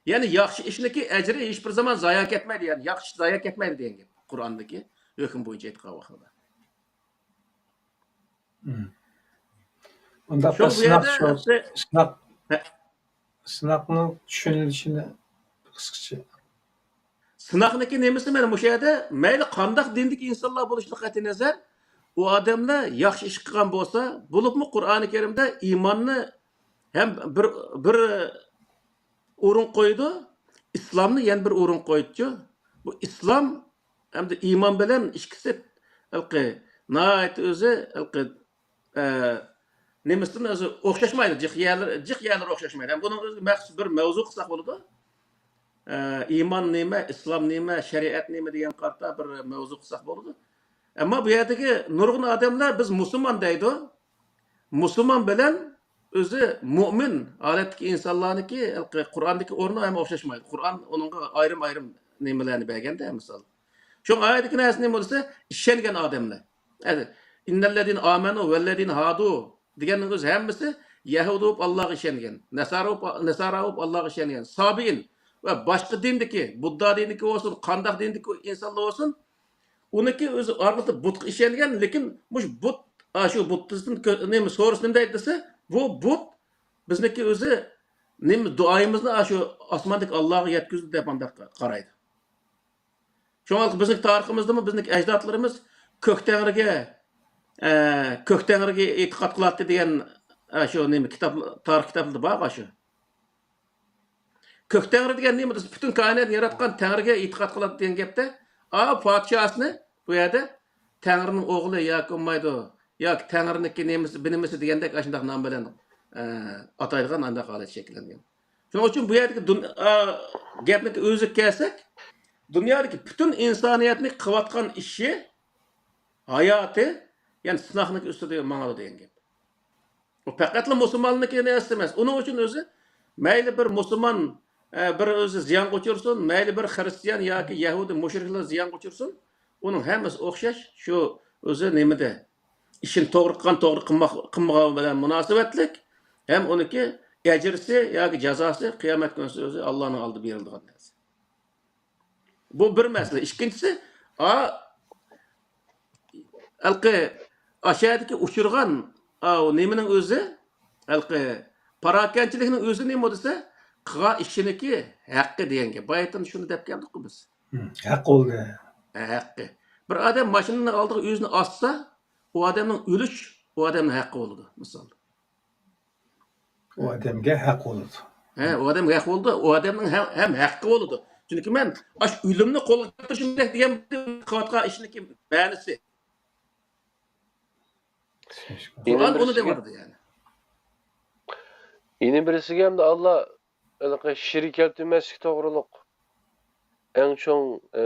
يەنى ياخشى ئىشنىكى ئەجرى ھېچبىر زامان زايا كەتمەيدۇ، يەنى ياخشى ئىش زايا كەتمەيدۇ دېگەن گەپ قۇرئاندىكى ھۆكۈم بويىچە ئېيتقان ۋاقتىدا. مم. ئۇنداقتا شۇ بۇ سىناق يەردە شۇ، سىناق، ھە. سىناقنىڭ چۈشىنىلىشىنى قىسقىچە. سىناقنىكى نېمىسى مانا مۇشۇ يەردە مەيلى قانداق دىندىكى ئىنسانلار بولۇشىدىن قەتئىينەزەر، ئۇ ئادەملەر ياخشى ئىش قىلغان بولسا، بولۇپمۇ قۇرئانى كەرىمدە ئىماننى ھەم بىر، بىر ئورۇن قويىدۇ، ئىسلامنى يەنە بىر ئورۇن قويىدۇ. بۇ ئىسلام ھەمدە ئىمان بىلەن ئىككىسى ھېلىقى ناھايىتى ئۆزى ھېلىقى، ئە، نېمىسىدىن ئۆزى ئوخشاشمايدۇ، جىق يەرلىرى، جىق يەرلىرى ئوخشاشمايدۇ. ھەم بۇنىڭ ئۆزىگە مەخسۇس بىر مەۋزۇ قىلساق بولىدۇ. ئە، ئىمان نېمە، ئىسلام نېمە، شەرىئەت نېمە دېگەن قارىتا بىر مەۋزۇ قىلساق بولىدۇ. ئەمما بۇ يەردىكى نۇرغۇن ئادەملەر بىز مۇسۇلمان دەيدۇ. مۇسۇلمان بىلەن ئۆزى مۆمىن ھالەتتىكى ئىنسانلارنىڭكى ھېلىقى قۇرئاندىكى ئورنى ھەم ئوخشاشمايدۇ. قۇرئان ئۇنىڭغا ئايرىم-ئايرىم نېمىلەرنى بەرگەندە، مىسال. شۇڭا ئايەتتىكى نەرسە نېمە بولسا، ئىشەنگەن ئادەملەر. «ئىننەللەزىنە ئامەنۇ ۋەللەزىنە ھادۇ» دېگەننىڭ ئۆزى ھەممىسى يەھۇدىي بولۇپ ئاللاغا ئىشەنگەن، نەسارا بولۇپ، نەسارا بولۇپ ئاللاغا ئىشەنگەن، سابىئىن ۋە باشقا دىندىكى، بۇددا دىنىدىكى بولسۇن، قانداق دىندىكى ئىنسانلار بولسۇن، ئۇنىڭكى ئۆزى ئارقىسىدا بۇتقا ئىشەنگەن، لېكىن مۇشۇ بۇت، ئاشۇ بۇددىستىن كۆ-، نېمە سورىسا نېمە دەيدۇ دېسە، بۇ بۇت بىزنىڭكى ئۆزى نېمە دۇئايىمىزنى ئاشۇ ئاسماندىكى ئاللاغا يەتكۈزدى دەپ ئانداق قارايدۇ. شۇڭا بىزنىڭ تارىخىمىزدىمۇ بىزنىڭ ئەجدادلىرىمىز كۆك تەڭرىگە، ئە، كۆك تەڭرىگە ئېتىقاد قىلاتتى دېگەن، ئە، شۇ نېمە كىتاب، تارىخ كىتابلىرىدا بار شۇ. كۆك تەڭرى دېگەن نېمە دېسە، پۈتۈن كائىناتنى ياراتقان تەڭرىگە ئېتىقاد قىلاتتى دېگەن گەپتە، ئا، پادىشاھسىنى بۇ يەردە تەڭرىنىڭ ئوغلى ياكى بولمايدۇ، ياكى تەڭرىنىڭكى نېمىسى، بىنىمىسى دېگەندەك ئاشۇنداق نام بىلەن، ئە، ئاتايدىغان ئانداق ھالەت شەكىللەنگەن. شۇنىڭ ئۈچۈن بۇ يەردىكى دۇن-، ئا، گەپنىڭ ئۆزىگە كەلسەك، دۇنيادىكى پۈتۈن ئىنسانىيەتنىڭ قىلىۋاتقان ئىشى، ھاياتى، يەنى سىناقنىڭ ئۈستىدە ماڭىدۇ دېگەن گەپ. ئۇ پەقەتلا مۇسۇلماننىڭكى نەرسىسى ئەمەس. ئۇنىڭ ئۈچۈن ئۆزى مەيلى بىر مۇسۇلمان، ئە، بىر ئۆزى زىيانغا ئۇچرىسۇن، مەيلى بىر خىرىستىيان ياكى يەھۇدىي مۇشرىكلار زىيانغا ئۇچرىسۇن، ئۇنىڭ ھەممىسى ئوخشاش. شۇ ئۆزى نېمىدە؟ ئىشىنى توغرا قىلغان، توغرا قىلماق-، قىلمىغان بىلەن مۇناسىۋەتلىك، ھەم ئۇنىڭكى ئەجرىسى ياكى جازاسى قىيامەت كۈنىسى ئۆزى ئاللانىڭ ئالدىدا بېرىلىدىغان نەرسە. بۇ بىر مەسىلە. ئىككىنچىسى، ئا، ھېلىقى ئاشۇ يەردىكى ئۇچرىغان، ئا، نېمىنىڭ ئۆزى، ھېلىقى پاراكەندىچىلىكنىڭ ئۆزى نېمە دېسە، قىلغان ئىشىنىڭكى ھەققى دېگەن گەپ. بايىتىن شۇنى دەپ كەلدۇققۇ بىز. ھە، ھەق بولدى. ھە، ھەققى. بىر ئادەم ماشىنىنىڭ ئالدىغا ئۆزىنى ئاتسا، ئۇ ئادەمنىڭ ئۆلۈش، ئۇ ئادەمنىڭ ھەققى بولىدۇ، مىسال. ئۇ ئادەمگە ھەق بولىدۇ. ھە، ئۇ ئادەمگە ھەق بولىدۇ، ئۇ ئادەمنىڭ ھەم، ھەم ھەققى بولىدۇ. چۈنكى مەن ئاشۇ ئۆلۈمنى قولغا كەلتۈرۈشۈم كېرەك دېگەن قىلىۋاتقان ئىشنىڭكى مەنىسى. قۇرئان ئۇنى دەۋاتىدۇ يەنى. يەنە بىرسىگە ئەمدى ئاللا ھېلىقى شېرىك كەلتۈرمەسلىك توغرۇلۇق ئەڭ چوڭ، ئى،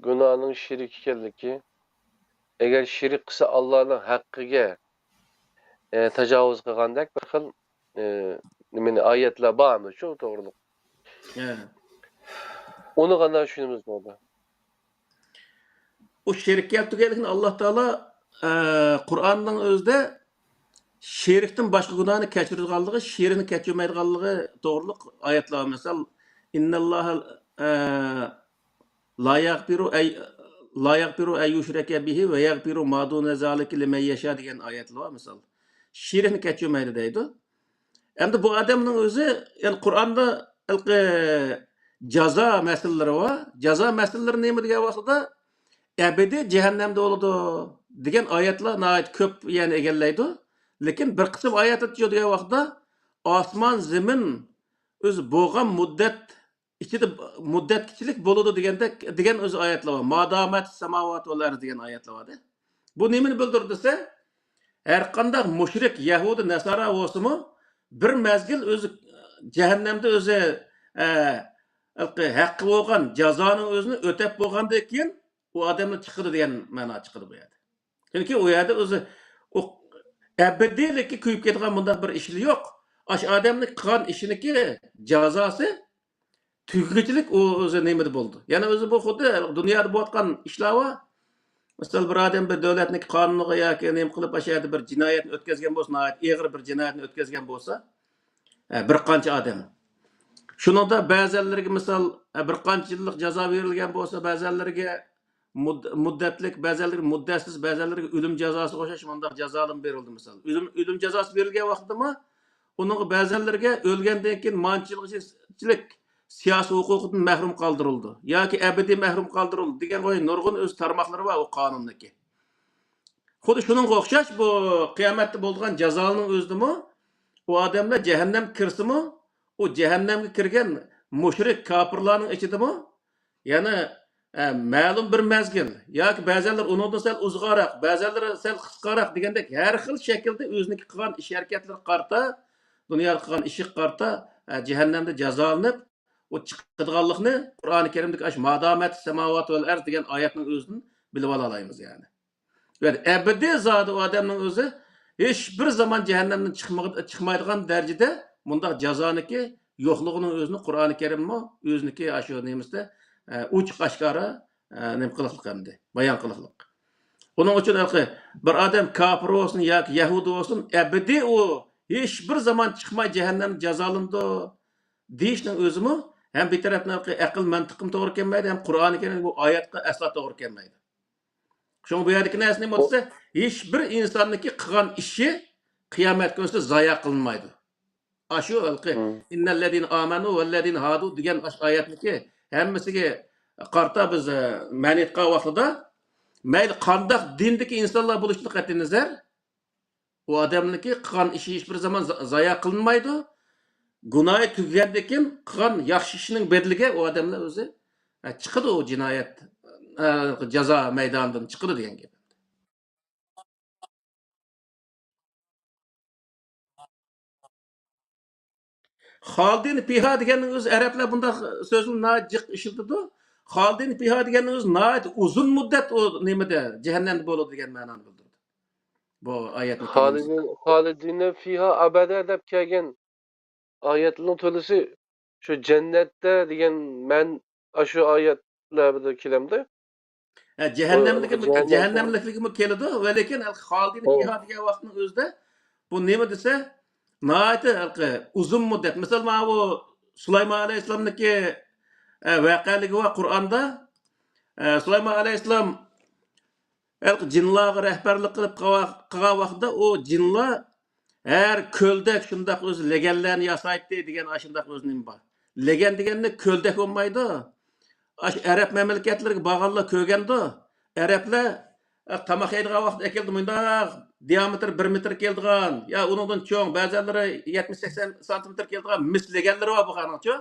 گۇناھنىڭ شېرىك ئىكەنلىكى. ئەگەر شېرىك قىلسا ئاللانىڭ ھەققىگە، ئى، تاجاۋۇز قىلغاندەك بىر خىل، ئى، نېمىنى، ئايەتلەر بارمۇ شۇ توغرىلىق؟ ھە. ئۇنى غانا چۈشىنىمىز بولدى. ئۇ شېرىك كەلتۈرگەنلىكنى ئاللا تائالا، ئە، قۇرئاننىڭ ئۆزىدە شېرىكتىن باشقا گۇناھنى كەچۈرىدىغانلىقى، شېرىكنى كەچۈرمەيدىغانلىقى توغرىلىق ئايەتلەر بار. مىسال، ئىنناللاھا، ئە، لا يغفر أي، لا يغفر أن يشرك به ويغفر ما دون ذلك لمن يشاء دېگەن ئايەتلەر بار، مىسال. شېرىكنى كەچۈرمەيدۇ دەيدۇ. ئەمدى بۇ ئادەمنىڭ ئۆزى، يەنى قۇرئاندا ھېلىقى جازا مەسىلىلىرى بار. جازا مەسىلىلىرى نېمە دېگەن ۋاقتىدا، ئەبەدىي جەھەننەمدە بولىدۇ دېگەن ئايەتلەر ناھايىتى كۆپ يەرنى ئىگىلەيدۇ. لېكىن بىر قىسىم ئايەتلەر شۇ دېگەن ۋاقتىدا، ئاسمان، زېمىن ئۆزى بولغان مۇددەت ئىچىدە، مۇددەتكىچىلىك بولىدۇ دېگەندەك، دېگەن ئۆزى ئايەتلەر بار. ما دامت سەماۋات ۋەل ئەرز دېگەن ئايەتلەر بار. بۇ نېمىنى بىلدۈرىدۇ دېسە، ھەر قانداق مۇشرىك، يەھۇدىي، نەسارا بولسىمۇ، بىر مەزگىل ئۆزى جەھەننەمدە ئۆزى، ئە، ھەققى بولغان جازانىڭ ئۆزىنى ئۆتەپ بولغاندىن كېيىن، ئۇ ئادەمنى چىقىدۇ دېگەن مەنا چىقىدۇ بۇ يەردە. چۈنكى ئۇ يەردە ئۆزى ئۇ ئەبەدىيلىككە كۆيۈپ كېتىدىغان بۇنداق بىر ئىشلا يوق. ئاشۇ ئادەمنىڭ قىلغان ئىشىنىڭكى جازاسى تۈگىگۈچىلىك ئۇ ئۆزى نېمىدە بولىدۇ. يەنە ئۆزى بۇ خۇددى دۇنيادا بولۇۋاتقان ئىشلار بار. مىسال، بىر ئادەم بىر دۆلەتنىڭ قانۇنىغا ياكى نېمە قىلىپ، ئاشۇ يەردە بىر جىنايەتنى ئۆتكەزگەن بولسا، ناھايىتى ئېغىر بىر جىنايەتنى ئۆتكەزگەن بولسا، ئە، بىر قانچە ئادەم. شۇنىڭدا بەزەنلىرىگە، مىسال، ئە، بىر قانچە يىللىق جازا بېرىلگەن بولسا، بەزەنلىرىگە مۇد-، مۇددەتلىك، بەزەنلىرىگە مۇددەتسىز، بەزەنلىرىگە ئۆلۈم جازاسىغا ئوخشاش مۇنداق جازالىرى بېرىلدى، مىسال. ئۆلۈم، ئۆلۈم جازاسى بېرىلگەن ۋاقىتتىمۇ ئۇنىڭغا بەزەنلىرىگە ئۆلگەندىن كېيىن مانچىلىك سىياسىي ھوقۇقىدىن مەھرۇم قالدۇرۇلىدۇ ياكى ئەبەدىي مەھرۇم قالدۇرۇلىدۇ دېگەن نۇرغۇن ئۆز تارماقلىرى بار ئۇ قانۇندىكى. خۇددى شۇنىڭغا ئوخشاش بۇ قىيامەتتە بولىدىغان جازانىڭ ئۆزىدىمۇ ئۇ ئادەملەر جەھەننەمگە كىرسىمۇ، ئۇ جەھەننەمگە كىرگەن مۇشرىك كاپىرلارنىڭ ئىچىدىمۇ يەنە، ئە، مەلۇم بىر مەزگىل ياكى بەزەنلەر ئۇنىڭدىن سەل ئۇزاقراق، بەزەنلىرى سەل قىسقاراق دېگەندەك ھەر خىل شەكىلدە ئۆزىنىڭكى قىلغان ئىش ھەرىكەتلىرىگە قارىتا، دۇنيادا قىلغان ئىشىغا قارىتا، ئە، جەھەننەمدە جازالىنىپ، ئۇ چىقىدىغانلىقنى قۇرئانى كەرىمدىكى ئاشۇ ما دامت سەماۋات ۋەل ئەرز دېگەن ئايەتنىڭ ئۆزىدىن بىلىۋالالايمىز يەنى. يەنى ئەبەدىي زادى ئۇ ئادەمنىڭ ئۆزى ھېچ بىر زامان جەھەننەمدىن چىقمىغ-، چىقمايدىغان دەرىجىدە مۇنداق جازانىڭكى يوقلۇقىنىڭ ئۆزىنى قۇرئانى كەرىممۇ ئۆزىنىكى ئاشۇ نېمىسىدە، ئە، ئوچۇق ئاشكارا، ئە، نېمە قىلىقلىق ئەمدى، بايان قىلىقلىق. ئۇنىڭ ئۈچۈن ھېلىقى بىر ئادەم كاپىر بولسۇن ياكى يەھۇدىي بولسۇن، ئەبەدىي ئۇ ھېچ بىر زامان چىقماي جەھەننەمدە جازالىنىدۇ دېيىشنىڭ ئۆزىمۇ ھەم بىر تەرەپتىن ھېلىقى ئەقىل مەنتىققىمۇ توغرا كەلمەيدۇ، ھەم قۇرئانى كەرىم بۇ ئايەتكە ئەسلا توغرا كەلمەيدۇ. شۇڭا بۇ يەردىكى نەرسە نېمە بولسا، ھېچ بىر ئىنساننىڭكى قىلغان ئىشى قىيامەت كۈنىسى زايا قىلىنمايدۇ. ئاشۇ ھېلىقى، مم. إن الذين آمنوا والذين هادوا دېگەن ئاشۇ ئايەتنىكى ھەممىسىگە قارىتا بىز، ئە، مەنى ئېيتقان ۋاقتىدا، مەيلى قانداق دىندىكى ئىنسانلار بولۇشىدىن قەتئىينەزەر، ئۇ ئادەمنىڭكى قىلغان ئىشى ھېچ بىر زامان زا-، زايا قىلىنمايدۇ. گۇناھى تۈگىگەندىن كېيىن قىلغان ياخشى ئىشىنىڭ بەدىلىگە ئۇ ئادەملەر ئۆزى، ئە، چىقىدۇ ئۇ جىنايەت، ئە، جازا مەيدانىدىن چىقىدۇ دېگەن گەپ. خالدىن فىھا دېگەننىڭ ئۆزى ئەرەبلەر بۇنداق سۆزنى ناھايىتى جىق ئىشلىتىدۇ. خالدىن فىھا دېگەننىڭ ئۆزى ناھايىتى ئۇزۇن مۇددەت ئۇ نېمىدە، جەھەننەمدە بولىدۇ دېگەن مەنانى بىلدۈرىدۇ. بۇ ئايەتنى كەلگەن خالىدىن، خالىدىنە فىھا ئەبەدە دەپ كەلگەن ئايەتنىڭ تولىسى شۇ جەننەتتە دېگەن مەن ئاشۇ ئايەتلەردە كېلەمدۇ؟ ھە، جەھەننەملىكىمۇ، جەھەننەم جەھەننەملىكلىكىمۇ كېلىدۇ، ۋەلىكىن خالىدىنە فىھا دېگەن ۋاقىتنىڭ ئۆزىدە بۇ نېمە دېسە، ناھايىتى ھېلىقى ئۇزۇن مۇددەت. مىسال، مانا بۇ سۇلايمان ئەلەيھىسسالامنىڭكى، ئە، ۋەقەلىكى بار قۇرئاندا. ئە، سۇلايمان ئەلەيھىسسالام ھېلىقى جىنلارغا رەھبەرلىك قىلىپ قىلغان ۋاقتىدا ئۇ جىنلار ھەر كۆلدەك شۇنداق ئۆزى لېگەنلەرنى ياسايتتى دېگەن ئاشۇنداق ئۆزى نېمە بار. لېگەن دېگەندە كۆلدەك بولمايدۇ. ئاشۇ ئەرەب مەملىكەتلىرىگە بارغانلار كۆرگەندۇ. ئەرەبلەر، ئە، تاماق يەيدىغان ۋاقىت ئەكېلىدۇ مۇنداق دىئامېتىر بىر مېتىر كېلىدىغان، يا ئۇنىڭدىن چوڭ، بەزەنلىرى يەتمىش سەكسەن سانتىمېتىر كېلىدىغان مىس لېگەنلىرى بار بولغانىچۇ.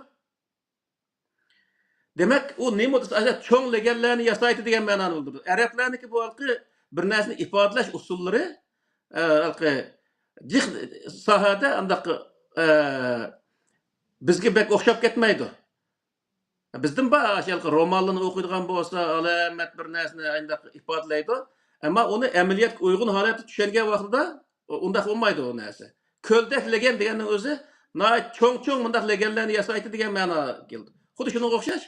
دېمەك، ئۇ نېمە دېسە، ئاشۇ چوڭ لېگەنلەرنى ياسايتتى دېگەن مەنانى بىلدۈرىدۇ. ئەرەبلەرنىڭكى بۇ ھېلىقى بىر نەرسىنى ئىپادىلەش ئۇسۇللىرى، ئە، ھېلىقى جىق ساھەدە ئانداق، ئە، بىزگە بەك ئوخشاپ كەتمەيدۇ. بىزدىن بار ئاشۇ ھېلىقى رومانلارنى ئوقۇيدىغان بولسا، ئالامەت بىر نەرسىنى ئانداق ئىپادىلەيدۇ. ئەمما ئۇنى ئەمەلىيەتكە ئۇيغۇن ھالەتتە چۈشەنگەن ۋاقتىدا ئۇنداق بولمايدۇ ئۇ نەرسە. كۆلدەك لېگەن دېگەننىڭ ئۆزى ناھايىتى چوڭ-چوڭ مۇنداق لېگەنلەرنى ياسايتتى دېگەن مەناغا كېلىدۇ. خۇددى شۇنىڭغا ئوخشاش،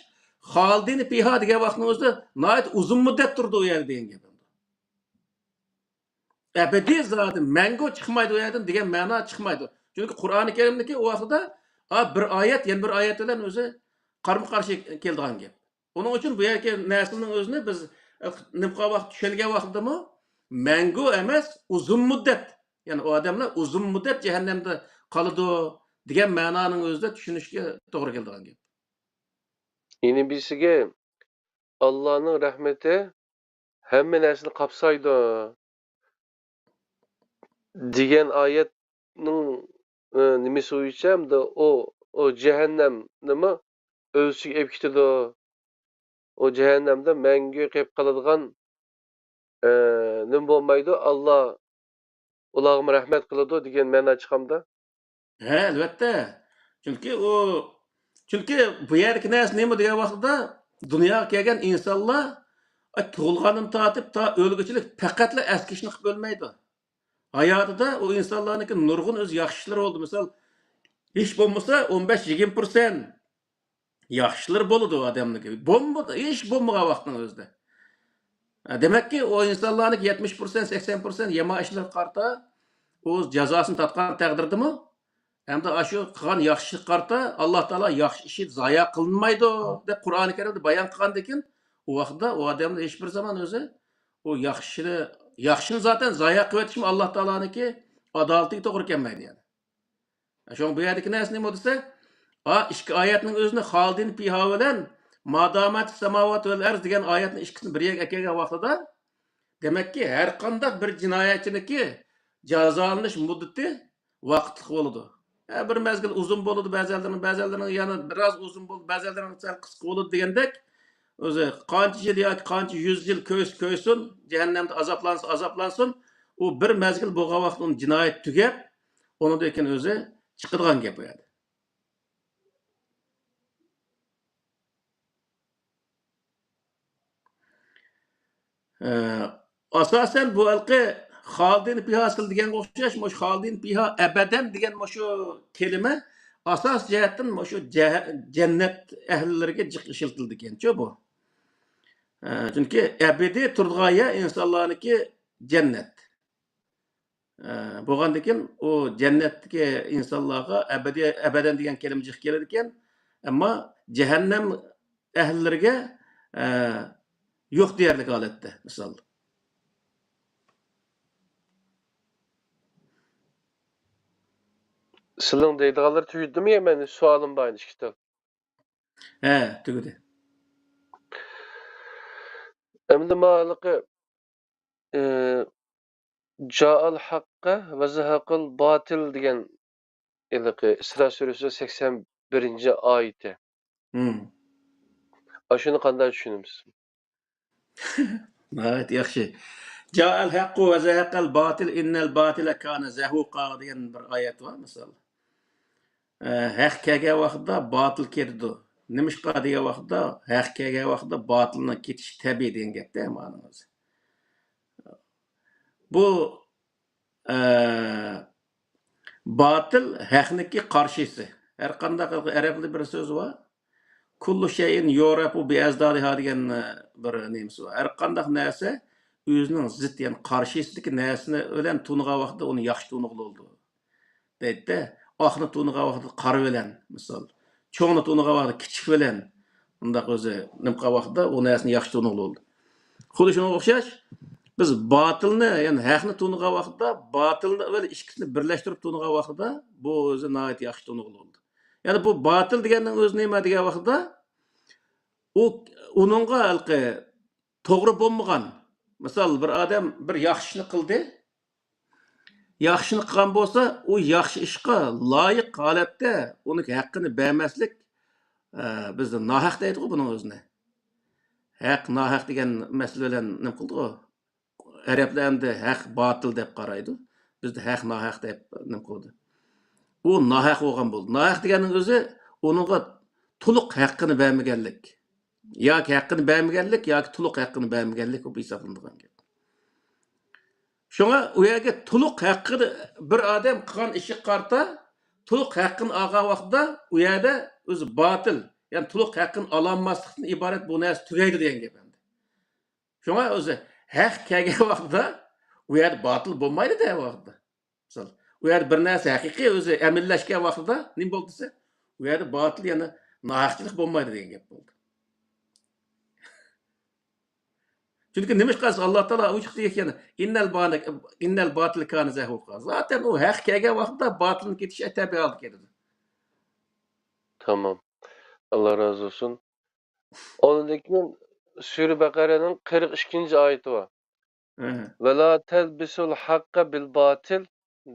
خالىدىنى پىھا دېگەن ۋاقتىنىڭ ئۆزىدە ناھايىتى ئۇزۇن مۇددەت تۇرىدۇ ئۇ يەردە دېگەن گەپ. ئەبەدىي زادى مەڭگۈ چىقمايدۇ ئۇ يەردىن دېگەن مەنا چىقمايدۇ. چۈنكى قۇرئانى كەرىمدىكى ئۇ ۋاقتىدا، ئا، بىر ئايەت يەنە بىر ئايەت بىلەن ئۆزى قارمۇ قارشى كېلىدىغان گەپ. ئۇنىڭ ئۈچۈن بۇ يەردىكى نەرسىنىڭ ئۆزىنى بىز، ئە، نېمە قىلغان ۋاقىت، چۈشەنگەن ۋاقىتتىمۇ مەڭگۈ ئەمەس، ئۇزۇن مۇددەت، يەنى ئۇ ئادەملەر ئۇزۇن مۇددەت جەھەننەمدە قالىدۇ دېگەن مەنانىڭ ئۆزىدە چۈشىنىشكە توغرا كېلىدىغان گەپ. يەنە بىرسىگە، ئاللانىڭ رەھمىتى ھەممە نەرسىنى قاپسايدۇ دېگەن ئايەتنىڭ، ئى، نېمىسى بويىچە ئەمدى ئۇ، ئۇ جەھەننەمنىمۇ ئۆز ئىچىگە ئېلىپ كېتىدۇ. ئۇ جەھەننەمدە مەڭگۈ قېلىپ قالىدىغان، ئى، نېمە بولمايدۇ، ئاللا ئۇلارغىمۇ رەھمەت قىلىدۇ دېگەن مەنا چىقامدا؟ ھە، ئەلۋەتتە. چۈنكى ئۇ، چۈنكى بۇ يەردىكى نەرسە نېمە دېگەن ۋاقتىدا، دۇنياغا كەلگەن ئىنسانلار، ئاي، تۇغۇلغاندىن تارتىپ تا ئۆلگۈچىلىك پەقەتلا ئەسكى ئىشنى قىلىپ ئۆلمەيدۇ. ھاياتىدا ئۇ ئىنسانلارنىڭكى نۇرغۇن ئۆز ياخشى ئىشلىرى بولدى. مىسال، ھېچ بولمىسا ئون بەش يىگىرمە پىرسەنت ياخشىلىرى بولىدۇ ئادەمنىڭكى. بولمىدى، ھېچ بولمىغان ۋاقىتنىڭ ئۆزىدە. ھە، دېمەككى، ئۇ ئىنسانلارنىڭكى يەتمىش پىرسەنت، سەكسەن پىرسەنت يامان ئىشلىرىغا قارىتا ئۇ جازاسىنى تارتقان تەقدىردىمۇ، ئەمدى ئاشۇ قىلغان ياخشى ئىشىغا قارىتا ئاللا تائالا ياخشى ئىشى زايە قىلىنمايدۇ، دەپ قۇرئانى كەرىمدە بايان قىلغاندىكىن، ئۇ ۋاقىتتا ئۇ ئادەمنى ھېچ بىر زامان ئۆزى ئۇ ياخشىنى، ياخشىنى زاتەن زايە قىلىۋېتىشمۇ ئاللا تائالانىڭكى ئادالىتىگە توغرا كەلمەيدۇ يەنى. شۇڭا بۇ يەردىكى نەرسە نېمە دېسە، ئا، ئىككى ئايەتنىڭ ئۆزىنى خالىدىن پىھا بىلەن مادامەت ساماۋات ۋەل ئەرز دېگەن ئايەتنى ئىككىسىنى بىر يەرگە ئەكەلگەن ۋاقتىدا، دېمەككى، ھەر قانداق بىر جىنايەتچىنىڭكى جازالىنىش مۇددىتى ۋاقىتلىق بولىدۇ. ھە، بىر مەزگىل ئۇزۇن بولىدۇ، بەزىلىرىنىڭ، بەزىلىرىنىڭ يەنە بىراز ئۇزۇن بولىدۇ، بەزىلىرىنىڭ سەل قىسقا بولىدۇ دېگەندەك، ئۆزى قانچە يىل ياكى قانچە يۈز يىل كۆيسە كۆيسۇن، جەھەننەمدە ئازابلانسا ئازابلانسۇن، ئۇ بىر مەزگىل بولغان ۋاقىت ئۇنىڭ جىنايىتى تۈگەپ، ئۇنىڭدىن كېيىن ئۆزى چىقىدىغان گەپ ئۇ يەردە. ئە، ئاساسەن بۇ ھېلىقى خالىدىن پىھا سىل دېگەنگە ئوخشاش، مۇشۇ خالىدىن پىھا ئەبەدەن دېگەن مۇشۇ كەلىمە ئاساس جەھەتتىن مۇشۇ جەھ-، جەننەت ئەھلىلىرىگە جىق ئىشلىتىلىدىكەنچۇ بۇ. ئە، چۈنكى ئەبەدىي تۇرىدىغان يەر ئىنسانلارنىڭكى جەننەت. ئە، بولغاندىكىن ئۇ جەننەتتىكى ئىنسانلارغا ئەبەدىي، ئەبەدەن دېگەن كەلىمە جىق كېلىدىكەن. ئەمما جەھەننەم ئەھلىلىرىگە، ئە، يوق دېيەرلىك ھالەتتە، مىسال. سىلىڭ دەيدىغانلىرى تۈگىدىمۇ يا مەن سوئالىم بار ئىككى تال؟ ھە، تۈگىدى. ئەمدى ما ھېلىقى، ئى، جائەل ھەققە ۋە زەھەقەل باتىل دېگەن ھېلىقى ئىسرا سۈرىسىنىڭ سەكسەن بىرىنچى ئايىتى. ھىم. ئاشۇنى قانداق چۈشىنىمىز؟ ناھايىتى ياخشى. جائەل ھەققۇ ۋە زەھەقەل باتىل ئىننەل باتىلە كانە زەھۇقا دېگەن بىر ئايەت بار، مىسال. ئە، ھەق كەلگەن ۋاقىتتا باتىل كېتىدۇ. نېمىشقا دېگەن ۋاقىتتا، ھەق كەلگەن ۋاقىتتا باتىلنىڭ كېتىشى تەبىئىي دېگەن گەپتە مانىڭىزى. بۇ، ئە، باتىل ھەقنىڭكى قارشىسى. ھەر قانداق ئەرەبلەردە بىر سۆز بار. كۇللۇ شەيئىن يۇرەفۇ بىئەزدادىھا دېگەن، ئە، بىر نېمىسى بار. ھەر قانداق نەرسە ئۆزىنىڭ زىت، يەنى قارشىسىدىكى نەرسىنى بىلەن تونۇغان ۋاقىتتا ئۇنى ياخشى تونۇغىلى بولىدۇ. دەيدىدە، ئاقنى تونۇغان ۋاقتىدا قارا بىلەن، مىسال، چوڭنى تونۇغان ۋاقتىدا كىچىك بىلەن، ئۇنداق ئۆزى نېمە قىلغان ۋاقتىدا ئۇ نەرسىنى ياخشى تونۇغىلى بولىدۇ. خۇددى شۇنىڭغا ئوخشاش، بىز باتىلنى، يەنى ھەقنى تونۇغان ۋاقتىدا، باتىلنى ۋە ئىككىسىنى بىرلەشتۈرۈپ تونۇغان ۋاقتىدا، بۇ ئۆزى ناھايىتى ياخشى تونۇغىلى بولىدۇ. يەنى بۇ باتىل دېگەننىڭ ئۆزى نېمە دېگەن ۋاقتىدا، ئۇ، ئۇنىڭغا ھېلىقى توغرا بولمىغان، مىسال، بىر ئادەم بىر ياخشى ئىشنى قىلدى، ياخشىنى قىلغان بولسا، ئۇ ياخشى ئىشقا لايىق ھالەتتە ئۇنىڭ ھەققىنى بەرمەسلىك، ئە، بىزدە ناھەق دەيدىغۇ بۇنىڭ ئۆزىنى. ھەق، ناھەق دېگەن مەسىلە بىلەن نېمە قىلدىغۇ؟ ئەرەبلەر ئەمدى ھەق، باتىل دەپ قارايدۇ. بىزدە ھەق، ناھەق دەپ نېمە قىلىدۇ؟ ئۇ ناھەق بولغان بولدى. ناھەق دېگەننىڭ ئۆزى ئۇنىڭغا تولۇق ھەققىنى بەرمىگەنلىك. ياكى ھەققىنى بەرمىگەنلىك، ياكى تولۇق ھەققىنى بەرمىگەنلىك بولۇپ ھېسابلىنىدىغان گەپ. شۇڭا ئۇ يەرگە تولۇق ھەققىنى بىر ئادەم قىلغان ئىشىغا قارىتا تولۇق ھەققىنى ئالغان ۋاقتىدا ئۇ يەردە ئۆزى باتىل، يەنى تولۇق ھەققىنى ئالالماسلىقتىن ئىبارەت بۇ نەرسە تۈگەيدۇ دېگەن گەپ ئەمدى. شۇڭا ئۆزى ھەق كەلگەن ۋاقتىدا ئۇ يەردە باتىل بولمايدۇ دەيدۇ ۋاقتىدا. مىسال، ئۇ يەردە بىر نەرسە ھەقىقىي ئۆزى ئەمەلىيلەشكەن ۋاقتىدا نېمە بولدى دېسە، ئۇ يەردە باتىل، يەنى ناھەقچىلىق بولمايدۇ دېگەن گەپ بولدى. چۈنكى نېمىشقا دېسە، ئاللا تائالا ئۇ چىقتى ئىكەن، «ئىننەل بانە-، ئىننەل باتىل كانە زەھۇقا.» زاتەن ئۇ ھەق كەلگەن ۋاقتىدا باتىلنىڭ كېتىشى تەبىئىي ھالدا كېلىدۇ. تامام. ئاللا رازى بولسۇن. ئۇنىڭدىن كېيىن سۈرە بەقەرەنىڭ قىرىق ئىككىنچى ئايىتى بار. ۋەلا تەلبىسۇل ھەققە بىل باتىل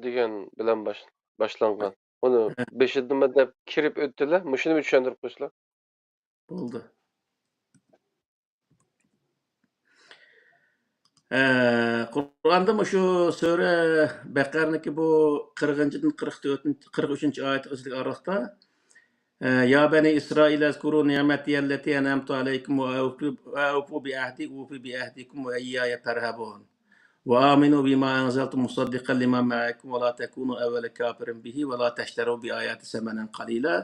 دېگەن بىلەن باش-، باشلانغان. ئۇنى بېشىدىنمۇ دەپ كىرىپ ئۆتتىلە. مۇشۇنى چۈشەندۈرۈپ قويسىلا. بولدى. ئە، قۇرئاندا مۇشۇ سۈرە بەقەرىنىڭكى بۇ قىرىقىنچىدىن قىرىق تۆتىنچى، قىرىق ئۈچىنچى ئايەت ئىچىدىكى ئارىلىقتا، ئە، يا بەنى ئىسرائىل ئەزكۇرۇ نىئمەتىيەللەتى ئەنئەمتۇ ئەلەيكۇم ۋە ئەۋپۇ، ۋە ئەۋپۇ بىئەھدى ئۇفى بىئەھدىكۇم ۋە ئىييايە پەرھەبۇن. ۋە ئامىنۇ بىما ئەنزەلتۇ مۇسەددىقەن لىما مەئەكۇم ۋە لا تەكۇنۇ ئەۋۋەلە كافىرىن بىھى ۋە لا تەشتەرۇ بىئاياتى سەمەنەن قەلىلا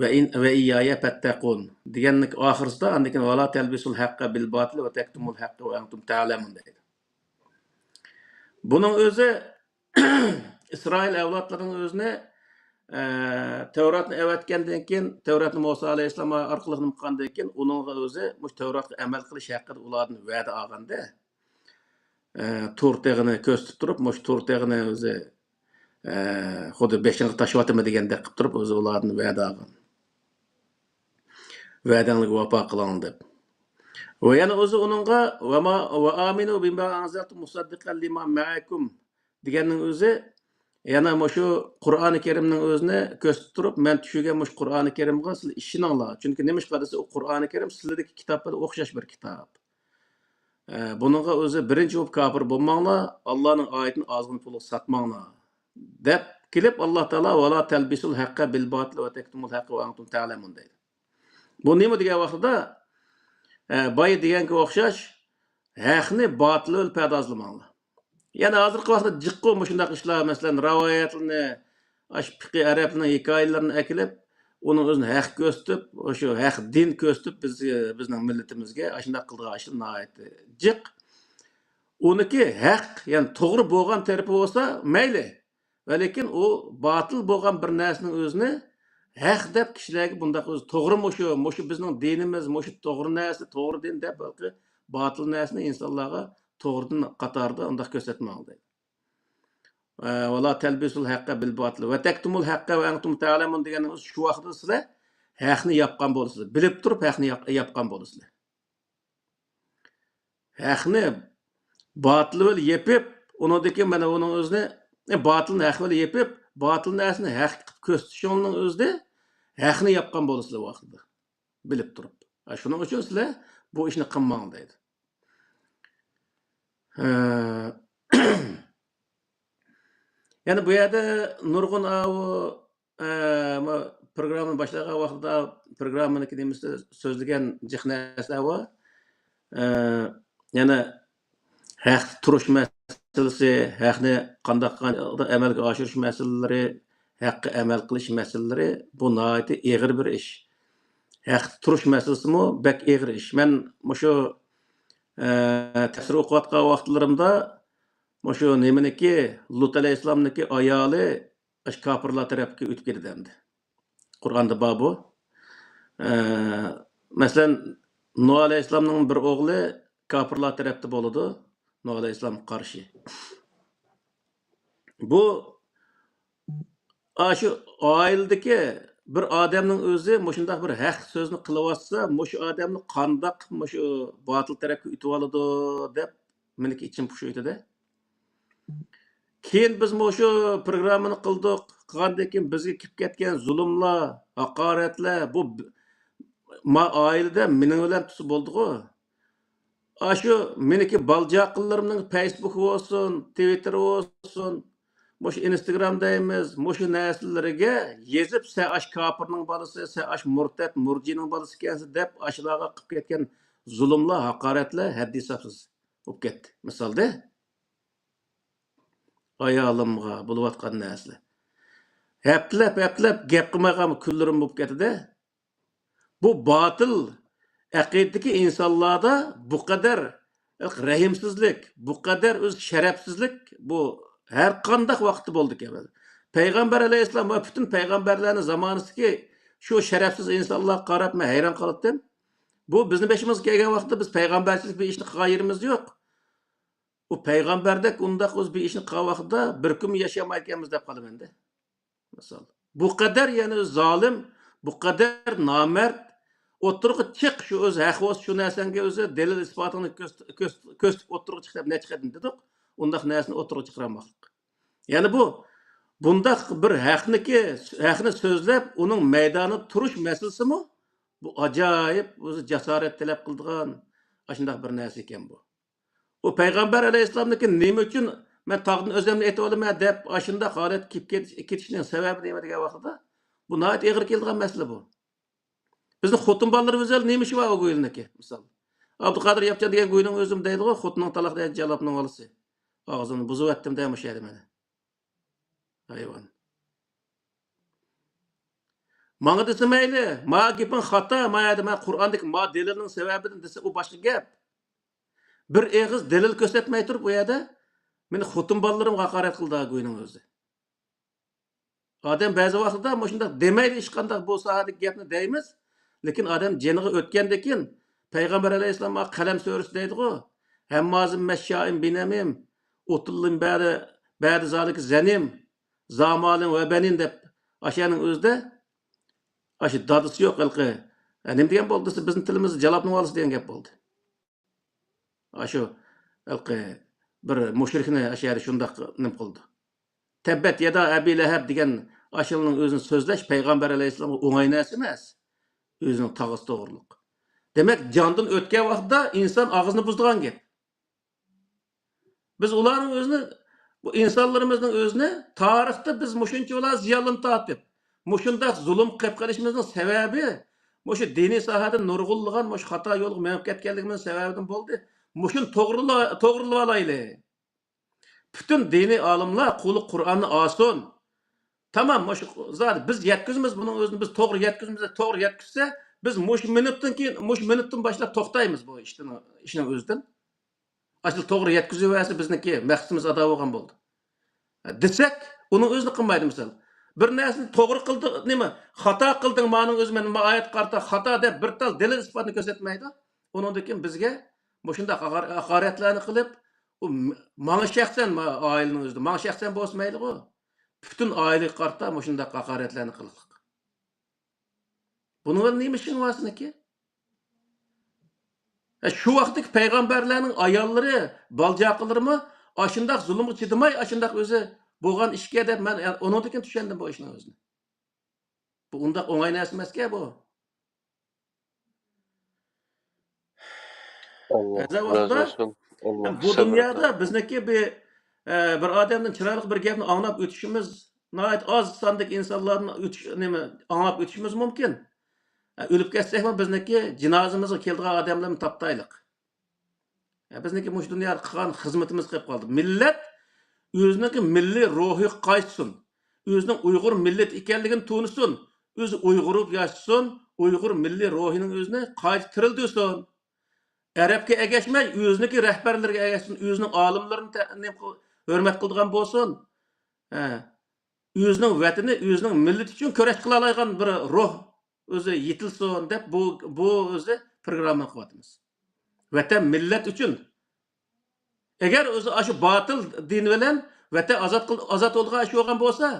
ۋە ئىن-، ۋە ئىييايە فەتتەقۇن دېگەننىڭ ئاخىرىسىدا ئاندىن كېيىن ۋە لا تەلبىسۇل ھەققە بىل باتىل ۋە تەكتۇمۇل ھەققە ۋە ئەنتۇم تەلەمۇن دەيدۇ. بۇنىڭ ئۆزى ئىسرائىل ئەۋلادلىرىنىڭ ئۆزىنى، ئە، تەۋراتنى ئەۋەتكەندىن كېيىن، تەۋراتنى مۇسا ئەلەيھىسسالام ئارقىلىق نېمە قىلغاندىن كېيىن، ئۇنىڭغا ئۆزى مۇشۇ تەۋراتقا ئەمەل قىلىش ھەققىدە ئۇلاردىن ۋەدە ئالغاندا، ئە، تۇر تېغىنى كۆرسىتىپ تۇرۇپ، مۇشۇ تۇر تېغىنى ئۆزى، ئە، خۇددى بېشىڭىزغا تاشلاۋاتىمەن دېگەندەك قىلىپ تۇرۇپ، ئۆزى ئۇلاردىن ۋەدە ئالغان. ۋەدەڭلىككە ۋاپا قىلىڭ دەپ. ۋە يەنە ئۆزى ئۇنىڭغا، ۋە ما، ۋە ئامىنۇ بىما ئەنزەلتۇ مۇسەددىقەن لىما مەئەكۇم دېگەننىڭ ئۆزى، يەنە مۇشۇ قۇرئانى كەرىمنىڭ ئۆزىنى كۆرسىتىپ تۇرۇپ، مەن چۈشۈرگەن مۇشۇ قۇرئانى كەرىمغا سىلەر ئىشىنىڭلار. چۈنكى نېمىشقا دېسە، ئۇ قۇرئانى كەرىم سىلەردىكى كىتاب بىلەن ئوخشاش بىر كىتاب. ئە، بۇنىڭغا ئۆزى بىرىنچى بولۇپ كاپىر بولماڭلار، ئاللانىڭ ئايىتىنى ئازغىنە پۇلغا ساتماڭلار، دەپ كېلىپ، ئاللا تائالا ۋەلا تەلبىسۇل ھەققە بىل باتىل ۋە تەكتۇمۇل ھەققە ۋە ئەنتۇم تەلەمۇن دەيدۇ. بۇ نېمە دېگەن ۋاقتىدا، ئە، بايا دېگەنگە ئوخشاش، ھەقنى باتىل بىلەن پەردازلىماڭلار. يەنى ھازىرقى ۋاقىتتا جىققۇ مۇشۇنداق ئىشلار، مەسىلەن، رىۋايەتلەرنى، ئاشۇ پىقى ئەرەبلەرنىڭ ھېكايىلىرىنى ئەكېلىپ، ئۇنىڭ ئۆزىنى ھەق كۆرسىتىپ، ئاشۇ ھەق دىن كۆرسىتىپ، بىز، بىزنىڭ مىللىتىمىزگە ئاشۇنداق قىلىدىغان ئىشلار ناھايىتى جىق. ئۇنىڭكى ھەق، يەنى توغرا بولغان تەرىپى بولسا مەيلى. ۋە لېكىن ئۇ باتىل بولغان بىر نەرسىنىڭ ئۆزىنى ھەق دەپ كىشىلەرگە بۇنداق ئۆزى توغرا مۇشۇ، مۇشۇ بىزنىڭ دىنىمىز، مۇشۇ توغرا نەرسە، توغرا دىن دەپ ھېلىقى باتىل نەرسىنى ئىنسانلارغا توغرا دىن قاتارىدا ئۇنداق كۆرسەتمەڭ دەيدۇ. ئە، ۋەلا تەلبىسۇل ھەققە بىل باتىل ۋە تەكتۇمۇل ھەققە ۋە ئەنتۇم تەلەمۇن دېگەننىڭ ئۆزى شۇ ۋاقىتتا سىلەر ھەقنى ياپقان بولىسىلەر. بىلىپ تۇرۇپ ھەقنى ياپ-، ياپقان بولىسىلەر. ھەقنى باتىل بىلەن يېپىپ، ئۇنىڭدىن كېيىن مانا ئۇنىڭ ئۆزىنى، ئە، باتىلنى ھەق بىلەن يېپىپ، باتىل نەرسىنى ھەق قىلىپ كۆرسىتىشىڭنىڭ ئۆزىدە ھەقنى ياپقان بولىسىلەر ۋاقتىدا. بىلىپ تۇرۇپ. ئە، شۇنىڭ ئۈچۈن سىلەر بۇ ئىشنى قىلماڭ دەيدۇ. ئە، يەنە بۇ يەردە نۇرغۇن ئاۋۇ، ئە، ما-، پروگراممىنى باشلىغان ۋاقتىدا پروگراممىنىڭكى نېمىسىدە سۆزلىگەن جىق نەرسىلەر بار. ئە، يەنە ھەقتە تۇرۇش مەسىلىسى، ھەقنى قانداق ئەمەلگە ئاشۇرۇش مەسىلىلىرى، ھەققە ئەمەل قىلىش مەسىلىلىرى، بۇ ناھايىتى ئېغىر بىر ئىش. ھەقتە تۇرۇش مەسىلىسىمۇ بەك ئېغىر ئىش. مەن مۇشۇ، ئە، تەپسىر ئوقۇۋاتقان ۋاقىتلىرىمدا مۇشۇ نېمىنىڭكى، لۇت ئەلەيھىسسالامنىڭكى ئايالى ئاشۇ كاپىرلار تەرەپكە ئۆتۈپ كېتىدۇ ئەمدى. قۇرئاندا بار بۇ. ئە، مەسىلەن، نۇھ ئەلەيھىسسالامنىڭ بىر ئوغلى كاپىرلار تەرەپتە بولىدۇ. نۇھ ئەلەيھىسسالامغا قارشى. بۇ، ئاشۇ ئائىلىدىكى بىر ئادەمنىڭ ئۆزى مۇشۇنداق بىر ھەق سۆزنى قىلىۋاتسا، مۇشۇ ئادەمنى قانداق مۇشۇ باتىل تەرەپكە ئۆتۈۋالىدۇ دەپ مېنىڭكى ئىچىم پۇشۇيدۇ-دە. كېيىن بىز مۇشۇ پروگراممىنى قىلدۇق. قىلغاندىن كېيىن بىزگە كېلىپ كەتكەن زۇلۇملار، ھاقارەتلەر، بۇ ب-، ما ئائىلىدە مېنىڭ بىلەن تۇرسا بولدىغۇ. ئاشۇ مېنىڭكى بالىچاقىلىرىمنىڭ فېيسبۇكى بولسۇن، تىۋىتتېرى بولسۇن، مۇشۇ ئىنستاگرام دەيمىز، مۇشۇ نەرسىلىرىگە يېزىپ، سەن ئاشۇ كاپىرنىڭ بالىسى، سەن ئاشۇ مۇرتەت، مۇرجىنىڭ بالىسى ئىكەنسەن دەپ، ئاشۇلارغا قىلىپ كەتكەن زۇلۇملار، ھاقارەتلەر ھەددى ھېسابسىز بولۇپ كەتتى. مىسالدە، ئايالىمغا بولۇۋاتقان نەرسىلەر. ھەپتىلەپ، ھەپتىلەپ گەپ قىلمايدىغان كۈنلىرىم بولۇپ كەتتى. بۇ باتىل ئەقىدىدىكى ئىنسانلاردا بۇ قەدەر رەھىمسىزلىك، بۇ قەدەر ئۆز شەرەپسىزلىك، بۇ ھەر قانداق ۋاقىتتا بولىدىكەن. پەيغەمبەر ئەلەيھىسسالام ۋە پۈتۈن پەيغەمبەرلەرنىڭ زامانىسىدىكى شۇ شەرەپسىز ئىنسانلارغا قاراپ مەن ھەيران قالاتتىم. بۇ بىزنىڭ بېشىمىزغا كەلگەن ۋاقىتتا بىز پەيغەمبەرچىلىك بىر ئىشنى قىلغان يېرىمىز يوق. ئۇ پەيغەمبەردەك ئۇنداق ئۆز بىر ئىشنى قىلغان ۋاقتىدا بىر كۈنمۇ ياشىيالمايدىكەنمىز دەپ قالىمەن-دە. مىسال. بۇ قەدەر يەنە زالىم، بۇ قەدەر نامەرد، ئوتتۇرىغا چىق، شۇ ئۆز ھەق بولسا شۇ نەرسەڭگە ئۆزى دەلىل ئىسپاتىڭنى كۆرس-، كۆرس-، كۆرسىتىپ ئوتتۇرىغا چىق دەپ نەچچە قېتىم دېدۇق. ئۇنداق نەرسىنى ئوتتۇرىغا چىقىرالماسلىق. يەنى بۇ، بۇنداق بىر ھەقنىكى، ھەقنى سۆزلەپ، ئۇنىڭ مەيدانىدا تۇرۇش مەسىلىسىمۇ، بۇ ئاجايىپ ئۆزى جاسارەت تەلەپ قىلىدىغان ئاشۇنداق بىر نەرسە ئىكەن بۇ. ئۇ پەيغەمبەر ئەلەيھىسسالامنىڭكى نېمە ئۈچۈن مەن تاغدىن ئۆزۈمنى ئېتىۋالىمەن دەپ ئاشۇنداق ھالەتكە كېلىپ كېتىش-، كېتىشنىڭ سەۋەبى نېمە دېگەن ۋاقىتتا، بۇ ناھايىتى ئېغىر كېلىدىغان مەسىلە بۇ. بىزنىڭ خوتۇن بالىلىرىمىز بىلەن نېمە ئىشى بار ئۇ گويلىنىڭكى، مىسال. ئابدۇقادىر ياپچان دېگەن گويلىنىڭ ئۆزىمۇ دەيدىغۇ، خوتۇنۇڭ تالاق دەيدۇ، جاللاتنىڭ بالىسى. ئاغزىمنى بۇزۇۋەتتىم دە مۇشۇ يەردە مانا. ھايۋان. ماڭا دېسە مەيلى، ما گېپىڭ خاتا، ما يەردە مەن قۇرئاندىكى ما دەلىلنىڭ سەۋەبىدىن دېسە، ئۇ باشقا گەپ. بىر ئېغىز دەلىل كۆرسەتمەي تۇرۇپ، ئۇ يەردە مېنى خوتۇن بالىلىرىمغا ھاقارەت قىلدى گوينىڭ ئۆزى. ئادەم بەزى ۋاقىتتا مۇشۇنداق دېمەيلى، ھېچقانداق بۇ ساھەدىكى گەپنى دەيمىز. لېكىن ئادەم جېنىغا ئۆتكەندىن كېيىن، پەيغەمبەر ئەلەيھىسسالام قەلەم سۈرىسى دەيدىغۇ، ھەممازىن مەششائىن بىنەمىم، ئۇتۇللىن بەدە، بەدە زالىكە زەنىم، زامالىن ۋە بەنىن دەپ، ئاشۇنىڭ ئۆزىدە، ئاشۇ دادىسى يوق ھېلىقى، نېمە دېگەن بولدى دېسە، بىزنىڭ تىلىمىزدا جالاپنىڭ بالىسى دېگەن گەپ بولدى. ئاشۇ ھېلىقى بىر مۇشرىكنى ئاشۇ يەردە شۇنداق نېمە قىلدى. تەببەت يادا ئەبى لەھەب دېگەن ئاشۇنىڭ ئۆزىنى سۆزلەش پەيغەمبەر ئەلەيھىسسالامغا ئوڭاي نەرسە ئەمەس. ئۆزىنىڭ تاغىسى توغرۇلۇق. دېمەك، جاندىن ئۆتكەن ۋاقىتتا ئىنسان ئاغزىنى بۇزىدىغان گەپ. بىز ئۇلارنىڭ ئۆزىنى، بۇ ئىنسانلىرىمىزنىڭ ئۆزىنى تارىختا بىز مۇشۇنچىۋالا زىيانلىرىنى تارتىپ، مۇشۇنداق زۇلۇم قىلىپ قېلىشىمىزنىڭ سەۋەبى، مۇشۇ دىنىي ساھەدە نۇرغۇنلىغان مۇشۇ خاتا يولغا مېڭىپ كەتكەنلىكىمىزنىڭ سەۋەبىدىن بولدى. مۇشۇنى توغرىلا-، توغرىلىۋالايلى. پۈتۈن دىنىي ئالىملار قۇلى قۇرئاننى ئالسۇن. تامام، مۇشۇ زادى بىز يەتكۈزىمىز بۇنىڭ ئۆزىنى، بىز توغرا يەتكۈزىمىز، توغرا يەتكۈزسە، بىز مۇشۇ مىنۇتتىن كېيىن، مۇشۇ مىنۇتتىن باشلاپ توختايمىز بۇ ئىشنىڭ، ئىشنىڭ ئۆزىدىن. ئاشۇ توغرا يەتكۈزۈۋەرسە، بىزنىڭكى مەقسىتىمىز ئادا بولغان بولدى. دېسەك، ئۇنىڭ ئۆزىنى قىلمايدۇ. مىسال، بىر نەرسىنى توغرا قىلدى، نېمە، خاتا قىلدىڭ، مانىڭ ئۆزى مەن ما ئايەتكە قارىتا خاتا دەپ بىر تال دەلىل ئىسپاتنى كۆرسەتمەيدۇ. ئۇنىڭدىن كېيىن بىزگە مۇشۇنداق ھاقار-، ھاقارەتلەرنى قىلىپ، ئۇ م-، ماڭا شەخسەن، ما-، ئائىلىنىڭ ئۆزىدە ماڭا شەخسەن بولسا مەيلىغۇ، پۈتۈن ئائىلىگە قارىتا مۇشۇنداق ھاقارەتلەرنى قىلىقلىق. بۇنىڭ بىلەن نېمە ئىشىڭ بار سېنىڭكى؟ ھە، شۇ ۋاقىتتىكى پەيغەمبەرلەرنىڭ ئاياللىرى، بالىچاقىلىرىمۇ ئاشۇنداق زۇلۇمغا چىدىماي، ئاشۇنداق ئۆزى بولغان ئىشكەن دەپ مەن ئۇنىڭدىن كېيىن چۈشەندىم بۇ ئىشنىڭ ئۆزىنى. بۇ ئۇنداق ئوڭاي نەرسە ئەمەسكەن بۇ. ئەزا ۋاقىتتا بۇ دۇنيادا بىزنىڭكى بىر، ئە، بىر ئادەمدىن چىرايلىق بىر گەپنى ئاڭلاپ ئۆتۈشىمىز، ناھايىتى ئاز ساندىكى ئىنسانلاردىن ئۆتۈش، نېمە، ئاڭلاپ ئۆتۈشىمىز مۇمكىن. ئە، ئۆلۈپ كەتسەكمۇ بىزنىڭكى جىنازىمىزغا كېلىدىغان ئادەملەرنى تاپتايلىق. ئە، بىزنىڭكى مۇشۇ دۇنيادا قىلغان خىزمىتىمىز قېلىپ قالدى. مىللەت ئۆزىنىڭكى مىللىي روھىغا قايتسۇن. ئۆزىنىڭ ئۇيغۇر مىللىتى ئىكەنلىكىنى تونۇسۇن. ئۆزى ئۇيغۇر بولۇپ ياشىسۇن. ئۇيغۇر مىللىي روھىنىڭ ئۆزىنى قايتا تىرىلدۈرسۇن. ئەرەبكە ئەگەشمەي، ئۆزىنىڭكى رەھبەرلىرىگە ئەگەشسۇن. ئۆزىنىڭ ئالىملىرىنى تە-، نېمە قىل-، ھۆرمەت قىلىدىغان بولسۇن. ھە. ئۆزىنىڭ ۋەتىنى، ئۆزىنىڭ مىللىتى ئۈچۈن كۈرەش قىلالايدىغان بىر روھ ئۆزى يېتىلسۇن دەپ بۇ، بۇ ئۆزى پروگراممىنى قىلىۋاتىمىز. ۋەتەن، مىللەت ئۈچۈن. ئەگەر ئۆزى ئاشۇ باتىل دىن بىلەن ۋەتەن ئازاد قىل-، ئازاد بولىدىغان ئىش بولغان بولسا،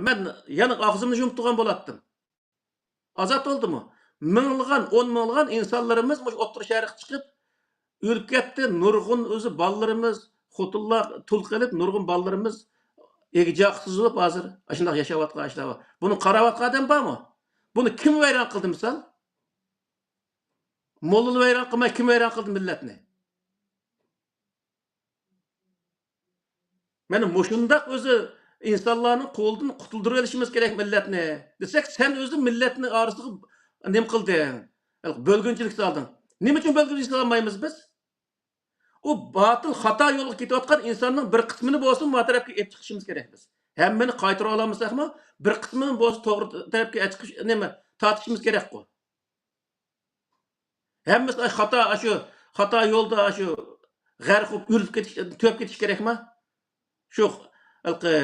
مەن يەنە ئاغزىمنى يۇمۇپ تۇرغان بولاتتىم. ئازاد بولدىمۇ؟ مىڭلىغان، ئون مىڭلىغان ئىنسانلىرىمىز مۇشۇ ئوتتۇرا شەرققە چىقىپ ئۆلۈپ كەتتى. نۇرغۇن ئۆزى بالىلىرىمىز، خوتۇنلار تۇل قېلىپ، نۇرغۇن بالىلىرىمىز ئېگىجاقسىز بولۇپ ھازىر ئاشۇنداق ياشاۋاتقان ئىشلار بار. بۇنى قاراۋاتقان ئادەم بارمۇ؟ بۇنى كىم ۋەيران قىلدى مىسال؟ موللا ۋەيران قىلماي كىم ۋەيران قىلدى مىللەتنى؟ مانا مۇشۇنداق ئۆزى ئىنسانلارنىڭ قولىدىن قۇتۇلدۇرۇۋېلىشىمىز كېرەك مىللەتنى دېسەك، سەن ئۆزى مىللەتنى ئارىسىغا نېمە قىلدىڭ؟ بۆلگۈنچىلىك سالدىڭ. نېمە ئۈچۈن بۆلگۈنچىلىك سالمايمىز بىز؟ ئۇ باتىل خاتا يولغا كېتىۋاتقان ئىنساننىڭ بىر قىسمىنى بولسىمۇ ما تەرەپكە ئېلىپ چىقىشىمىز كېرەك بىز. ھەممىنى قايتۇرۇۋالالمىساقمۇ، بىر قىسمىنى بولسا توغرا تەرەپكە ئەچىقىش، نېمە، تارتىشىمىز كېرەكقۇ. ھەممىسى خاتا، ئاشۇ خاتا يولدا، ئاشۇ غەرق بولۇپ ئۆلۈپ كېتىش، تۆپ كېتىش كېرەكما؟ شۇ ھېلىقى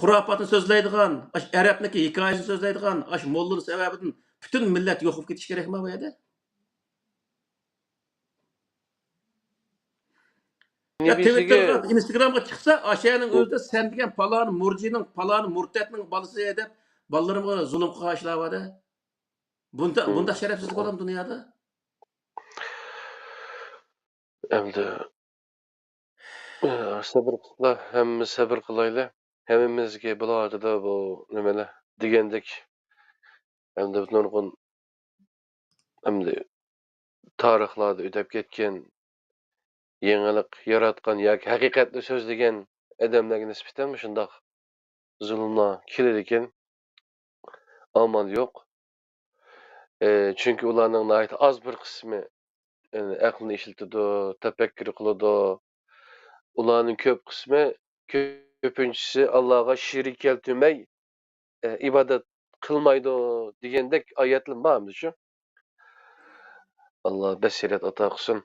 خۇراپاتنى سۆزلەيدىغان، ئاشۇ ئەرەبنىڭكى ھېكايىسىنى سۆزلەيدىغان، ئاشۇ موللىنىڭ سەۋەبىدىن پۈتۈن مىللەت يوق بولۇپ كېتىش كېرەكما بۇ يەردە؟ يا نېمىشىگە تىۋىتتېرغا، ئىنستاگرامغا چىقسا، ئاشۇ يەرنىڭ ئۆزىدە سەن دېگەن پالان مۇرجىنىڭ، پالان مۇرتەتنىڭ بالىسى دەپ بالىلىرىمغا زۇلۇم قىلغان ئىشلار بار-دە. بۇنداق، بۇنداق شەرەپسىزلىك بولامدۇ دۇنيادا؟ ئەمدى، ئە، سەبرلىكلەر، ھەممە سەبر قىلايلى. ھەممىمىزگە بولۇۋاتىدۇ بۇ نېمىلەر دېگەندەك. ئەمدى نۇرغۇن، ئەمدى تارىخلاردا ئۆتۈپ كەتكەن، يېڭىلىق ياراتقان ياكى ھەقىقەتنى سۆزلىگەن ئادەملەرگە نىسبەتەن مۇشۇنداق زۇلۇملار كېلىدىكەن. ئامال يوق. ئى، چۈنكى ئۇلارنىڭ ناھايىتى ئاز بىر قىسمى، ئى، ئەقلىنى ئىشلىتىدۇ، تەپەككۇر قىلىدۇ. ئۇلارنىڭ كۆپ قىسمى، كۆپىنچىسى ئاللاغا شېرىك كەلتۈرمەي، ئى، ئىبادەت قىلمايدۇ دېگەندەك ئايەتلەر بار ئەمدى شۇ. ئاللا بەسىرەت ئاتا قىلسۇن.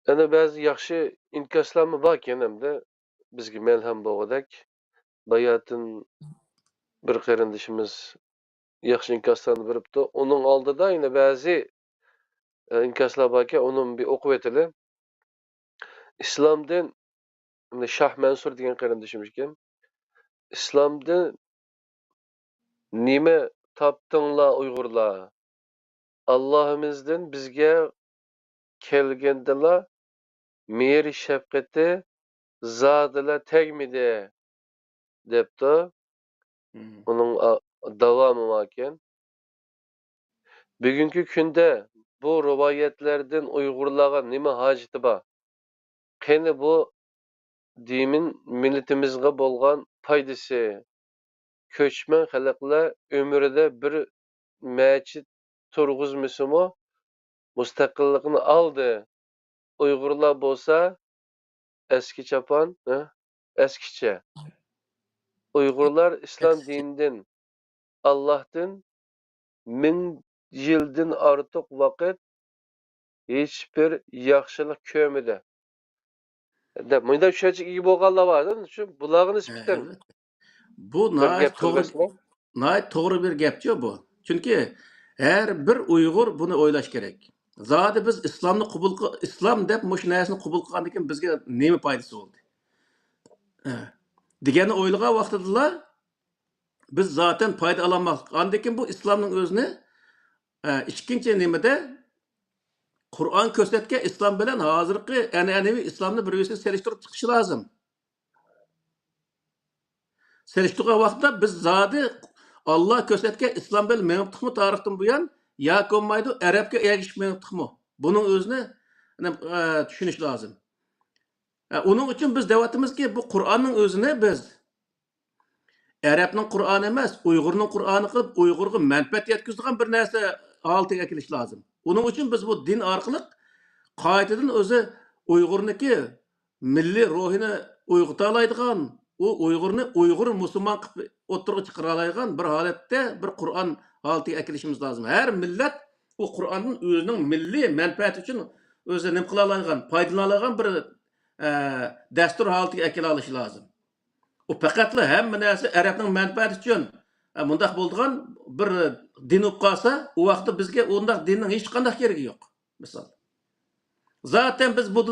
يەنە بەزى ياخشى ئىنكاسلارمۇ باركەن ئەمدى بىزگە مەلھەم بولغۇدەك. باياتىن بىر قېرىندىشىمىز ياخشى ئىنكاسلارنى بېرىپتۇ. ئۇنىڭ ئالدىدا يەنە بەزى، ئە، ئىنكاسلار باركەن، ئۇنىمۇ بىر ئوقۇۋېتىلى. ئىسلامدىن، مۇنى شاھ مەنسۇر دېگەن قېرىندىشىمىز ئىكەن. ئىسلامدىن نېمە تاپتىڭلار ئۇيغۇرلار؟ ئاللاھىمىزدىن بىزگە كەلگەندىلا مېھىر شەپقىتى زادىلا تەگمىدى، دەپتۇ. مم. ئۇنىڭ، ئا، داۋامى باركەن. بۈگۈنكى كۈندە بۇ رىۋايەتلەردىن ئۇيغۇرلارغا نېمە ھاجىتى بار؟ قېنى بۇ دىمىن مىللىتىمىزغا بولغان پايدىسى؟ كۆچمەن خەلقلەر ئۆمرىدە بىر مەچىت تۇرغۇزمىسىمۇ مۇستەقىللىقنى ئالدى. ئۇيغۇرلار بولسا ئەسكى چاپان، ھە؟ ئەسكىچە. ئۇيغۇرلار ئىسلام ئەسكىچە. دىنىدىن، ئاللاھتىن مىڭ يىلدىن ئارتۇق ۋاقىت ھېچبىر ياخشىلىق كۆرمىدى. دەپ، مۇنداق چۈشەنچىگە ئىگە بولغانلار بار، شۇ بۇلارغا نىسبەتەن ئەلۋەتتە. بۇ بىر ناھايىتى گەپ توغرا، قىلماسمۇ؟ ناھايىتى توغرا بىر گەپچۇ بۇ. چۈنكى ھەر بىر ئۇيغۇر بۇنى ئويلاش كېرەك. زادى بىز ئىسلامنى قوبۇل قىل-، ئىسلام دەپ مۇشۇ نەرسىنى قوبۇل قىلغاندىن كېيىن بىزگە نېمە پايدىسى بولدى؟ ئە، دېگەننى ئويلىغان ۋاقتىدىلا بىز زاتەن پايدا ئالالماسلىق. ئاندىن كېيىن بۇ ئىسلامنىڭ ئۆزىنى، ئە، ئىككىنچى نېمىدە قۇرئان كۆرسەتكەن ئىسلام بىلەن ھازىرقى ئەنئەنىۋى ئىسلامنى بىر-بىرسىگە سېلىشتۇرۇپ چىقىش لازىم. سېلىشتۇرغان ۋاقىتتا بىز زادى ئاللا كۆرسەتكەن ئىسلام بىلەن مېڭىپتۇقمۇ تارىختىن بۇيان، ياكى بولمايدۇ ئەرەبكە ئەگىشىپ مېڭىپتۇقمۇ؟ بۇنىڭ ئۆزىنى، ئە، چۈشىنىش لازىم. ئە، ئۇنىڭ ئۈچۈن بىز دەۋاتىمىزكى، بۇ قۇرئاننىڭ ئۆزىنى بىز ئەرەبنىڭ قۇرئانى ئەمەس، ئۇيغۇرنىڭ قۇرئانى قىلىپ، ئۇيغۇرغا مەنپەئەت يەتكۈزىدىغان بىر نەرسە ھالىتىگە ئەكېلىش لازىم. ئۇنىڭ ئۈچۈن بىز بۇ دىن ئارقىلىق قايتىدىن ئۆزى ئۇيغۇرنىڭكى مىللىي روھىنى ئويغىتالايدىغان، ئۇ ئۇيغۇرنى ئۇيغۇر مۇسۇلمان قىلىپ ئوتتۇرىغا چىقىرالايدىغان بىر ھالەتتە بىر قۇرئان ھالىتىگە ئەكېلىشىمىز لازىم. ھەر مىللەت ئۇ قۇرئاندىن ئۆزىنىڭ مىللىي مەنپەئەتى ئۈچۈن ئۆزى نېمە قىلالايدىغان، پايدىلىنالايدىغان بىر، ئە، دەستۇر ھالىتىگە ئەكېلىۋېلىشى لازىم. ئۇ پەقەتلا ھەممە نەرسە ئەرەبنىڭ مەنپەئەتى ئۈچۈن، ئە، مۇنداق بولىدىغان بىر دىن بولۇپ قالسا، ئۇ ۋاقىتتا بىزگە ئۇنداق دىننىڭ ھېچقانداق كېرىكى يوق. مىسال. زاتەن بىز بۇ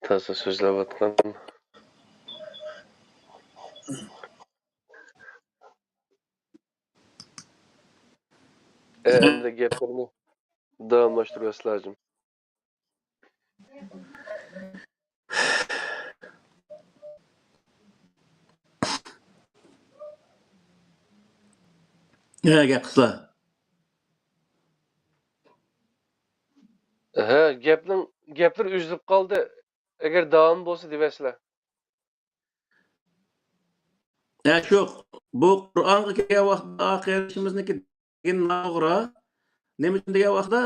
تازا سۆزلەۋاتقان. ئە، ئەمدى گەپلىرىنى داۋاملاشتۇرۇۋەتسىلە، ھاجىم. ھە، گەپ قىلسا. ھە، گەپنىڭ، گەپلىرى ئۈزۈلۈپ قالدى. ئەگەر داۋامى بولسا دېۋەرسىلە. ھە، شۇ، بۇ قۇرئانغا كەلگەن ۋاقىتتا قېرىندىشىمىزنىڭكى دېگىنى ناتوغرا. نېمە ئۈچۈن دېگەن ۋاقىتتا،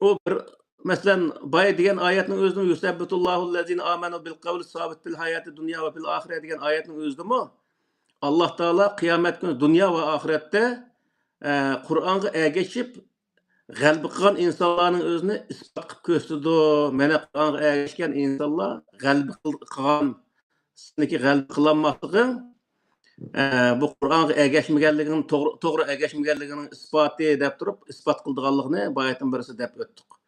ئۇ بىر، مەسىلەن، بايا دېگەن ئايەتنىڭ ئۆزىدىمۇ، يۇسەببىتۇللاھۇللەزىنە ئامەنۇ بىل قەۋلى سابىت پىل ھاياتى دۇنيا ۋە پىل ئاخىرە دېگەن ئايەتنىڭ ئۆزىدىمۇ، ئاللا تائالا قىيامەت كۈنى دۇنيا ۋە ئاخىرەتتە، ئە، قۇرئانغا ئەگىشىپ، غەلىبە قىلغان ئىنسانلارنىڭ ئۆزىنى ئىسپات قىلىپ كۆرسىتىدۇ. مانا قۇرئانغا ئەگەشكەن ئىنسانلار غەلىبە قىل-، قىلغان، سېنىڭكى غەلىبە قىلالماسلىقىڭ، ئە، بۇ قۇرئانغا ئەگەشمىگەنلىكىڭ، توغرا، توغرا ئەگەشمىگەنلىكىڭنىڭ ئىسپاتى دەپ تۇرۇپ، ئىسپات قىلىدىغانلىقىنى باياتىن بىرسى دەپ ئۆتتۇق.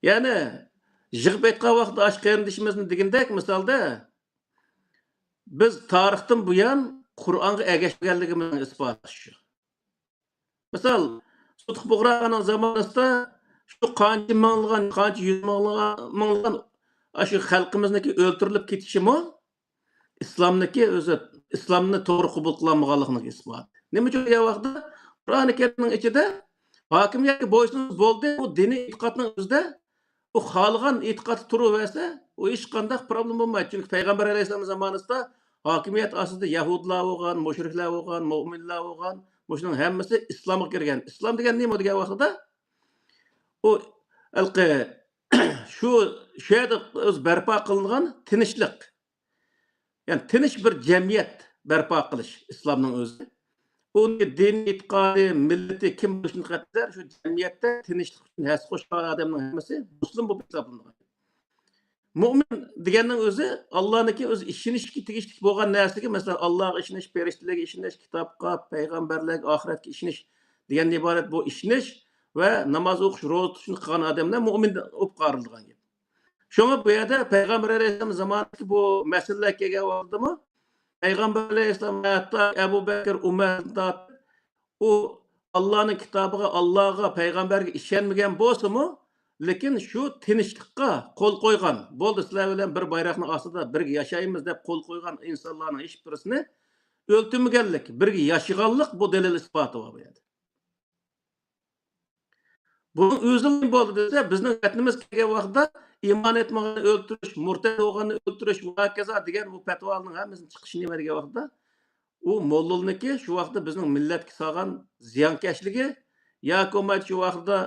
يەنى يىغىپ ئېيتقان ۋاقىتتا ئاشۇ قېرىندىشىمىزنى دېگىندەك، مىسالدا، بىز تارىختىن بۇيان قۇرئانغا ئەگەشمىگەنلىكىمىزنىڭ ئىسپاتى شۇ. مىسال، سۇتۇق بۇغراخاننىڭ زامانىسىدا شۇ قانچە مىڭلىغان، قانچە يۈز مىڭلىغان، مىڭلىغان ئاشۇ خەلقىمىزنىڭكى ئۆلتۈرۈلۈپ كېتىشىمۇ ئىسلامنىڭكى ئۆزى، ئىسلامنى توغرا قوبۇل قىلالمىغانلىقىنىڭ ئىسپاتى. نېمە ئۈچۈن دېگەن ۋاقىتتا، قۇرئانى كەرىمنىڭ ئىچىدە ھاكىمىيەتكە بويسۇنسا بولدى، ئۇ دىنىي ئېتىقادنىڭ ئۆزىدە ئۇ خالىغان ئېتىقادتا تۇرۇۋەرسە، ئۇ ھېچقانداق پروبلېما بولمايدۇ. چۈنكى پەيغەمبەر ئەلەيھىسسالام زامانىسىدا ھاكىمىيەت ئاستىدا يەھۇدىيلار بولغان، مۇشرىكلار بولغان، مۆمىنلەر بولغان، مۇشۇنىڭ ھەممىسى ئىسلامغا كىرگەن. ئىسلام دېگەن نېمە دېگەن ۋاقتىدا، ئۇ ھېلىقى شۇ، شۇ يەردە ئۆزى بەرپا قىلىنغان تىنچلىق. يەنى تىنچ بىر جەمئىيەت بەرپا قىلىش ئىسلامنىڭ ئۆزى. ئۇنى دىن ئېتىقادى، مىللىتى كىم بولۇشىدىن قەتئىينەزەر، شۇ جەمئىيەتتە تىنچلىق ئۈچۈن ھەسسە قوشقان ئادەمنىڭ ھەممىسى مۇسلىم بولۇپ ھېسابلىنىدۇ. مۆمىن دېگەننىڭ ئۆزى ئاللانىڭكى ئۆزى ئىشىنىشكە تېگىشلىك بولغان نەرسىگە، مەسىلەن، ئاللاغا ئىشىنىش، پەرىشتىلەرگە ئىشىنىش، كىتابقا، پەيغەمبەرلەرگە، ئاخىرەتكە ئىشىنىش دېگەندىن ئىبارەت بۇ ئىشىنىش ۋە ناماز ئوقۇش، روزا تۇتۇشنى قىلغان ئادەملەر مۆمىن بولۇپ قارىلىدىغان گەپ. شۇڭا بۇ يەردە پەيغەمبەر ئەلەيھىسسالام زامانىدىكى بۇ مەسىلىلەر كەلگەن ۋاقتىدىمۇ پەيغەمبەر ئەلەيھىسسالام ھەتتا ئەبۇ بەكىر، ئۆمەردىن تارتىپ، ئۇ ئاللانىڭ كىتابىغا، ئاللاغا، پەيغەمبەرگە ئىشەنمىگەن بولسىمۇ، لېكىن شۇ تىنچلىققا قول قويغان، بولدى، سىلەر بىلەن بىر بايراقنىڭ ئاستىدا بىرگە ياشايمىز دەپ قول قويغان ئىنسانلارنىڭ ھېچبىرسىنى ئۆلتۈرمىگەنلىك، بىرگە ياشىغانلىق بۇ دەلىل ئىسپاتى بار بۇ يەردە. بۇنىڭ ئۆزىلا بولدى دېسە، بىزنىڭ ۋەتىنىمىزگە كەلگەن ۋاقتىدا ئىمان ئېيتمىغاننى ئۆلتۈرۈش، مۇرتەد بولغاننى ئۆلتۈرۈش ۋە ھاكازا دېگەن بۇ پەتىۋالارنىڭ ھەممىسىنىڭ چىقىشى نېمە دېگەن ۋاقتىدا، ئۇ موللىنىڭكى شۇ ۋاقىتتا بىزنىڭ مىللەتكە سالغان زىيانكەشلىكى ياكى بولمايدۇ شۇ ۋاقىتتا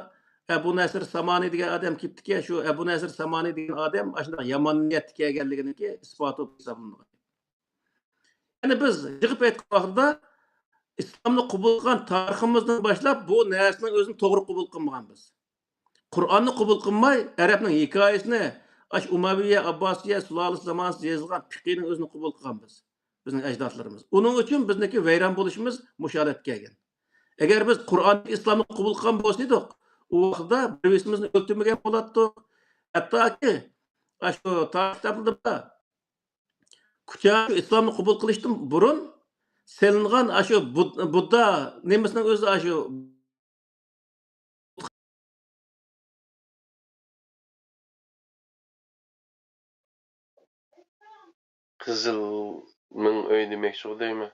ئەبۇ نەسىر سامانى دېگەن ئادەم كېلىپتىكەن، شۇ ئەبۇ نەسىر سامانى دېگەن ئادەم ئاشۇنداق يامان نىيەتتە كەلگەنلىكىنىڭكى ئىسپاتى بولۇپ ھېسابلىنىدۇ. يەنى بىز يىغىپ ئېيتقان ۋاقتىدا ئىسلامنى قوبۇل قىلغان تارىخىمىزدىن باشلاپ بۇ نەرسىنىڭ ئۆزىنى توغرا قوبۇل قىلمىغان بىز. قۇرئاننى قوبۇل قىلماي، ئەرەبنىڭ ھېكايىسىنى، ئاشۇ ئۇمەۋىيە، ئابباسىيە سۇلالىسى زامانىسىدا يېزىلغان پىقىنىڭ ئۆزىنى قوبۇل قىلغان بىز، بىزنىڭ ئەجدادلىرىمىز. ئۇنىڭ ئۈچۈن بىزنىڭكى ۋەيران بولۇشىمىز مۇشۇ ھالەتكە كەلگەن. ئەگەر بىز قۇرئاندىكى ئىسلامنى قوبۇل قىلغان بولسا ئىدۇق، ئۇ ۋاقىتتا بىر-بىرىمىزنى ئۆلتۈرمىگەن بولاتتۇق. ھەتتاكى، ئاشۇ تارىخ كىتابلىرىدا بار. كۇچا شۇ ئىسلامنى قوبۇل قىلىشتىن بۇرۇن سېلىنغان ئاشۇ بۇد-، بۇددا نېمىسىنىڭ ئۆزى ئاشۇ قىزىل مىڭ ئۆي دېمەكچىغۇ دەيمەن.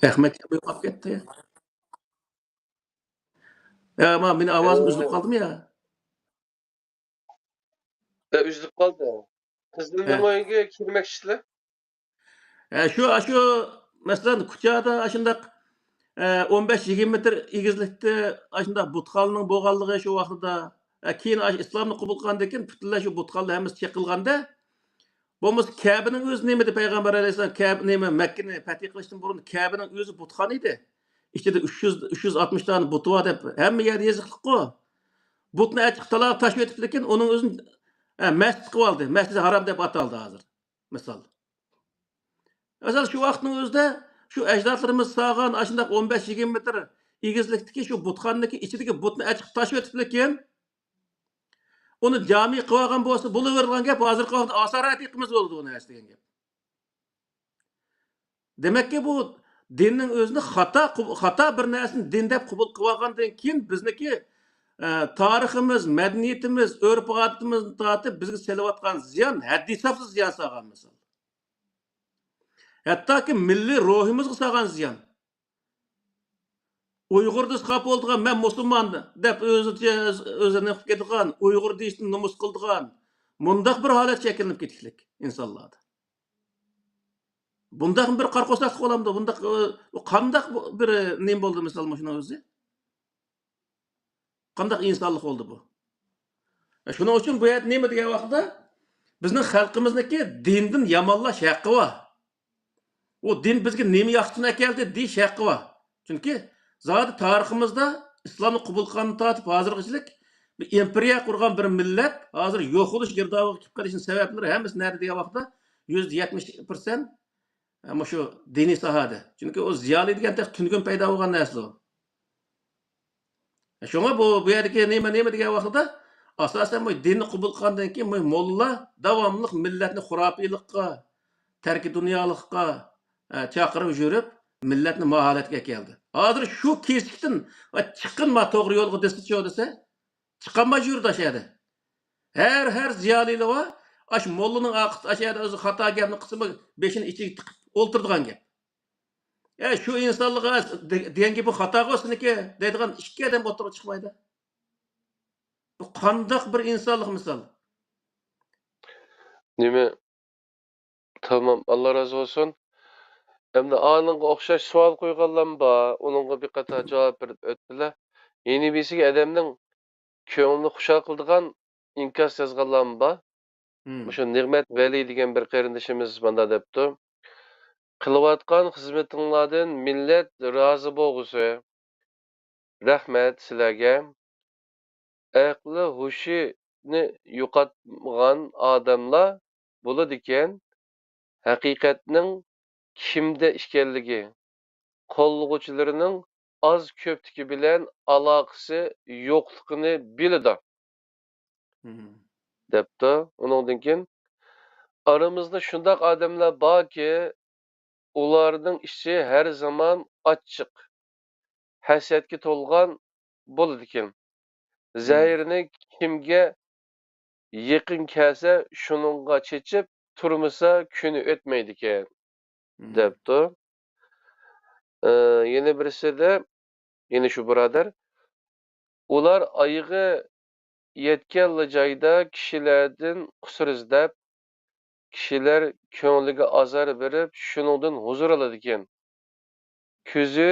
ئەخمەت يوقاپ كەتتى. يا، ما، مېنىڭ ئاۋازىم ئۈزۈلۈپ قالدىمۇ يا؟ ئە، ئۈزۈلۈپ قالدى. قىزىل مىڭ ئۆيگە كىرمەكچىسىلەر؟ ھە، شۇ، ئاشۇ، مەسىلەن، كۇچادا ئاشۇنداق، ئە، ئون بەش يىگىرمە مېتىر ئېگىزلىكتە ئاشۇنداق بۇتخانىنىڭ بولغانلىقى شۇ ۋاقتىدا، ئە، كېيىن ئاشۇ ئىسلامنى قوبۇل قىلغاندىن كېيىن پۈتۈنلەي شۇ بۇتخانىلار ھەممىسى چېقىلغاندا، بولمىسا كەبىنىڭ ئۆزى نېمىدى؟ پەيغەمبەر ئەلەيھىسسالام كەبە-، نېمە، مەككىنى پەتھى قىلىشتىن بۇرۇن كەبىنىڭ ئۆزى بۇتخانا ئىدى. ئىچىدە ئۈچ يۈز، ئۈچ يۈز ئاتمىش دانە بۇتى بار دەپ ھەممە يەردە يېزىقلىققۇ. بۇتنى ئەچىقىپ تالاغا تاشلىۋېتىپتىكىن، ئۇنىڭ ئۆزىنى، ئە، مەسچىت قىلىۋالدى. مەسجىدى ھارام دەپ ئاتالدى ھازىر. مىسال. مىسال، شۇ ۋاقىتنىڭ ئۆزىدە شۇ ئەجدادلىرىمىز سالغان ئاشۇنداق ئون بەش يىگىرمە مېتىر ئېگىزلىكتىكى شۇ بۇتخانىنىڭكى ئىچىدىكى بۇتنى ئەچىقىپ تاشلىۋېتىپتىكىن، ئۇنى جامى قىلىۋالغان بولسا بولۇۋېرىدىغان گەپ، ھازىرقى ۋاقىتتا ئاسارەتى قىلمىسا بولىدۇ ئۇ نەرسە دېگەن گەپ. دېمەككى، بۇ دىننىڭ ئۆزىنى خاتا، خاتا بىر نەرسىنى دىن دەپ قوبۇل قىلىۋالغاندىن كېيىن، بىزنىڭكى، ئە، تارىخىمىز، مەدەنىيىتىمىز، ئۆرپ-ئادىتىمىزدىن تارتىپ بىزگە سېلىۋاتقان زىيان ھەددى-ھېسابسىز زىيان سالغان مىسال. ھەتتاكى مىللىي روھىمىزغا سالغان زىيان. ئۇيغۇر دېسە خاپا بولىدىغان، مەن مۇسۇلمان دەپ ئۆزىچە، ئۆزىنى قىلىپ كېتىدىغان، ئۇيغۇر دېيىشتىن نومۇس قىلىدىغان، مۇنداق بىر ھالەت شەكىللىنىپ كېتىشلىك ئىنسانلاردا. بۇنداق بىر قارا قورساقلىق بولامدۇ؟ بۇنداق، ئۇ قانداق بۇ بىر نېمە بولدى، مىسال، مۇشۇنىڭ ئۆزى؟ قانداق ئىنسانلىق بولدى بۇ؟ شۇنىڭ ئۈچۈن بۇ يەردە نېمە دېگەن ۋاقىتتا، بىزنىڭ خەلقىمىزنىڭكى دىندىن يامانلاش ھەققى بار. ئۇ دىن بىزگە نېمە ياخشىسىنى ئەكەلدى دېيىش ھەققى بار. چۈنكى زادى تارىخىمىزدا ئىسلامنى قوبۇل قىلغاندىن تارتىپ ھازىرغىچىلىك بىر ئىمپېرىيە قۇرغان بىر مىللەت ھازىر يوقىلىش گىردابىغا كېلىپ قېلىشنىڭ سەۋەبلىرى ھەممىسى نەدە دېگەن ۋاقىتتا، يۈزدە يەتمىش پىرسەنت مۇشۇ دىنىي ساھەدە. چۈنكى ئۇ زىيالىي دېگەن تېخى تۈنۈگۈن پەيدا بولغان نەرسىدۇر. شۇڭا بۇ، بۇ يەردىكى نېمە، نېمە دېگەن ۋاقتىدا، ئاساسەن بۇ دىننى قوبۇل قىلغاندىن كېيىن بۇ موللىلار داۋاملىق مىللەتنى خۇراپىيلىققا، تەركى دۇنيالىققا، ئە، چاقىرىپ يۈرۈپ، مىللەتنى ما ھالەتكە ئەكەلدى. ھازىر شۇ كېسىكتىن، ئە، چىققىن، ما توغرا يولغا دېسىچۇ دېسە، چىقالماي يۈرىدۇ ئاشۇ يەردە. ھەر، ھەر زىيالىيلىرى بار، ئاشۇ موللىنىڭ ئارقىسىدا، ئاشۇ يەردە ئۆزى خاتا گەپنى قىلسىمۇ، بېشىنى ئىچىگە تىقىپ ئولتۇرىدىغان گەپ. ئە، شۇ ئىنسانلىققا دېگەن گېپى خاتاغۇ سېنىڭكى دەيدىغان ئىككى ئادەم ئوتتۇرىغا چىقمايدۇ. بۇ قانداق بىر ئىنسانلىق مىسال؟ نېمە؟ تامام، ئاللا رازى بولسۇن. ئەمدى ئانىڭغا ئوخشاش سوئال قويغانلارمۇ بار، ئۇنىڭغا بىر قاتار جاۋاب بېرىپ ئۆتتىلە. يەنە بىرسىگە ئادەمنىڭ كۆڭلىنى خۇشال قىلىدىغان ئىنكاس يازغانلارمۇ بار. مۇشۇ نېمەت ۋەلى دېگەن بىر قېرىندىشىمىز مانداق دەپتۇ: «قىلىۋاتقان خىزمىتىڭلاردىن مىللەت رازى بولغۇسى. رەھمەت سىلەرگە. ئەقلى ھوشىنى يوقاتمىغان ئادەملەر بولىدىكەن، ھەقىقەتنىڭ كىمدە ئىكەنلىكى، قوللىغۇچىلىرىنىڭ ئاز-كۆپلۈكى بىلەن ئالاقىسى يوقلۇقىنى بىلىدۇ.» دەپتۇ. ئۇنىڭدىن كېيىن، ئارىمىزدا شۇنداق ئادەملەر باركى، ئۇلارنىڭ ئىچى ھەر زامان ئاچچىق، ھەسەتكە تولغان بولىدىكەن. زەھىرىنى كىمگە يېقىن كەلسە، شۇنىڭغا چېچىپ تۇرمىسا، كۈنى ئۆتمەيدىكەن، دەپتۇ. ئى، يەنە بىرسىدە، يەنە شۇ بۇرادەر، ئۇلار ئايىغى يەتكەنلا جايدا كىشىلەردىن قۇسۇر ئىزدەپ، كىشىلەر كۆڭلىگە ئازار بېرىپ، شۇنىڭدىن ھۇزۇر ئالىدىكەن. كۆزى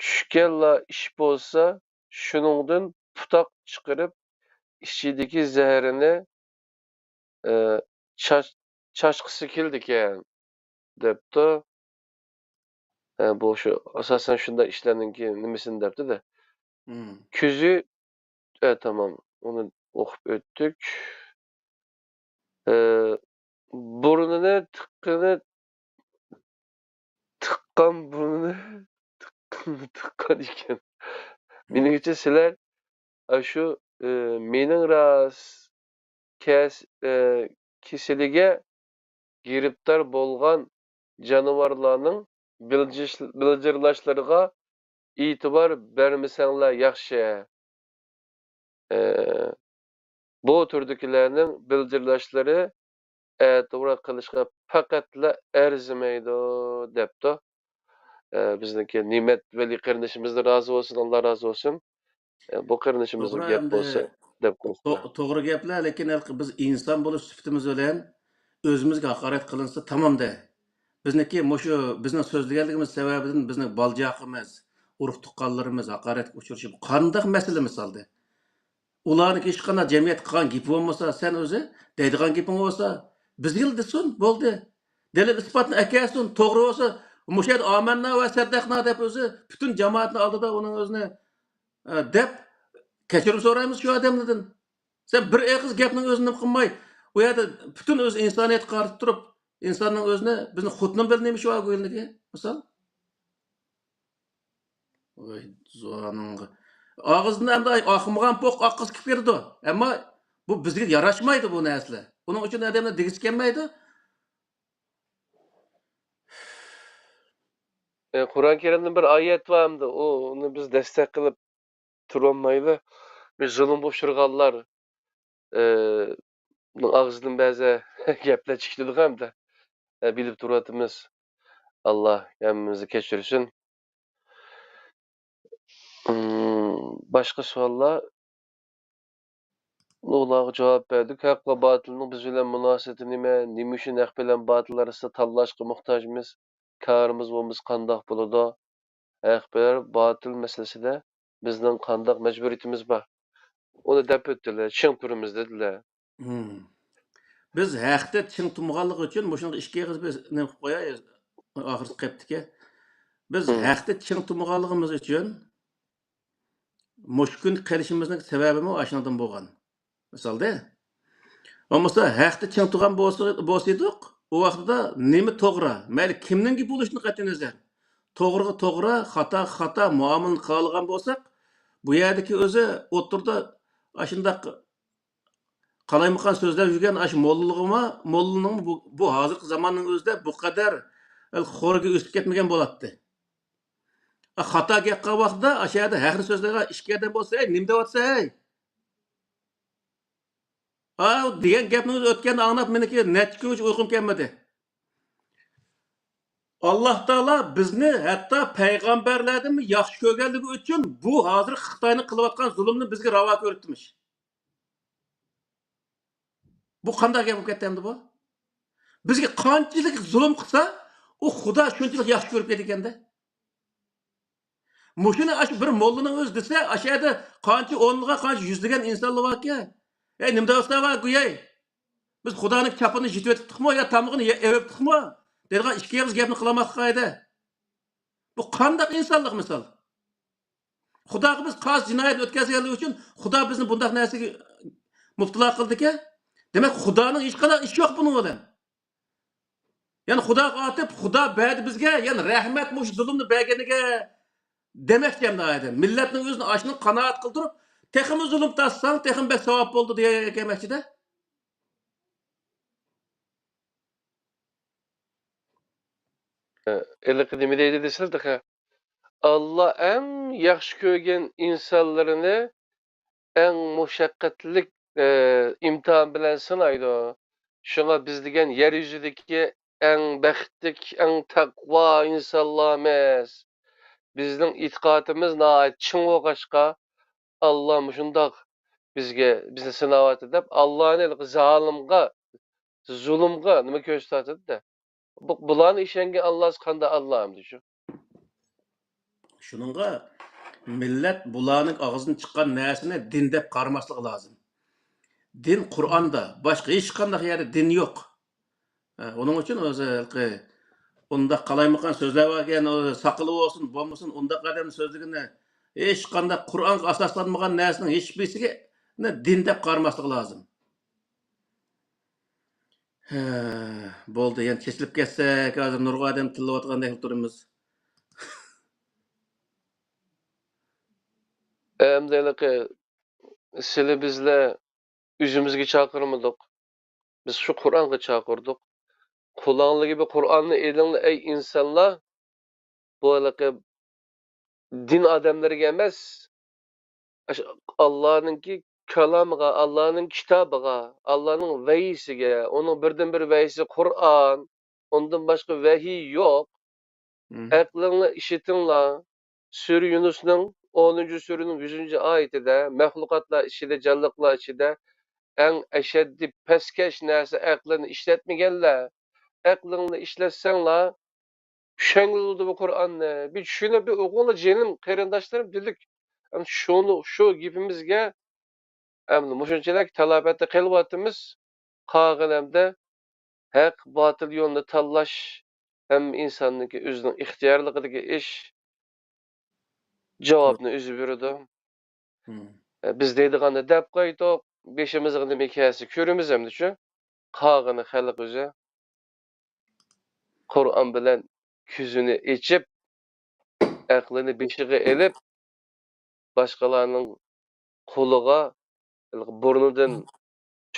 چۈشكەنلا ئىش بولسا، شۇنىڭدىن پۇتاق چىقىرىپ، ئىچىدىكى زەھىرىنى، ئى، چاچ-، چاچقۇسى كېلىدىكەن، دەپتۇ. ئە، بۇ شۇ، ئاساسەن شۇنداق ئىشلارنىڭكى نېمىسىنى دەپتۇ-دە. كۆزى، ئە، تامام، ئۇنى ئوقۇپ ئۆتتۇق. ئە، بۇرنىنى تىققىنى، تىققان بۇرنىنى تىققىنى تىققان ئىكەن. مېنىڭچە سىلەر ئاشۇ، ئى، مېنىڭ راست كەس-، ئى، كېسىلىگە گىرىپتار بولغان جانىۋارلارنىڭ بىلجىش-، بىلجىرلاشلىرىغا ئېتىبار بەرمىسەڭلار ياخشى. ئى، بۇ تۈردىكىلەرنىڭ بىلجىرلاشلىرى ئەتىۋارلىق قىلىشقا پەقەتلا ئەرزىمەيدۇ، دەپتۇ. ئە، بىزنىڭكى نېمەت ۋەلى قېرىندىشىمىزدىن رازى بولسۇن، ئاللا رازى بولسۇن. ئە، بۇ قېرىندىشىمىزنىڭ توغرا، گەپ ئەمدى بولسا دەپ تو-، قويسىلا. توغرا گەپلەر، لېكىن ھېلىقى بىز ئىنسان بولۇش سۈپىتىمىز بىلەن ئۆزىمىزگە ھاقارەت قىلىنسا تامامدە. بىزنىڭكى مۇشۇ بىزنىڭ سۆزلىگەنلىكىمىز سەۋەبىدىن بىزنىڭ بالا-چاقىمىز، ئۇرۇق-تۇغقانلىرىمىز ھاقارەتكە ئۇچرىشى، بۇ قانداق مەسىلە مىسالدە؟ ئۇلارنىڭكى ھېچقانداق جەمئىيەتكە قىلغان گېپى بولمىسا، سەن ئۆزى دەيدىغان گېپىڭ بولسا، بىزگىلا دېسۇن، بولدى. دەلىل-ئىسپاتنى ئەكەلسۇن، توغرا بولسا، مۇشۇ يەردە ئامەننا ۋە سەددەقنا دەپ ئۆزى پۈتۈن جامائەتنىڭ ئالدىدا ئۇنىڭ ئۆزىنى، ئە، دەپ، كەچۈرۈم سورايمىز شۇ ئادەملەردىن. سەن بىر ئېغىز گەپنىڭ ئۆزىنى نېمە قىلماي، ئۇ يەردە پۈتۈن ئۆز ئىنسانىيەتكە قارىتىپ تۇرۇپ، ئىنساننىڭ ئۆزىنى، بىزنى خوتۇنۇم بىلەن نېمە ئىشى بار گويلىنىگە، مىسال؟ ۋاي، زۇۋانىڭغا. ئاغزىدىن ئەمدى ئاقمىغان پوق ئاققۇسى كېلىپ كېتىدۇ. ئەمما بۇ بىزگە ياراشمايدۇ بۇ نەرسىلەر. ئۇنىڭ ئۈچۈن ئادەملەر دېگۈسى كەلمەيدۇ. ئە، قۇرئان كەرىمدىن بىر ئايەت بار ئەمدى. ئۇ، ئۇنى بىز دەستەك قىلىپ تۇرالمايلى. بىز زۇلۇمغا ئۇچرىغانلار، ئە، نىڭ ئاغزىدىن بەزى گەپلەر چىقىدىغۇ ئەمدى. ئە، بىلىپ تۇرۇۋاتىمىز. ئاللا ھەممىمىزنى كەچۈرسۇن. ئىم، باشقا سوئاللار؟ ئۇلارغا جاۋاب بەردۇق. ھەق ۋە باتىلنىڭ بىز بىلەن مۇناسىۋىتى نېمە؟ نېمە ئۈچۈن ھەق بىلەن باتىل ئارىسىدا تاللاشقا موھتاجمىز؟ كارىمىز بولمىسا قانداق بولىدۇ؟ ھەق بىلەن باتىل مەسىلىسىدە بىزنىڭ قانداق مەجبۇرىيىتىمىز بار؟ ئۇنى دەپ ئۆتتىلە، چىڭ تۇرىمىز دېدىلە. ھىم. بىز ھەقتە چىڭ تۇرمىغانلىقى ئۈچۈن مۇشۇنىڭغا ئىككى ئېغىز بىز نېمە قىلىپ قوياي، ئاخىرسى قېپتىكى. بىز ھىم. ھەقتە چىڭ تۇرمىغانلىقىمىز ئۈچۈن مۇشۇ كۈنگە قېلىشىمىزنىڭ سەۋەبىمۇ ئاشۇنىڭدىن بولغان. مىسالدا، بولمىسا ھەقتە چىڭ تۇرغان بولسا، بولسىدۇق، ئۇ ۋاقتىدا نېمە توغرا، مەيلى كىمنىڭكى بولۇشىدىن قەتئىينەزەر، توغرىغا توغرا، خاتاغا خاتا مۇئامىلىنى قىلالىغان بولساق، بۇ يەردىكى ئۆزى ئوتتۇرىدا ئاشۇنداق قالايمىقان سۆزلەپ يۈرگەن ئاشۇ موللىغىمۇ، موللىنىڭ بۇ، بۇ ھازىرقى زاماننىڭ ئۆزىدە بۇ قەدەر خورىگە ئۆسۈپ كەتمىگەن بولاتتى. خاتا گەپ قىلغان ۋاقتىدا ئاشۇ يەردە ھەقنى سۆزلەيدىغان ئىككى ئادەم بولسا، ھەي، نېمە دەۋاتىسەن، ھەي؟ ئاۋۇ دېگەن گەپنى ئۆتكەندە ئاڭلاپ، مېنىڭكى نەچچە كۈن ئۇيقۇم كەلمىدى. ئاللا تائالا بىزنى ھەتتا پەيغەمبەرلەردىنمۇ ياخشى كۆرگەنلىكى ئۈچۈن بۇ ھازىر خىتاينىڭ قىلىۋاتقان زۇلۇمىنى بىزگە راۋا كۆرۈپتىمىش. بۇ قانداق گەپ بولۇپ كەتتى ئەمدى بۇ؟ بىزگە قانچىلىك زۇلۇم قىلسا، ئۇ خۇدا شۇنچىلىك ياخشى كۆرۈپ كېتىدىكەن-دە. مۇشۇنى ئاشۇ بىر موللىنىڭ ئۆزى دېسە، ئاشۇ يەردە قانچە ئونلىغان، قانچە يۈزلىگەن ئىنسانلار باركەن. ھەي، نېمە دەۋاتسا بار، گۇيەي؟ بىز خۇدانىڭ چاپىنىنى يېتىۋېتىپتۇقمۇ يا تامىقىنى يە-، ئېۋىپتۇقمۇ؟ دەيدىغان ئىككى ئېغىز گەپنى قىلالماسلىق قايدا. بۇ قانداق ئىنسانلىق مىسال؟ خۇداغا بىز قارشى جىنايەت ئۆتكۈزگەنلىكى ئۈچۈن خۇدا بىزنى بۇنداق نەرسىگە مۇپتىلا قىلدىكەن. دېمەك، خۇدانىڭ ھېچقانداق ئىشى يوق بۇنىڭ بىلەن. يەنى خۇداغا ئاتىپ، خۇدا بەردى بىزگە، يەنى رەھمەت مۇشۇ زۇلۇمنى بەرگىنىگە دېمەكچى ئەمدى ئادەم. مىللەتنىڭ ئۆزىنى ئاشۇنىڭ قانائەت قىلدۇرۇپ، تېخىمۇ زۇلۇم تارتساڭ، تېخىمۇ بەك ساۋاب بولىدۇ دېمەكچىدە. ھېلىقى نېمە دەيدۇ دېسىلە تېخى، ئاللا ئەڭ ياخشى كۆرگەن ئىنسانلىرىنى ئەڭ مۇشەققەتلىك، ئە، ئىمتىھان بىلەن سىنايدۇ. شۇڭا بىز دېگەن يەر يۈزىدىكى ئەڭ بەختلىك، ئەڭ تەقۋا ئىنسانلارمىز. بىزنىڭ ئېتىقادىمىز ناھايىتى چىڭ بولغاچقا، ئاللا مۇشۇنداق بىزگە، بىزنى سىناۋاتىدۇ دەپ، ئاللانى ھېلىقى زالىمغا، زۇلۇمغا نېمە كۆرسىتىۋاتىدۇ-دە. بۇ، بۇلارنى ئىشەنگەن ئاللاسى قانداق ئاللا ئەمدى شۇ؟ شۇنىڭغا مىللەت بۇلارنىڭ ئاغزىدىن چىققان نەرسىنى دىن دەپ قارىماسلىقى لازىم. دىن قۇرئاندا، باشقا ھېچقانداق يەردە دىن يوق. ئە، ئۇنىڭ ئۈچۈن ئۆزى ھېلىقى ئۇنداق قالايمىقان سۆزلەپ باركەن، ئۇ ساقىلى بولسۇن، بولمىسۇن، ئۇنداق ئادەمنىڭ سۆزلىگىنى ھېچقانداق قۇرئانغا ئاساسلانمىغان نەرسىنىڭ ھېچبىرسىگە دىن دەپ قارىماسلىقى لازىم. ھە، بولدى، يەنە چېچىلىپ كەتسەك، ھازىر نۇرغۇن ئادەم تىللىۋاتقاندەك تۇرىمىز. ئەمدى ھېلىقى سىلى بىزلەر ئۆزىمىزگە چاقىرمىدۇق. بىز شۇ قۇرئانغا چاقىردۇق. قولۇڭلىرىغا بىر قۇرئاننى ئېلىڭلار، ئەي ئىنسانلار. بۇ ھېلىقى دىن ئادەملىرىگە ئەمەس، ئاشۇ ئاللانىڭكى كالامىغا، ئاللانىڭ كىتابىغا، ئاللانىڭ ۋەھىيسىگە، ئۇنىڭ بىردىنبىر ۋەھىيسى قۇرئان، ئۇندىن باشقا ۋەھىي يوق. مم. ئەقلىڭلار ئىشلىتىڭلار. سۈرە يۇنۇسنىڭ ئونىنچى سۈرىنىڭ يۈزىنچى ئايىتىدە، مەخلۇقاتلار ئىچىدە، جانلىقلار ئىچىدە ئەڭ ئەشەددىي پەسكەش نەرسە ئەقلىنى ئىشلەتمىگەنلەر. ئەقلىڭلارنى ئىشلەتسەڭلار، چۈشەنگىلى بولىدۇ بۇ قۇرئاننى. بىر چۈشىنىپ، بىر ئوقۇڭلار جېنىم، قېرىنداشلىرىم، دېدۇق. شۇنى، شۇ گېپىمىزگە ئەمدى مۇشۇنچىلىك تالاپەتتە قېلىۋاتىمىز. قالغىنى ئەمدى ھەق، باتىل يولنى تاللاش ھەممە ئىنساننىڭكى ئۆزىنىڭ ئىختىيارلىقىدىكى ئىش. جاۋابنى ئۆزى بېرىدۇ. مم. ئە، بىز دەيدىغاننى دەپ قويدۇق، بېشىمىزغا نېمە كەلسە كۆرىمىز ئەمدىچۇ. قالغىنى خەلق ئۆزى. قۇرئان بىلەن كۆزىنى ئېچىپ، ئەقلىنى بېشىغا ئېلىپ، باشقىلارنىڭ قولىغا بۇرنىدىن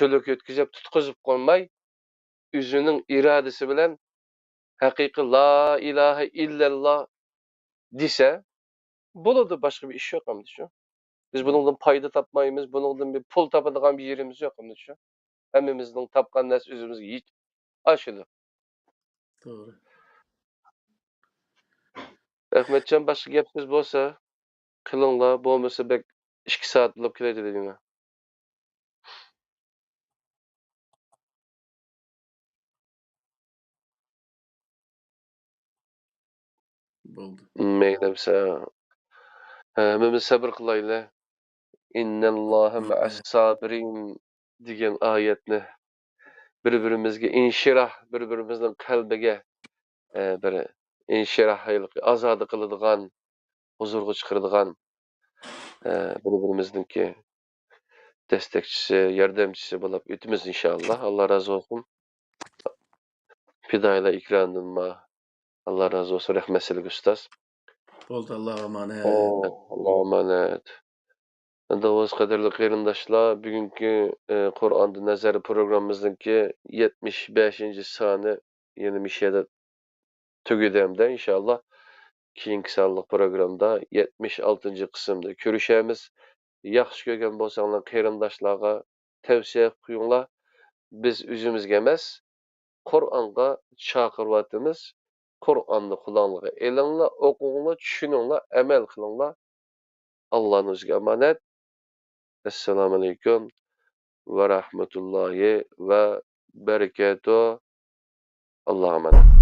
چۆلەك ئۆتكۈزۈپ تۇتقۇزۇپ قويماي، ئۆزىنىڭ ئىرادىسى بىلەن ھەقىقىي لا ئىلاھە ئىللەللا دېسە، بولىدۇ، باشقا بىر ئىش يوق ئەمدى شۇ. بىز بۇنىڭدىن پايدا تاپمايمىز، بۇنىڭدىن بىر پۇل تاپىدىغان بىر يېرىمىز يوق ئەمدى شۇ. ھەممىمىزنىڭ تاپقان نەرسە ئۆزىمىزگە يېت-، ئاشىدۇ. توغرا. ئەخمەتجان، باشقا گەپ سۆز بولسا قىلىڭلار، بولمىسا بەك ئىككى سائەت بولۇپ كېلەيدۇ دېدىڭلار. بولدى. مەيلى بولسا، ھەممىمىز سەبر قىلايلى. «ئىننەللاھە مەئەس سابىرىن» دېگەن ئايەتنى بىر-بىرىمىزگە ئىنشىراھ، بىر-بىرىمىزنىڭ قەلبىگە، ئە، بىر ئىنشىراھ، ئازادە قىلىدىغان، ھۇزۇرغا چىقىرىدىغان، ئە، بىر-بىرىمىزنىڭكى دەستەكچىسى، ياردەمچىسى بولاپ ئۆتىمىز ئىنشائاللا. ئاللا رازى بولسۇن. پىدائىيلار ئېكراندىنمۇ ئاللا رازى بولسۇن، رەھمەت سىلىگە ئۇستاز. بولدى، ئاللاغا ئامانەت. ئاللاغا ئامانەت. ئەمدى ئاۋاز قەدىرلىك قېرىنداشلار، بۈگۈنكى، ئى، قۇرئاندا نەزەر پروگراممىمىزنىڭكى يەتمىش بەشىنچى سانى يەنە مۇشۇ يەردە تۈگىدى ئەمدى ئىنشائاللا. كېيىنكى سانلىق پروگرامدا يەتمىش ئالتىنچى قىسىمدا كۆرۈشەرمىز. ياخشى كۆرگەن بولساڭلار قېرىنداشلارغا تەۋسىيە قىلىپ قويۇڭلار. بىز ئۆزىمىزگە ئەمەس، قۇرئانغا چاقىرىۋاتىمىز. قۇرئاننى قولۇڭلارغا ئېلىڭلار، ئوقۇڭلار، چۈشىنىڭلار، ئەمەل قىلىڭلار. ئاللانىڭ ئۆزىگە ئامانەت. ئەسسالامۇئەلەيكۇم ۋە رەھمەتۇللاھى ۋە بەرىكاتۇھ. ئاللاغا ئامانەت.